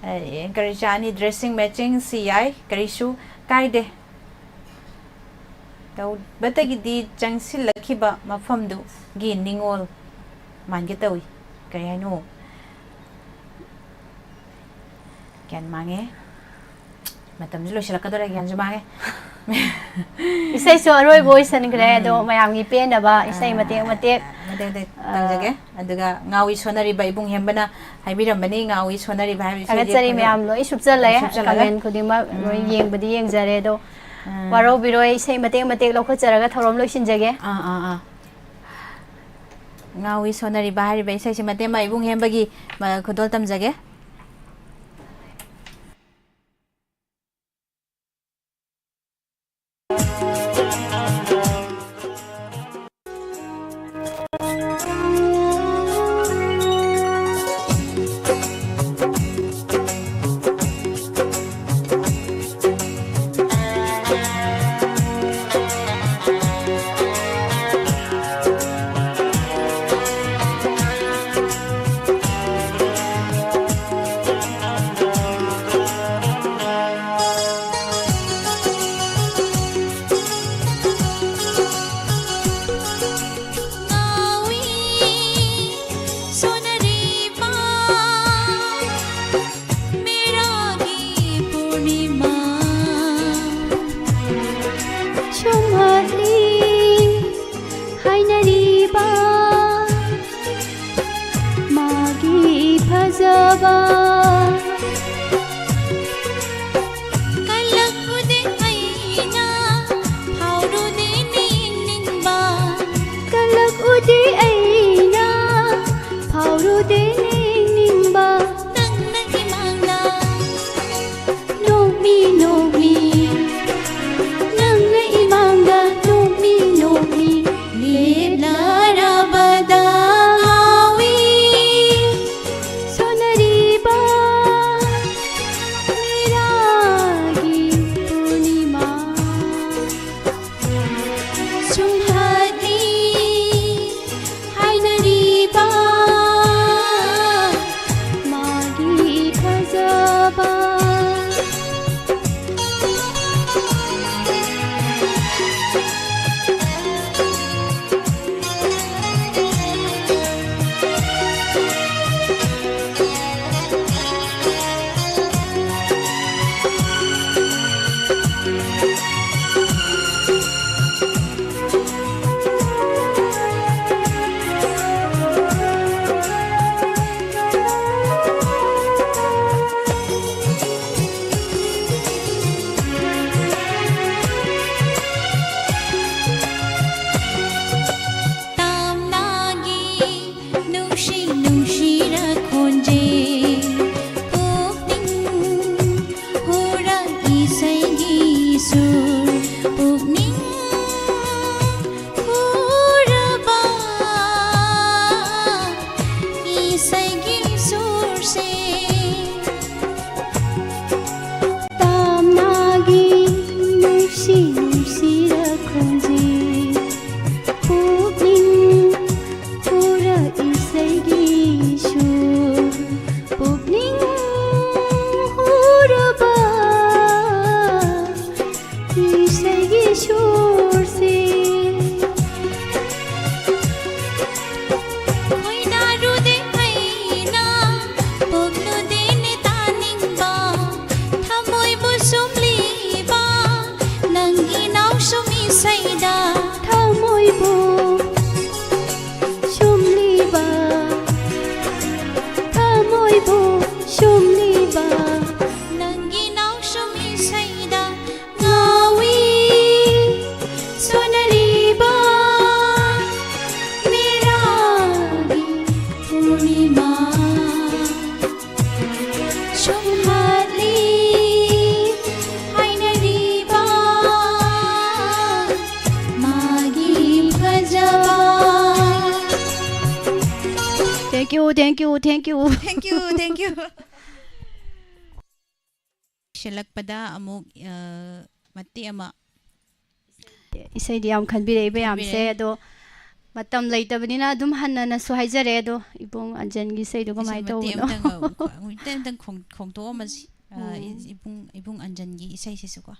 ꯑꯦꯡꯀꯔ ꯏꯆꯥ ꯑꯅꯤ dressing matching ꯁꯤ ꯌꯥꯏ, ꯀꯔꯤꯁꯨ ꯀꯥꯏꯗꯦ꯫ ꯇꯧꯕꯇꯒꯤꯗꯤ ꯆꯪꯁꯤꯜꯂꯛꯈꯤꯕ ꯃꯐꯝꯗꯨꯒꯤ ꯅꯤꯉꯣꯜ ꯃꯥꯟꯒꯦ ꯇꯧꯏ꯫ ꯀꯔꯤ ꯍꯥꯏꯅꯣ? ꯒ꯭ꯌꯥꯟ ꯃꯥꯡꯉꯦ꯫ ꯃꯇꯝꯁꯨ ꯂꯣꯏꯁꯤꯜꯂꯛꯀꯗꯧꯔꯦ, ꯒ꯭ꯌꯥꯟꯁꯨ ꯃꯥꯡꯉꯦ꯫ ꯏꯁꯩꯁꯨ ꯑꯔꯣꯏꯕ ꯑꯣꯏꯁꯟꯈ꯭ꯔꯦ, ꯑꯗꯣ ꯎꯝ꯫ ꯃꯌꯥꯝꯒꯤ ꯄꯦꯟꯅꯕ ꯏꯁꯩ ꯃꯇꯦꯛ ꯃꯇꯦꯛ, ꯃꯇꯦꯛ ꯃꯇꯦꯛ ꯑ, ꯇꯧꯖꯒꯦ꯫ ꯑꯗꯨꯒ ꯉꯥꯎꯏ ꯁꯣꯟꯅꯔꯤꯕ ꯏꯕꯨꯡ ꯍꯦꯝꯕꯅ ꯍꯥꯏꯕꯤꯔꯝꯕꯅꯤ, ꯉꯥꯎꯏ ꯁꯣꯟꯅꯔꯤꯕ ꯍꯥꯏꯕ ꯏꯁꯩꯁꯦ ꯊꯥꯒꯠꯆꯔꯤ ꯑꯩꯈꯣꯏꯅ ꯃꯌꯥꯝ ꯂꯣꯏ ꯁꯨꯞꯆꯜꯂꯦ, ꯁꯨꯞꯆꯜꯂꯒ꯫ Comment ꯈꯨꯗꯤꯡꯃꯛ ꯂꯣꯏ ꯎꯝ꯫ ꯌꯦꯡꯕꯗꯤ ꯌꯦꯡꯖꯔꯦ, ꯑꯗꯣ ꯎꯝ꯫ ꯋꯥꯔꯧꯕꯤꯔꯣꯏ, ꯏꯁꯩ ꯃꯇꯦꯛ ꯃꯇꯦꯛ ꯂꯧꯈꯠꯆꯔꯒ ꯊꯧꯔꯝ ꯂꯣꯏꯁꯤꯟꯖꯒꯦ꯫ ꯑꯥ, ꯑꯥ, ꯑꯥ꯫ ꯉꯥꯎꯏ ꯁꯣꯟꯅꯔꯤꯕ ꯍꯥꯏꯔꯤꯕ ꯏꯁꯩꯁꯤ ꯃꯇꯦꯛ ꯑꯃ ꯏꯕꯨꯡ ꯍꯦꯝꯕꯒꯤ, ꯃ-, ꯈꯨꯗꯣꯜ ꯇꯝꯖꯒꯦ꯫ ꯐꯖꯕ꯫ ꯀꯜꯂꯛꯎꯗꯦ ꯑꯩꯅ ꯐꯥꯎꯔꯨꯗꯦ ꯅꯤꯡꯅꯤꯡꯕ꯫ ꯀꯜꯂꯛꯎꯗꯦ ꯑꯩꯅ ꯐꯥꯎꯔꯨꯗꯦ ꯅꯤꯡꯅꯤꯡꯕ꯫ ꯅꯪꯅ ꯏꯃꯥꯡꯗ ꯅꯣꯛꯃꯤ ꯅꯣꯛꯃꯤ꯫ ꯅꯪꯅ ꯏꯃꯥꯡꯗ ꯅꯣꯛꯃꯤ ꯅꯣꯛꯃꯤ꯫ ꯂꯦꯞꯂꯔꯕꯗ ꯉꯥꯎꯏ ꯁꯣꯟꯅꯔꯤꯕ ꯃꯤꯔꯥꯒꯤ ꯄꯨꯔꯅꯤꯃꯥ꯫ ꯁꯨꯝꯍꯠꯂꯤ ꯍꯥꯏꯅꯔꯤꯕ ꯃꯥꯒꯤ ꯐꯖꯕ꯫ ꯇꯥꯝꯅꯥꯒꯤ ꯅꯨꯡꯁꯤ ꯅꯨꯡꯁꯤꯔ ꯈꯣꯟꯖꯦꯜ꯫ ꯄꯨꯛꯅꯤꯡ ꯍꯨꯔ ꯏꯁꯩꯒꯤ ꯁꯨꯔ꯫ ꯄꯨꯛꯅꯤꯡ ꯍꯨꯔꯕ ꯏꯁꯩꯒꯤ ꯁꯨꯔꯁꯦ꯫ ꯇꯥꯝꯅꯥꯒꯤ ꯅꯨꯡꯁꯤ ꯅꯨꯡꯁꯤꯔ ꯈꯣꯟꯖꯦꯜ꯫ ꯄꯨꯛꯅꯤꯡ ꯍꯨꯔ ꯏꯁꯩꯒꯤ ꯁꯨꯔ꯫ ꯄꯨꯛꯅꯤꯡ ꯍꯨꯔꯕ ꯏꯁꯩꯒꯤ ꯁꯨꯔꯁꯦ꯫ ꯈꯣꯏꯗꯥꯔꯨꯗꯦ ꯑꯩꯅ ꯏꯃꯥ ꯁꯨꯝꯍꯠꯂꯤ ꯍꯥꯏꯅꯔꯤꯕ ꯃꯥꯒꯤ ꯐꯖꯕ꯫ Thank you, thank you, thank you. Thank you, thank you. ꯂꯣꯏꯁꯤꯜꯂꯛꯄꯗ ꯑꯃꯨꯛ, ꯑ, ꯃꯇꯦꯛ ꯑꯃ ꯏꯁꯩꯗꯤ ꯌꯥꯝ ꯈꯟꯕꯤꯔꯛꯏ ꯃꯌꯥꯝꯁꯦ, ꯈꯟꯕꯤꯔꯛꯏ꯫ ꯑꯗꯣ ꯃꯇꯝ ꯂꯩꯇꯕꯅꯤꯅ ꯑꯗꯨꯝ ꯍꯟꯅꯅꯁꯨ ꯍꯥꯏꯖꯔꯦ꯫ ꯑꯗꯣ ꯏꯕꯨꯡ ꯑꯟꯖꯟꯒꯤ ꯏꯁꯩꯗꯣ ꯏꯁꯩ ꯀꯃꯥꯏꯅ ꯃꯇꯦꯛ ꯇꯧꯕꯅꯣ? ꯑꯃꯇꯪ, ꯑ, ꯃꯇꯦꯛ ꯑꯃꯇꯪ ꯈꯣꯡ-, ꯈꯣꯡꯗꯣꯛꯑꯝꯃꯁꯤ꯫ ꯑ, ꯎꯝ꯫ ꯏ-, ꯏꯕꯨꯡ, ꯏꯕꯨꯡ ꯑꯟꯖꯟꯒꯤ ꯏꯁꯩꯁꯤꯁꯨꯀꯣ꯫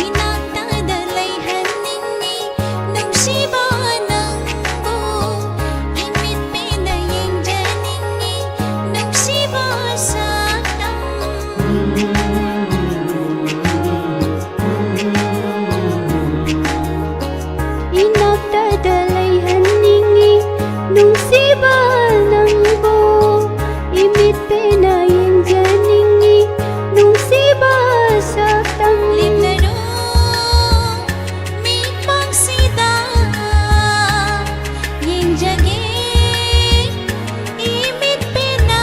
ꯏꯅꯥꯛꯇꯗ ꯂꯩꯍꯟꯅꯤꯡꯉꯤ ꯅꯨꯡꯁꯤꯕ ꯅꯪꯕꯨ, ꯏꯃꯤꯠ ꯄꯦꯟꯅ ꯌꯦꯡꯖꯅꯤꯡꯉꯤ ꯅꯨꯡꯁꯤꯕ ꯁꯛꯇꯝ꯫ ꯏꯅꯥꯛꯇꯗ ꯂꯩꯍꯟꯅꯤꯡꯉꯤ ꯅꯨꯡꯁꯤꯕ ꯅꯪꯕꯨ, ꯏꯃꯤꯠ ꯄꯦꯟꯅ ꯌꯦꯡꯖꯅꯤꯡꯉꯤ ꯅꯨꯡꯁꯤꯕ ꯁꯛꯇꯝ꯫ ꯂꯦꯞꯂꯔꯣ ꯃꯤꯠꯃꯥꯡꯁꯤꯗ ꯌꯦꯡꯖꯒꯦ ꯏꯃꯤꯠ ꯄꯦꯟꯅ꯫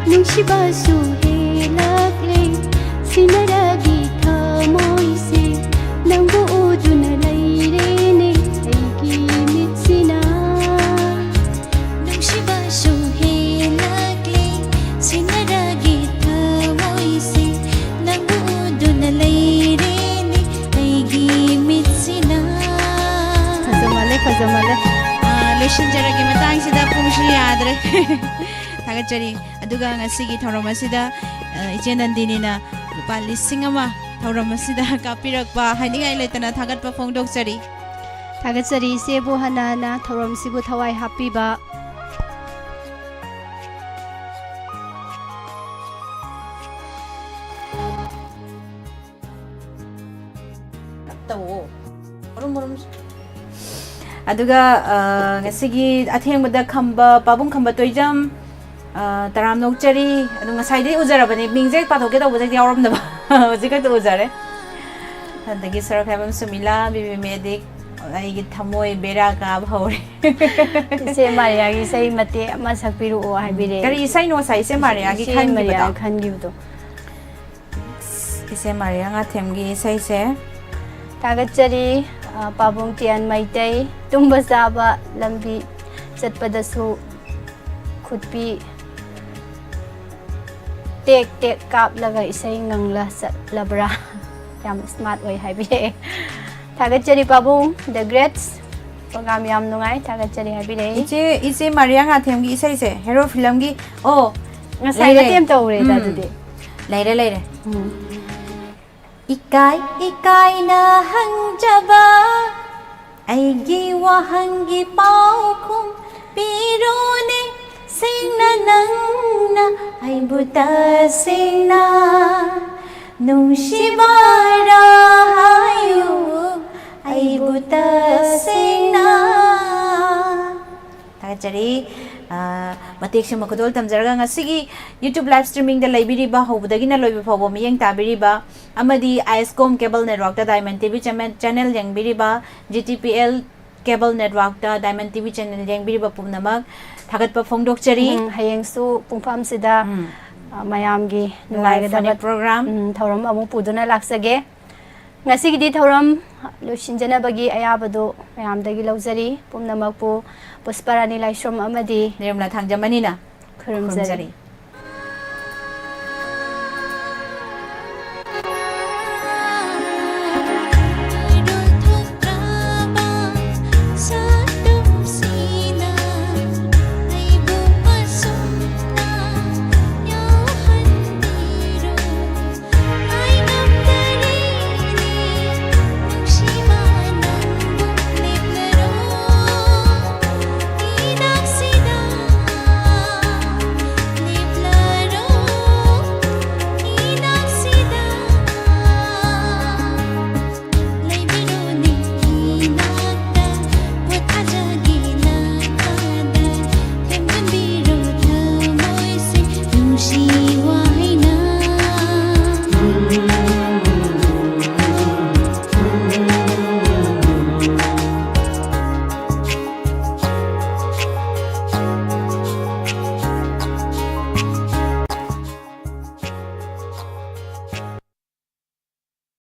ꯅꯨꯡꯁꯤꯕꯁꯨ ꯍꯦꯜꯂꯛꯂꯦ ꯁꯤꯟꯅꯔꯒꯤ ꯊꯃꯣꯏꯁꯦ, ꯅꯪꯕꯨ ꯎꯗꯨꯅ ꯂꯩꯔꯦꯅꯦ ꯑꯩꯒꯤ ꯃꯤꯠꯁꯤꯅ꯫ ꯅꯨꯡꯁꯤꯕꯁꯨ ꯍꯦꯜꯂꯛꯂꯦ ꯁꯤꯟꯅꯔꯒꯤ ꯊꯃꯣꯏꯁꯦ, ꯅꯪꯕꯨ ꯎꯗꯨꯅ ꯂꯩꯔꯦꯅꯦ ꯑꯩꯒꯤ ꯃꯤꯠꯁꯤꯅ꯫ ꯐꯖꯃꯜꯂꯦ, ꯐꯖꯃꯜꯂꯦ꯫ ꯑꯥ, ꯂꯣꯏꯁꯤꯟꯖꯔꯒꯦ, ꯃꯇꯥꯡꯁꯤꯗ ꯄꯨꯡꯁꯨ ꯌꯥꯗ꯭ꯔꯦ꯫ ꯊꯥꯒꯠꯆꯔꯤ꯫ ꯑꯗꯨꯒ ꯉꯁꯤꯒꯤ ꯊꯧꯔꯝ ꯑꯁꯤꯗ, ꯑ, ꯏꯆꯦ ꯅꯟꯗꯤꯅꯤꯅ ꯂꯨꯄꯥ ꯂꯤꯁꯤꯡ ꯑꯃ ꯊꯧꯔꯝ ꯑꯁꯤꯗ ꯀꯥꯞꯄꯤꯔꯛꯄ ꯍꯥꯏꯅꯤꯡꯉꯥꯏ ꯂꯩꯇꯅ ꯊꯥꯒꯠꯄ ꯐꯣꯡꯗꯣꯛꯆꯔꯤ꯫ ꯊꯥꯒꯠꯆꯔꯤ ꯏꯆꯦꯕꯨ ꯍꯟꯅ ꯍꯟꯅ ꯊꯧꯔꯝꯁꯤꯕꯨ ꯊꯋꯥꯏ ꯍꯥꯞꯄꯤꯕ꯫ ꯇꯧꯑꯣ꯫ ꯃꯔꯨꯝ ꯃꯔꯨꯝ꯫ ꯑꯗꯨꯒ, ꯑ, ꯉꯁꯤꯒꯤ ꯑꯊꯦꯡꯕꯗ ꯈꯝꯕ, ꯄꯥꯕꯨꯡ ꯈꯝꯕ ꯇꯣꯏꯖꯝ, ꯑ, ꯇꯔꯥꯝꯅ ꯑꯣꯛꯆꯔꯤ꯫ ꯑꯗꯨ ꯉꯁꯥꯏꯗꯩ ꯎꯖꯔꯕꯅꯦ, ꯃꯤꯡꯁꯦ ꯄꯥꯊꯣꯛꯀꯦ ꯇꯧꯕꯗꯩꯗꯤ ꯌꯥꯎꯔꯝꯗꯕ꯫ ꯍꯧꯖꯤꯛ ꯈꯛꯇ ꯎꯖꯔꯦ꯫ ꯑꯗꯒꯤ ꯁꯣꯔꯥꯈꯥꯏꯕꯝ ꯁꯨꯃꯤꯂꯥ, ꯕꯤꯕꯤ ꯃꯦꯗꯤꯛ, ꯑꯩꯒꯤ ꯊꯃꯣꯏ ꯕꯦꯔꯥ ꯀꯥꯕ ꯍꯧꯔꯦ꯫ ꯏꯆꯦ ꯃꯥꯔꯤꯌꯥꯒꯤ ꯏꯁꯩ ꯃꯇꯦꯛ ꯑꯃ ꯁꯛꯄꯤꯔꯛꯑꯣ ꯍꯥꯏꯕꯤꯔꯛꯑꯦ꯫ ꯀꯔꯤ ꯏꯁꯩꯅꯣ ꯉꯁꯥꯏ ꯏꯆꯦ ꯃꯥꯔꯤꯌꯥꯒꯤ ꯏꯆꯦ ꯈꯟꯈꯤꯕꯗꯣ? ꯃꯥꯔꯤꯌꯥꯅ ꯈꯟꯈꯤꯕꯗꯣ꯫ ꯏꯆꯦ ꯃꯥꯔꯤꯌꯥ ꯉꯥꯊꯦꯝꯒꯤ ꯏꯁꯩꯁꯦ꯫ ꯊꯥꯒꯠꯆꯔꯤ, ꯑ, ꯄꯥꯕꯨꯡ ꯇꯤꯌꯥꯟ ꯃꯩꯇꯩ, ꯇꯨꯝꯕ ꯆꯥꯕ ꯂꯝꯕꯤ ꯆꯠꯄꯗꯁꯨ ꯈꯨꯠꯄꯤ ꯇꯦꯛ ꯇꯦꯛ ꯀꯥꯞꯂꯒ ꯏꯁꯩ ꯉꯪꯂ ꯆꯠꯂꯕ꯭ꯔꯥ? ꯌꯥꯝ smart ꯑꯣꯏ ꯍꯥꯏꯕꯤꯔꯛꯑꯦ꯫ ꯊꯥꯒꯠꯆꯔꯤ ꯄꯥꯕꯨꯡ, the greats꯫ Program ꯌꯥꯝ ꯅꯨꯡꯉꯥꯏ, ꯊꯥꯒꯠꯆꯔꯤ ꯍꯥꯏꯕꯤꯔꯛꯑꯦ꯫ ꯏꯆꯦ, ꯏꯆꯦ ꯃꯥꯔꯤꯌꯥ ꯉꯥꯊꯦꯝꯒꯤ ꯏꯁꯩꯁꯦ, ꯍꯦꯔꯣ ꯐꯤꯂꯝꯒꯤ, ꯑꯣ, ꯉꯁꯥꯏ ꯂꯩꯔꯦ꯫ ꯃꯇꯦꯛ ꯑꯃ ꯇꯧꯔꯦꯗ ꯎꯝ꯫ ꯑꯗꯨꯗꯤ꯫ ꯂꯩꯔꯦ, ꯂꯩꯔꯦ꯫ ꯎꯝ꯫ ꯏꯀꯥꯏ ꯏꯀꯥꯏꯅ ꯍꯪꯖꯕ ꯑꯩꯒꯤ ꯋꯥꯍꯪꯒꯤ ꯄꯥꯎꯈꯨꯝ ꯄꯤꯔꯣꯅꯦ, ꯁꯦꯡꯅ ꯅꯪꯅ ꯑꯩꯕꯨ ꯇꯁꯦꯡꯅ ꯅꯨꯡꯁꯤꯕꯔꯥ ꯍꯥꯏꯌꯨ, ꯑꯩꯕꯨ ꯇꯁꯦꯡꯅ꯫ ꯊꯥꯒꯠꯆꯔꯤ꯫ ꯑ, ꯃꯇꯦꯛꯁꯤꯃ ꯈꯨꯗꯣꯜ ꯇꯝꯖꯔꯒ, ꯉꯁꯤꯒꯤ YouTube live streamingꯗ ꯂꯩꯕꯤꯔꯤꯕ, ꯍꯧꯕꯗꯒꯤꯅ ꯂꯣꯏꯕ ꯐꯥꯎꯕ ꯃꯤꯠꯌꯦꯡ ꯇꯥꯕꯤꯔꯤꯕ, ꯑꯃꯗꯤ ꯑꯥꯏꯁꯀꯣꯝ cable networkꯇ, Diamond TV channel, channel ꯌꯦꯡꯕꯤꯔꯤꯕ, GTPL cable networkꯇ, Diamond TV channel ꯌꯦꯡꯕꯤꯔꯤꯕ ꯄꯨꯝꯅꯃꯛ ꯊꯥꯒꯠꯄ ꯐꯣꯡꯗꯣꯛꯆꯔꯤ꯫ ꯎꯝ, ꯍꯌꯦꯡꯁꯨ ꯄꯨꯡꯐꯝꯁꯤꯗ, ꯎꯝ꯫ ꯑ, ꯃꯌꯥꯝꯒꯤ live ꯅꯨꯡꯉꯥꯏꯒꯗꯕ funny program꯫ ꯎꯝ, ꯊꯧꯔꯝ ꯑꯃꯨꯛ ꯄꯨꯗꯨꯅ ꯂꯥꯛꯆꯒꯦ꯫ ꯉꯁꯤꯒꯤꯗꯤ ꯊꯧꯔꯝ ꯂꯣꯏꯁꯤꯟꯖꯅꯕꯒꯤ ꯑꯌꯥꯕꯗꯨ ꯃꯌꯥꯝꯗꯒꯤ ꯂꯧꯖꯔꯤ꯫ ꯄꯨꯝꯅꯃꯛꯄꯨ ꯄꯨꯁꯄꯥꯔꯥꯅꯤ ꯂꯥꯏꯁ꯭ꯔꯝ ꯑꯃꯗꯤ ꯅꯤꯔꯃꯂꯥ ꯊꯥꯡꯖꯃꯅꯤꯅ ꯈꯨꯔꯨꯝꯖꯔꯤ꯫ ꯈꯨꯔꯨꯝꯖꯔꯤ꯫